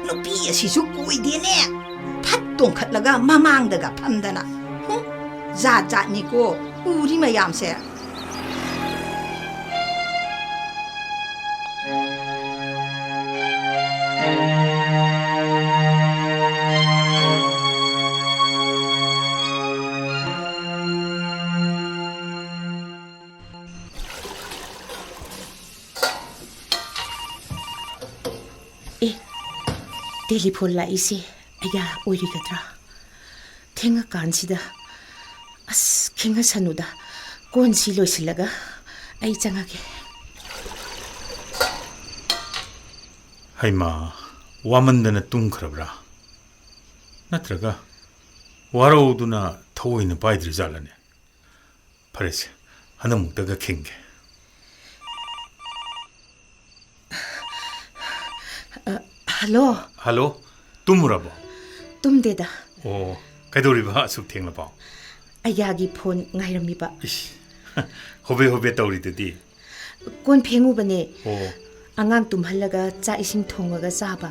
ꯅꯨꯄꯤ ꯑꯁꯤꯁꯨ ꯀꯣꯏꯗꯦꯅꯦ꯫ ꯐꯠ ꯇꯣꯡꯈꯠꯂꯒ ꯃꯃꯥꯡꯗꯒ ꯐꯝꯗꯅ꯫ ꯍꯨꯝ, ꯖꯥꯠ ꯖꯥꯠꯅꯤꯀꯣ ꯎꯔꯤ ꯃꯌꯥꯝꯁꯦ꯫ ꯑꯦ, ꯇꯦꯂꯤꯐꯣꯟ ꯂꯥꯛꯏꯁꯦ ꯑꯩꯒ ꯑꯣꯏꯔꯤꯒꯗ꯭ꯔꯥ? ꯊꯦꯡꯉꯀꯥꯟꯁꯤꯗ꯫ ꯑꯁ, ꯈꯤꯡꯉꯁꯅꯨꯗ, ꯀꯣꯟꯁꯤ ꯂꯣꯏꯁꯤꯜꯂꯒ ꯑꯩ ꯆꯪꯉꯒꯦ꯫ ꯍꯩꯃꯥ, ꯋꯥꯃꯟꯗꯅ ꯇꯨꯝꯈ꯭ꯔꯕ꯭ꯔꯥ? ꯅꯠꯇ꯭ꯔꯒ ꯋꯥꯔꯧꯗꯨꯅ ꯊꯑꯣꯏꯅ ꯄꯥꯏꯗ꯭ꯔꯤꯖꯥꯠꯂꯅꯦ? ꯐꯔꯦꯁꯦ, ꯍꯟꯗꯛꯃꯨꯛꯇꯒ ꯈꯤꯡꯒꯦ꯫ ꯑ, ꯍꯜꯂꯣ꯫ ꯍꯜꯂꯣ, ꯇꯨꯝꯃꯨꯔꯕꯣ? ꯇꯨꯝꯗꯦꯗ꯫ ꯑꯣ, ꯀꯩꯗꯧꯔꯤꯕ ꯑꯁꯨꯛ ꯊꯦꯡꯂꯐꯥꯎ? ꯑꯩꯒꯤ ꯐꯣꯟ ꯉꯥꯏꯔꯝꯃꯤꯕ꯫ ꯏꯁ, ꯍꯣꯕꯦ ꯍꯣꯕꯦ ꯇꯧꯔꯤꯗꯨꯗꯤ꯫ ꯀꯣꯟ ꯐꯦꯡꯉꯨꯕꯅꯦ꯫ ꯑꯣ꯫ ꯑꯉꯥꯡ ꯇꯨꯝꯍꯜꯂꯒ ꯆꯥꯛ ꯏꯁꯤꯡ ꯊꯣꯡꯉꯒ ꯆꯥꯕ꯫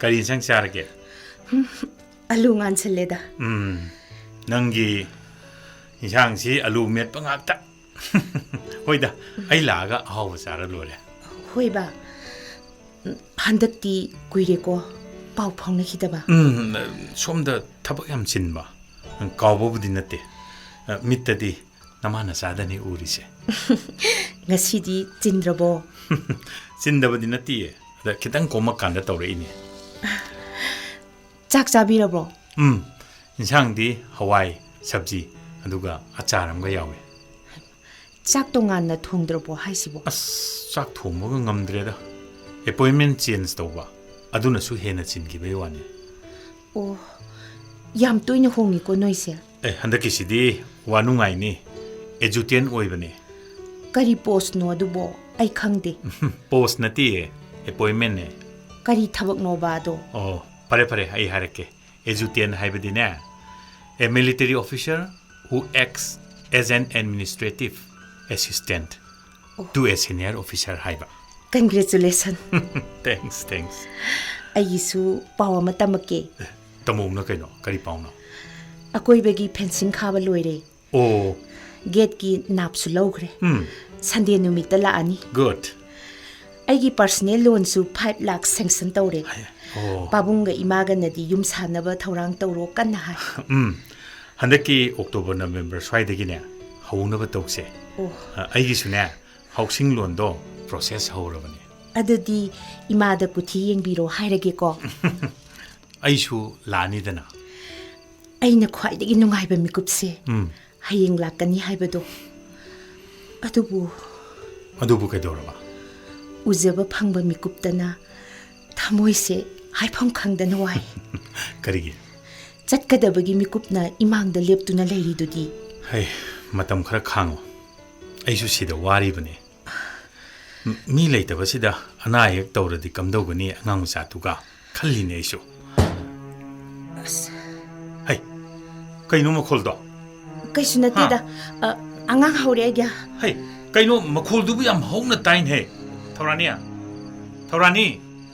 ꯀꯔꯤ ꯏꯟꯁꯥꯡ ꯆꯥꯔꯒꯦ? ꯍꯨꯝ, ꯑꯂꯨ ꯉꯥꯟꯁꯜꯂꯦꯗ꯫ ꯎꯝ, ꯅꯪꯒꯤ ꯏꯟꯁꯥꯡꯁꯤ ꯑꯂꯨ ꯃꯦꯠꯄ ꯉꯥꯛꯇ꯫ ꯍꯣꯏꯗ, ꯑꯩ ꯂꯥꯛꯑꯒ ꯑꯍꯥꯎꯕ ꯆꯥꯔ ꯂꯣꯏꯔꯦ꯫ ꯍꯣꯏꯕ꯫ ꯎꯝ, ꯍꯟꯗꯛꯇꯤ ꯀꯨꯏꯔꯦꯀꯣ ꯄꯥꯎ ꯐꯥꯎꯅꯈꯤꯗꯕ꯫ ꯎꯝ, ꯁꯣꯝꯗ ꯊꯕꯛ ꯌꯥꯝ ꯆꯤꯟꯕ꯫ ꯀꯥꯎꯕꯕꯨꯗꯤ ꯅꯠꯇꯦ꯫ ꯃꯤꯠꯇꯗꯤ ꯅꯃꯥ ꯅꯆꯥꯗꯅꯤ ꯎꯔꯤꯁꯦ꯫ ꯉꯁꯤꯗꯤ ꯆꯤꯟꯗ꯭ꯔꯕꯣ? ꯆꯤꯟꯗꯕꯗꯤ ꯅꯠꯇꯤꯌꯦ, ꯑꯗ ꯈꯤꯇꯪ ꯀꯣꯝꯃꯀꯥꯟꯗ ꯇꯧꯔꯛꯏꯅꯦ꯫ ꯆꯥꯛ ꯆꯥꯕꯤꯔꯕ꯭ꯔꯣ? ꯎꯝ, ꯏꯟꯁꯥꯡꯗꯤ ꯍꯋꯥꯏ, ꯁꯕꯖꯤ, ꯑꯗꯨꯒ ꯑꯆꯥꯔ ꯑꯃꯒ ꯌꯥꯎꯋꯦ꯫ ꯆꯥꯛ ꯇꯣꯉꯥꯟꯅ ꯊꯣꯡꯗ꯭ꯔꯕꯣ ꯍꯥꯏꯁꯤꯕꯣ? ꯑꯁ, ꯆꯥꯛ ꯊꯣꯡꯕꯒ ꯉꯝꯗ꯭ꯔꯦꯗ꯫ ꯑꯦꯄꯣꯏꯟꯃꯦꯟ ꯆꯦꯟꯖ ꯇꯧꯕ, ꯑꯗꯨꯅꯁꯨ ꯍꯦꯟꯅ ꯆꯤꯟꯈꯤꯕꯩ ꯋꯥꯅꯤ꯫ ꯑꯣ, ꯌꯥꯝ ꯇꯣꯏꯅ ꯍꯣꯡꯉꯤꯀꯣ ꯅꯣꯏꯁꯦ꯫ ꯑꯦ, ꯍꯟꯗꯛꯀꯤꯁꯤꯗꯤ ꯋꯥ ꯅꯨꯡꯉꯥꯏꯅꯤ꯫ ꯑꯦꯖꯨꯇꯦꯟ ꯑꯣꯏꯕꯅꯦ꯫ ꯀꯔꯤ ꯄꯣꯁꯅꯣ ꯑꯗꯨꯕꯣ? ꯑꯩ ꯈꯪꯗꯦ꯫ ꯄꯣꯁ ꯅꯠꯇꯤꯌꯦ, ꯑꯦꯄꯣꯏꯟꯃꯦꯟꯅꯦ꯫ ꯀꯔꯤ ꯊꯕꯛꯅꯣꯕ ꯑꯗꯣ? ꯑꯣ, ꯐꯔꯦ ꯐꯔꯦ, ꯑꯩ ꯍꯥꯏꯔꯛꯀꯦ꯫ Adjutant ꯍꯥꯏꯕꯗꯤꯅꯦ, a military officer who acts as an administrative assistant to a senior officer ꯍꯥꯏꯕ꯫ Congratulation. Thanks, thanks. ꯑꯩꯒꯤꯁꯨ ꯄꯥꯎ ꯑꯃ ꯇꯝꯃꯛꯀꯦ꯫ ꯇꯝꯃꯛꯎꯅ ꯀꯩꯅꯣ? ꯀꯔꯤ ꯄꯥꯎꯅꯣ? ꯑꯀꯣꯏꯕꯒꯤ fencing ꯈꯥꯕ ꯂꯣꯏꯔꯦ꯫ ꯑꯣ꯫ Gateꯀꯤ ꯅꯥꯞꯁꯨ ꯂꯧꯈ꯭ꯔꯦ꯫ ꯎꯝ꯫ Sunday ꯅꯨꯃꯤꯠꯇ ꯂꯥꯛꯑꯅꯤ꯫ Good. ꯑꯩꯒꯤ personal loanꯁꯨ five lakh sanction ꯇꯧꯔꯦ꯫ ꯑꯣ꯫ ꯄꯥꯕꯨꯡꯒ ꯏꯃꯥꯒꯅꯗꯤ ꯌꯨꯝ ꯁꯥꯅꯕ ꯊꯧꯔꯥꯡ ꯇꯧꯔꯣ ꯀꯟꯅ ꯍꯥꯏ꯫ ꯎꯝ꯫ ꯍꯟꯗꯛꯀꯤ October November ꯁ꯭ꯋꯥꯏꯗꯒꯤꯅꯦ ꯍꯧꯅꯕ ꯇꯧꯁꯦ꯫ ꯑꯣ꯫ ꯑ, ꯑꯩꯒꯤꯁꯨꯅꯦ housing loanꯗꯣ process ꯍꯧꯔꯕꯅꯦ꯫ ꯑꯗꯨꯗꯤ ꯏꯃꯥꯗ ꯀꯨꯊꯤ ꯌꯦꯡꯕꯤꯔꯣ ꯍꯥꯏꯔꯒꯦꯀꯣ꯫ ꯑꯩꯁꯨ ꯂꯥꯛꯑꯅꯤꯗꯅ꯫ ꯑꯩꯅ ꯈ꯭ꯋꯥꯏꯗꯒꯤ ꯅꯨꯡꯉꯥꯏꯕ ꯃꯤꯀꯨꯞꯁꯦ ꯎꯝ꯫ ꯍꯌꯦꯡ ꯂꯥꯛꯀꯅꯤ ꯍꯥꯏꯕꯗꯣ꯫ ꯑꯗꯨꯕꯨ ꯑꯗꯨꯕꯨ ꯀꯩꯗꯧꯔꯕ? ꯎꯖꯕ ꯐꯪꯕ ꯃꯤꯀꯨꯞꯇꯅ ꯊꯃꯣꯏꯁꯦ ꯍꯥꯏꯐꯝ ꯈꯪꯗꯅ ꯋꯥꯏ꯫ ꯀꯔꯤꯒꯤ? ꯆꯠꯀꯗꯕꯒꯤ ꯃꯤꯀꯨꯞꯅ ꯏꯃꯥꯡꯗ ꯂꯦꯞꯇꯨꯅ ꯂꯩꯔꯤꯗꯨꯗꯤ꯫ ꯍꯩ, ꯃꯇꯝ ꯈꯔ ꯈꯥꯡꯉꯣ꯫ ꯑꯩꯁꯨ ꯁꯤꯗ ꯋꯥꯔꯤꯕꯅꯦ꯫ ꯝ-, ꯃꯤ ꯂꯩꯇꯕꯁꯤꯗ ꯑꯅꯥ ꯑꯌꯦꯛ ꯇꯧꯔꯗꯤ ꯀꯝꯗꯧꯒꯅꯤ ꯑꯉꯥꯡ ꯃꯆꯥꯗꯨꯒ ꯈꯜꯂꯤꯅꯦ ꯑꯩꯁꯨ꯫ ꯑꯁ, ꯍꯩ, ꯀꯩꯅꯣ ꯃꯈꯣꯜꯗꯣ? ꯀꯩꯁꯨ ꯅꯠꯇꯦꯗ꯫ ꯑ, ꯑꯉꯥꯡ ꯍꯧꯔꯦ ꯑꯩꯒꯤ꯫ ꯍꯩ, ꯀꯩꯅꯣ ꯃꯈꯣꯜꯗꯨꯕꯨ ꯌꯥꯝ ꯍꯧꯅ ꯇꯥꯏꯅꯦ꯫ ꯊꯧꯔꯥꯅꯤ, ꯊꯧꯔꯥꯅꯤ,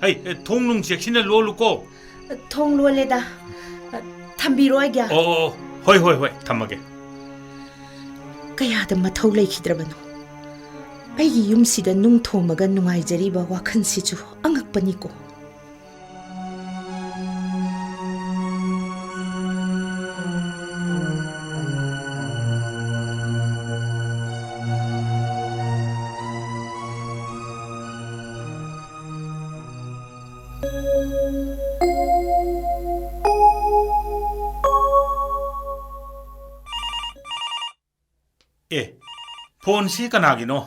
ꯍꯩ, ꯑꯦ, ꯊꯣꯡ ꯅꯨꯡ ꯆꯦꯛꯁꯤꯟꯅ ꯂꯣꯜꯂꯨꯀꯣ꯫ ꯊꯣꯡ ꯂꯣꯜꯂꯦꯗ꯫ ꯑ, ꯊꯝꯕꯤꯔꯣ ꯑꯩꯒꯤ꯫ ꯑꯣ, ꯑꯣ, ꯑꯣ, ꯍꯣꯏ, ꯍꯣꯏ, ꯍꯣꯏ, ꯊꯝꯃꯒꯦ꯫ ꯀꯌꯥꯗ ꯃꯊꯧ ꯂꯩꯈꯤꯗ꯭ꯔꯕꯅꯣ꯫ ꯑꯩꯒꯤ ꯌꯨꯝꯁꯤꯗ ꯅꯨꯡ ꯊꯣꯝꯃꯒ ꯅꯨꯡꯉꯥꯏꯖꯔꯤꯕ ꯋꯥꯈꯜꯁꯤꯁꯨ ꯑꯉꯛꯄꯅꯤꯀꯣ꯫ ꯑꯦ, ꯐꯣꯟꯁꯤ ꯀꯅꯥꯒꯤꯅꯣ?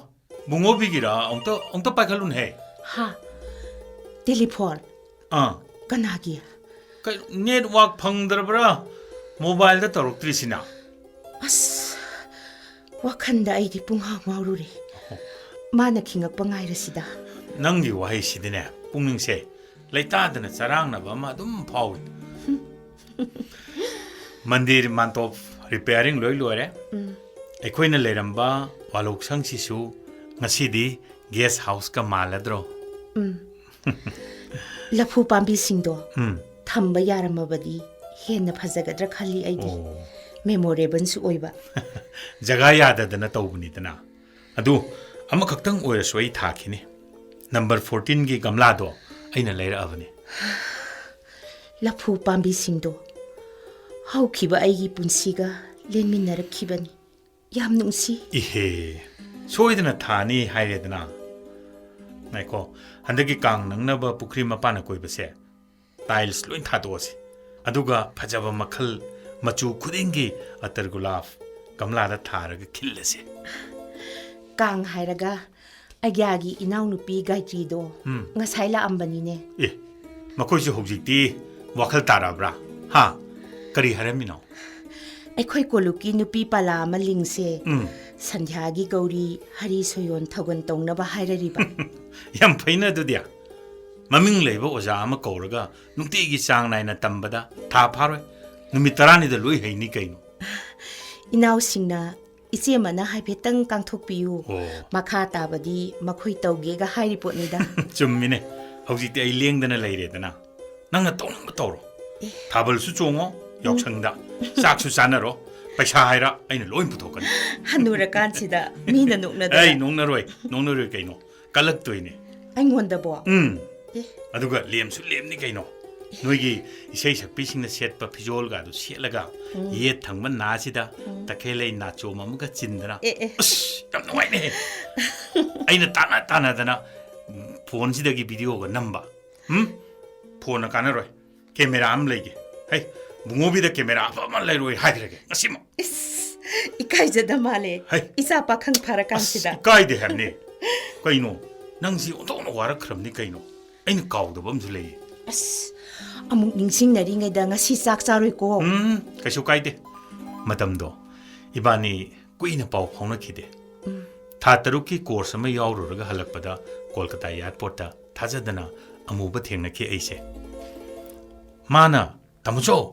ꯕꯨꯡꯉꯣꯕꯤꯒꯤꯔꯥ? ꯑꯃꯨꯛꯇ, ꯑꯃꯨꯛꯇ ꯄꯥꯏꯈꯠꯂꯨꯅꯦꯍꯦ꯫ ꯍꯥ? Telephone? ꯑꯥ꯫ ꯀꯅꯥꯒꯤ? ꯀꯩ, network ꯐꯪꯗ꯭ꯔꯕ꯭ꯔꯥ? Mobileꯗ ꯇꯧꯔꯛꯇ꯭ꯔꯤꯁꯤꯅ? ꯑꯁ, ꯋꯥꯈꯟꯗ ꯑꯩꯗꯤ ꯄꯨꯡꯉꯥꯎ ꯉꯥꯎꯔꯨꯔꯦ꯫ ꯃꯥꯅ ꯈꯤꯡꯉꯛꯄ ꯉꯥꯏꯔꯁꯤꯗ꯫ ꯅꯪꯒꯤ ꯋꯥꯍꯩꯁꯤꯗꯤꯅꯦ, ꯄꯨꯛꯅꯤꯡꯁꯦ ꯂꯩꯇꯥꯗꯅ ꯆꯔꯥꯡꯅꯕ ꯑꯃ ꯑꯗꯨꯝ ꯐꯥꯎꯏ꯫ ꯃꯟꯗꯤꯔ ꯃꯥꯟꯇꯣꯞ ꯔꯤꯄꯤꯌꯥꯔꯤꯡ ꯂꯣꯏ ꯂꯣꯏꯔꯦ꯫ ꯑꯩꯈꯣꯏꯅ ꯂꯩꯔꯝꯕ ꯋꯥꯂꯣꯛꯁꯪꯁꯤꯁꯨ ꯉꯁꯤꯗꯤ ꯒꯦꯁ ꯍꯥꯎꯁꯀ ꯃꯥꯜꯂꯗ꯭ꯔꯣ? ꯎꯝ꯫ ꯂꯐꯨ ꯄꯥꯝꯕꯤꯁꯤꯡꯗꯣ ꯎꯝ꯫ ꯊꯝꯕ ꯌꯥꯔꯝꯃꯕꯗꯤ ꯍꯦꯟꯅ ꯐꯖꯒꯗ꯭ꯔꯥ ꯈꯜꯂꯤ ꯑꯩꯗꯤ꯫ ꯑꯣ꯫ ꯃꯦꯃꯣꯔꯦꯕꯜꯁꯨ ꯑꯣꯏꯕ꯫ ꯖꯒꯥ ꯌꯥꯗꯗꯅ ꯇꯧꯕꯅꯤꯗꯅ꯫ ꯑꯗꯨ ꯑꯃꯈꯛꯇꯪ ꯑꯣꯏꯔꯁꯨ ꯑꯩ ꯊꯥꯈꯤꯅꯤ꯫ ꯅꯝꯕꯔ ꯐꯣꯔꯇꯤꯟꯒꯤ ꯒꯝꯂꯥꯗꯣ ꯑꯩꯅ ꯂꯩꯔꯛꯑꯕꯅꯤ꯫ ꯂꯐꯨ ꯄꯥꯝꯕꯤꯁꯤꯡꯗꯣ ꯍꯧꯈꯤꯕ ꯑꯩꯒꯤ ꯄꯨꯟꯁꯤꯒ ꯂꯦꯟꯃꯤꯟꯅꯔꯛꯈꯤꯕꯅꯤ꯫ ꯌꯥꯝ ꯅꯨꯡꯁꯤ꯫ ꯏꯍꯦ, ꯁꯣꯏꯗꯅ ꯊꯥꯅꯤ ꯍꯥꯏꯔꯦꯗꯅ꯫ ꯉꯥꯏꯈꯣ, ꯍꯟꯗꯛꯀꯤ ꯀꯥꯡ ꯅꯪꯅꯕ ꯄꯨꯈ꯭ꯔꯤ ꯃꯄꯥꯟ ꯑꯀꯣꯏꯕꯁꯦ ꯇꯥꯏꯜꯁ ꯂꯣꯏ ꯊꯥꯗꯣꯛꯑꯁꯤ꯫ ꯑꯗꯨꯒ ꯐꯖꯕ ꯃꯈꯜ ꯃꯆꯨ ꯈꯨꯗꯤꯡꯒꯤ ꯑꯇꯔ ꯒꯨꯂꯥꯞ ꯒꯝꯂꯥꯗ ꯊꯥꯔꯒ ꯈꯤꯜꯂꯁꯤ꯫ ꯀꯥꯡ ꯍꯥꯏꯔꯒ ꯑꯩꯒꯤ ꯏꯅꯥꯎꯅꯨꯄꯤ ꯒꯥꯏꯇ꯭ꯔꯤꯗꯣ ꯎꯝ꯫ ꯉꯁꯥꯏ ꯂꯥꯛꯑꯝꯕꯅꯤꯅꯦ꯫ ꯑꯦ, ꯃꯈꯣꯏꯁꯨ ꯍꯧꯖꯤꯛꯇꯤ ꯋꯥꯈꯜ ꯇꯥꯔꯛꯑꯕ꯭ꯔꯥ? ꯍꯥ? ꯀꯔꯤ ꯍꯥꯏꯔꯝꯃꯤꯅꯣ? ꯑꯩꯈꯣꯏ ꯀꯣꯂꯨꯞꯀꯤ ꯅꯨꯄꯤ ꯄꯂꯥ ꯑꯃ ꯂꯤꯡꯁꯦ ꯎꯝ꯫ ꯁꯟꯙ꯭ꯌꯥꯒꯤ ꯒꯧꯔꯤ ꯍꯔꯤ ꯁꯣꯌꯣꯟ ꯊꯧꯒꯟ ꯇꯧꯅꯕ ꯍꯥꯏꯔꯔꯤꯕ꯫ ꯌꯥꯝ ꯐꯩꯅ ꯑꯗꯨꯗꯤ꯫ ꯃꯃꯤꯡ ꯂꯩꯕ ꯑꯣꯖꯥ ꯑꯃ ꯀꯧꯔꯒ ꯅꯨꯡꯇꯤꯒꯤ ꯆꯥꯡ ꯅꯥꯏꯅ ꯇꯝꯕꯗ ꯊꯥ ꯐꯥꯔꯣꯏ, ꯅꯨꯃꯤꯠ ꯇꯔꯥꯅꯤꯗ ꯂꯣꯏ ꯍꯩꯅꯤ ꯀꯩꯅꯣ꯫ ꯏꯅꯥꯎꯁꯤꯡꯅ ꯏꯆꯦꯃꯅ ꯍꯥꯏꯐꯦꯠꯇꯪ ꯀꯥꯡꯊꯣꯛꯄꯤꯌꯨ꯫ ꯑꯣ꯫ ꯃꯈꯥ ꯇꯥꯕꯗꯤ ꯃꯈꯣꯏ ꯇꯧꯒꯦꯒ ꯍꯥꯏꯔꯤ ꯄꯣꯠꯅꯤꯗ꯫ ꯆꯨꯝꯃꯤꯅꯦ, ꯍꯧꯖꯤꯛꯇꯤ ꯑꯩ ꯂꯦꯡꯗꯅ ꯂꯩꯔꯦꯗꯅ꯫ ꯅꯪꯅ ꯇꯧꯅꯤꯡꯕ ꯇꯧꯔꯣ꯫ ꯑꯦ꯫ ꯊꯥꯕꯜꯁꯨ ꯆꯣꯡꯉꯣ ꯌꯥꯎꯁꯪꯗ, ꯆꯥꯛꯁꯨ ꯆꯥꯅꯔꯣ, ꯄꯩꯁꯥ ꯍꯥꯏꯔ ꯑꯩꯅ ꯂꯣꯏ ꯄꯨꯊꯣꯛꯀꯅꯤ꯫ ꯍꯟꯅꯨꯔꯀꯥꯟꯁꯤꯗ ꯃꯤꯅ ꯅꯣꯛꯅꯗꯅ꯫ ꯑꯩ ꯅꯣꯛꯅꯔꯣꯏ, ꯅꯣꯛꯅꯔꯣꯏ ꯀꯩꯅꯣ, ꯀꯜꯂꯛꯇꯣꯏꯅꯦ꯫ ꯑꯩꯉꯣꯟꯗꯕꯣ? ꯎꯝ꯫ ꯑꯦ꯫ ꯑꯗꯨꯒ ꯂꯦꯝꯁꯨ ꯂꯦꯝꯅꯤ ꯀꯩꯅꯣ꯫ ꯅꯣꯏꯒꯤ ꯏꯁꯩ ꯁꯛꯄꯤꯁꯤꯡꯅ ꯁꯦꯠꯄ ꯐꯤꯖꯣꯜꯒꯗꯨ ꯁꯦꯠꯂꯒ, ꯌꯦꯠ ꯊꯪꯕ ꯅꯥꯁꯤꯗ ꯇꯈꯦꯜꯂꯩ ꯅꯥꯆꯣꯝ ꯑꯃꯒ ꯆꯤꯟꯗꯅ꯫ ꯑꯦ, ꯑꯦ꯫ ꯑꯁ, ꯌꯥꯝ ꯅꯨꯡꯉꯥꯏꯅꯦ꯫ ꯑꯩꯅ ꯇꯥꯅ ꯇꯥꯅꯗꯅ ꯐꯣꯟꯁꯤꯗꯒꯤ ꯚꯤꯗꯤꯑꯣꯒ ꯅꯝꯕ꯫ ꯎꯝ? ꯐꯣꯟꯅ ꯀꯥꯟꯅꯔꯣꯏ꯫ ꯀꯦꯃꯦꯔꯥ ꯑꯃ ꯂꯩꯒꯦ꯫ ꯍꯩ, ꯕꯨꯡꯉꯣꯕꯤꯗ ꯀꯦꯃꯦꯔꯥ ꯑꯐꯕ ꯑꯃ ꯂꯩꯔꯣꯏ ꯍꯥꯏꯈ꯭ꯔꯒꯦ ꯉꯁꯤꯃꯛ꯫ ꯏꯁ, ꯏꯀꯥꯏꯖꯗ ꯃꯥꯜꯂꯦ꯫ ꯍꯩ꯫ ꯏꯆꯥ ꯄꯥꯈꯪ ꯑꯁ, ꯐꯥꯔꯀꯥꯟꯁꯤꯗ꯫ ꯏꯀꯥꯏꯗꯦ ꯍꯥꯏꯕꯅꯦ꯫ ꯀꯩꯅꯣ, ꯅꯪꯁꯤ ꯑꯣꯟꯊꯣꯛꯅ ꯋꯥꯔꯛꯈ꯭ꯔꯕꯅꯤ ꯀꯩꯅꯣ꯫ ꯑꯩꯅ ꯀꯥꯎꯗꯕ ꯑꯃꯁꯨ ꯂꯩꯌꯦ꯫ ꯑꯁ, ꯑꯃꯨꯛ ꯅꯤꯡꯁꯤꯡꯅꯔꯤꯉꯩꯗ ꯉꯁꯤ ꯆꯥꯛ ꯆꯥꯔꯣꯏꯀꯣ꯫ ꯎꯝ, ꯀꯩꯁꯨ ꯀꯥꯏꯗꯦ꯫ ꯃꯇꯝꯗꯣ ꯏꯕꯥꯅꯤ ꯀꯨꯏꯅ ꯄꯥꯎ ꯐꯥꯎꯅꯈꯤꯗꯦ꯫ ꯊꯥ ꯇꯔꯨꯛꯀꯤ ꯀꯣꯔꯁ ꯑꯃ ꯌꯥꯎꯔꯨꯔꯒ ꯍꯜꯂꯛꯄꯗ ꯀꯣꯜꯀꯇꯥ ꯑꯦꯌꯥꯔꯄꯣꯔꯠꯇ ꯊꯥꯖꯗꯅ ꯑꯃꯨꯕ ꯊꯦꯡꯅꯈꯤ ꯑꯩꯁꯦ꯫ ꯃꯥꯅ, "ꯇꯥꯃꯣꯆꯧ,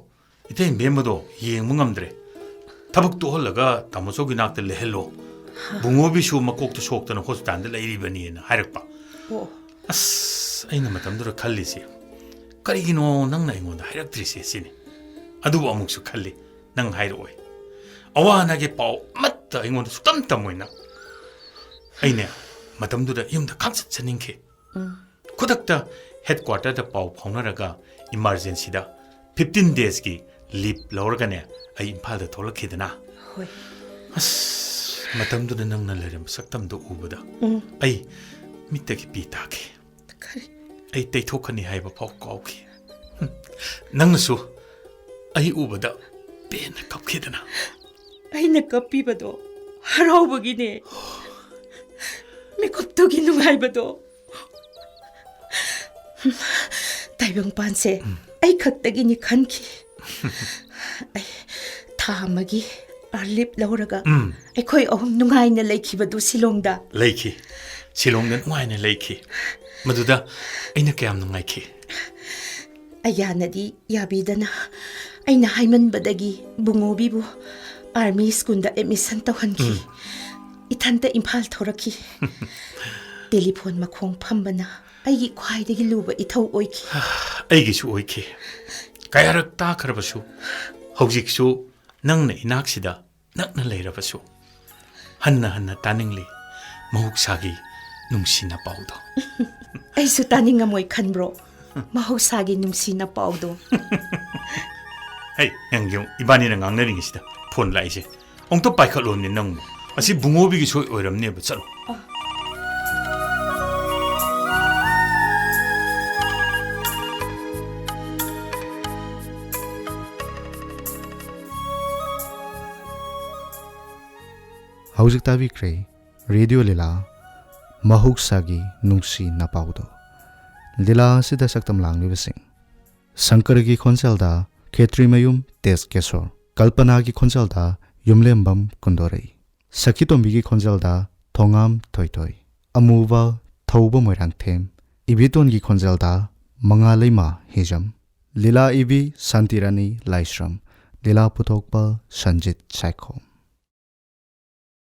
"ꯏꯇꯩ ꯕꯦꯝꯃꯗꯣ ꯌꯦꯡꯕ ꯉꯝꯗ꯭ꯔꯦ, ꯊꯕꯛ ꯇꯣꯛꯍꯜꯂꯒ ꯇꯥꯃꯣꯆꯧꯒꯤ ꯅꯥꯛꯇ ꯂꯩꯍꯜꯂꯣ, ꯕꯨꯡꯉꯣꯕꯤꯁꯨ ꯃꯀꯣꯛꯇ ꯁꯣꯛꯇꯅ ꯍꯣꯁꯄꯤꯇꯥꯜꯗ ꯂꯩꯔꯤꯕꯅꯤꯅ" ꯍꯥꯏꯔꯛꯄ꯫ ꯑꯣ꯫ ꯑꯁ, ꯑꯩꯅ ꯃꯇꯝꯗꯨꯗ ꯈꯜꯂꯤꯁꯦ, "ꯀꯔꯤꯒꯤꯅꯣ ꯅꯪꯅ ꯑꯩꯉꯣꯟꯗ ꯍꯥꯏꯔꯛꯇ꯭ꯔꯤꯁꯦ?" ꯁꯤꯅꯤ꯫ ꯑꯗꯨꯕꯨ ꯑꯃꯨꯛꯁꯨ ꯈꯜꯂꯤ, "ꯅꯪ ꯍꯥꯏꯔꯛꯑꯣꯏ, ꯑꯋꯥ ꯑꯅꯥꯒꯤ ꯄꯥꯎ ꯑꯃꯠꯇ ꯑꯩꯉꯣꯟꯗ ꯁꯨꯛꯇꯝ ꯇꯝꯃꯣꯏ ꯅꯪ"꯫ ꯑꯩꯅꯦ ꯃꯇꯝꯗꯨꯗ ꯌꯨꯝꯗ ꯈꯪꯆꯠ ꯆꯠꯅꯤꯡꯈꯤ꯫ ꯈꯨꯗꯛꯇ ꯍꯦꯗ ꯀ꯭ꯋꯥꯇꯔꯗ ꯄꯥꯎ ꯐꯥꯎꯅꯔꯒ ꯏꯃꯥꯔꯖꯦꯟꯁꯤꯗ ꯐꯤꯐꯇꯤꯟ ꯗꯦꯖꯀꯤ ꯂꯤꯞ ꯂꯧꯔꯒꯅꯦ ꯑꯩ ꯏꯝꯐꯥꯜꯗ ꯊꯣꯛꯂꯛꯈꯤꯗꯅ꯫ ꯍꯣꯏ꯫ ꯑꯁ, ꯃꯇꯝꯗꯨꯗ ꯅꯪꯅ ꯂꯩꯔꯝꯕ ꯁꯛꯇꯝꯗꯣ ꯎꯕꯗ ꯑꯩ ꯃꯤꯠꯇꯒꯤ ꯄꯤ ꯇꯥꯈꯤ꯫ ꯀꯔꯤ? ꯑꯩ ꯇꯩꯊꯣꯛꯀꯅꯤ ꯍꯥꯏꯕ ꯐꯥꯎ ꯀꯥꯎꯈꯤ꯫ ꯅꯪꯅꯁꯨ ꯑꯩ ꯎꯕꯗ ꯄꯦꯟꯅ ꯀꯞꯈꯤꯗꯅ꯫ ꯑꯩꯅ ꯀꯞꯄꯤꯕꯗꯣ ꯍꯔꯥꯎꯕꯒꯤꯅꯦ꯫ ꯃꯤꯀꯨꯞꯇꯨꯒꯤ ꯅꯨꯡꯉꯥꯏꯕꯗꯣ꯫ ꯇꯥꯏꯕꯪꯄꯥꯟꯁꯦ ꯑꯩ ꯈꯛꯇꯒꯤꯅꯤ ꯈꯟꯈꯤ꯫ ꯑꯩ ꯊꯥ ꯑꯃꯒꯤ ꯑꯥꯔꯂꯤꯞ ꯂꯧꯔꯒ ꯑꯩꯈꯣꯏ ꯑꯍꯨꯝ ꯅꯨꯡꯉꯥꯏꯅ ꯂꯩꯈꯤꯕꯗꯨ ꯁꯤꯂꯣꯡꯗ꯫ ꯂꯩꯈꯤ꯫ ꯁꯤꯂꯣꯡꯗ ꯅꯨꯡꯉꯥꯏꯅ ꯂꯩꯈꯤ꯫ ꯃꯗꯨꯗ ꯑꯩꯅ ꯀꯌꯥꯝ ꯅꯨꯡꯉꯥꯏꯈꯤ꯫ ꯑꯌꯥꯅꯗꯤ ꯌꯥꯕꯤꯗꯅ ꯑꯩꯅ ꯍꯥꯏꯃꯟꯕꯗꯒꯤ ꯕꯨꯡꯉꯣꯕꯤꯕꯨ ꯑꯥꯔꯃꯤ ꯁ꯭ꯀꯨꯜꯗ ꯑꯦꯗꯃꯤꯁꯟ ꯇꯧꯍꯟꯈꯤ꯫ ꯏꯊꯟꯇ ꯏꯝꯐꯥꯜ ꯊꯣꯔꯛꯈꯤ꯫ ꯇꯦꯂꯤꯐꯣꯟ ꯃꯈꯣꯡ ꯐꯝꯕꯅ ꯑꯩꯒꯤ ꯈ꯭ꯋꯥꯏꯗꯒꯤ ꯂꯨꯕ ꯏꯊꯧ ꯑꯣꯏꯈꯤ꯫ ꯑꯩꯒꯤꯁꯨ ꯑꯣꯏꯈꯤ꯫ ꯀꯌꯥꯔꯛ ꯇꯥꯈ꯭ꯔꯕꯁꯨ, ꯍꯧꯖꯤꯛꯁꯨ ꯅꯪꯅ ꯏꯅꯥꯛꯁꯤꯗ ꯅꯛꯅ ꯂꯩꯔꯕꯁꯨ, ꯍꯟꯅ ꯍꯟꯅ ꯇꯥꯅꯤꯡꯂꯤ ꯃꯍꯧꯁꯥꯒꯤ ꯅꯨꯡꯁꯤꯅ ꯄꯥꯎꯗꯣ꯫ ꯑꯩꯁꯨ ꯇꯥꯅꯤꯡꯉꯝꯃꯣꯏ ꯈꯟꯕ꯭ꯔꯣ ꯃꯍꯧꯁꯥꯒꯤ ꯅꯨꯡꯁꯤꯅ ꯄꯥꯎꯗꯣ? ꯍꯩ, ꯅꯪꯒꯤ ꯏꯕꯥꯅꯤꯅ ꯉꯥꯡꯅꯔꯤꯉꯩꯁꯤꯗ ꯐꯣꯟ ꯂꯥꯛꯏꯁꯦ꯫ ꯑꯃꯨꯛꯇ ꯄꯥꯏꯈꯠꯂꯣꯅꯦ ꯅꯪꯕꯨ꯫ ꯑꯁꯤ ꯕꯨꯡꯉꯣꯕꯤꯒꯤ ꯁꯣꯏ ꯑꯣꯏꯔꯝꯅꯦꯕ꯫ ꯆꯠꯂꯣ꯫ ꯍꯧꯖꯤꯛ ꯇꯥꯕꯤꯈ꯭ꯔꯦ ꯔꯦꯗꯤꯑꯣ ꯂꯤꯂꯥ ꯃꯍꯧꯁꯥꯒꯤ ꯅꯨꯡꯁꯤ ꯅꯄꯥꯎꯗꯣ꯫ ꯂꯤꯂꯥ ꯑꯁꯤꯗ ꯁꯛꯇꯝ ꯂꯥꯡꯂꯤꯕꯁꯤꯡ: ꯁꯪꯀꯔꯒꯤ ꯈꯣꯟꯖꯦꯜꯗ ꯈꯦꯇ꯭ꯔꯤꯃꯌꯨꯝ ꯇꯦꯖ ꯀꯦꯁꯣꯔ, ꯀꯜꯄꯅꯥꯒꯤ ꯈꯣꯟꯖꯦꯜꯗ ꯌꯨꯝꯂꯦꯝꯕꯝ ꯀꯨꯟꯗꯣꯔꯩ, ꯁꯈꯤꯇꯣꯝꯕꯤꯒꯤ ꯈꯣꯟꯖꯦꯜꯗ ꯊꯣꯉꯥꯝ ꯊꯣꯏꯊꯣꯏ, ꯑꯃꯨꯕ ꯊꯧꯕ ꯃꯣꯏꯔꯥꯡꯊꯦꯝ, ꯏꯕꯦꯇꯣꯟꯒꯤ ꯈꯣꯟꯖꯦꯜꯗ ꯃꯉꯥꯂꯩꯃ ꯍꯤꯖꯝ, ꯂꯤꯂꯥ ꯏꯕꯤ ꯁꯥꯟꯇꯤꯔꯥꯅꯤ ꯂꯥꯏꯁ꯭ꯔꯝ꯫ ꯂꯤꯂꯥ ꯄꯨꯊꯣꯛꯄ ꯁꯟꯖꯤꯠ ꯁꯥꯏꯈꯣꯝ꯫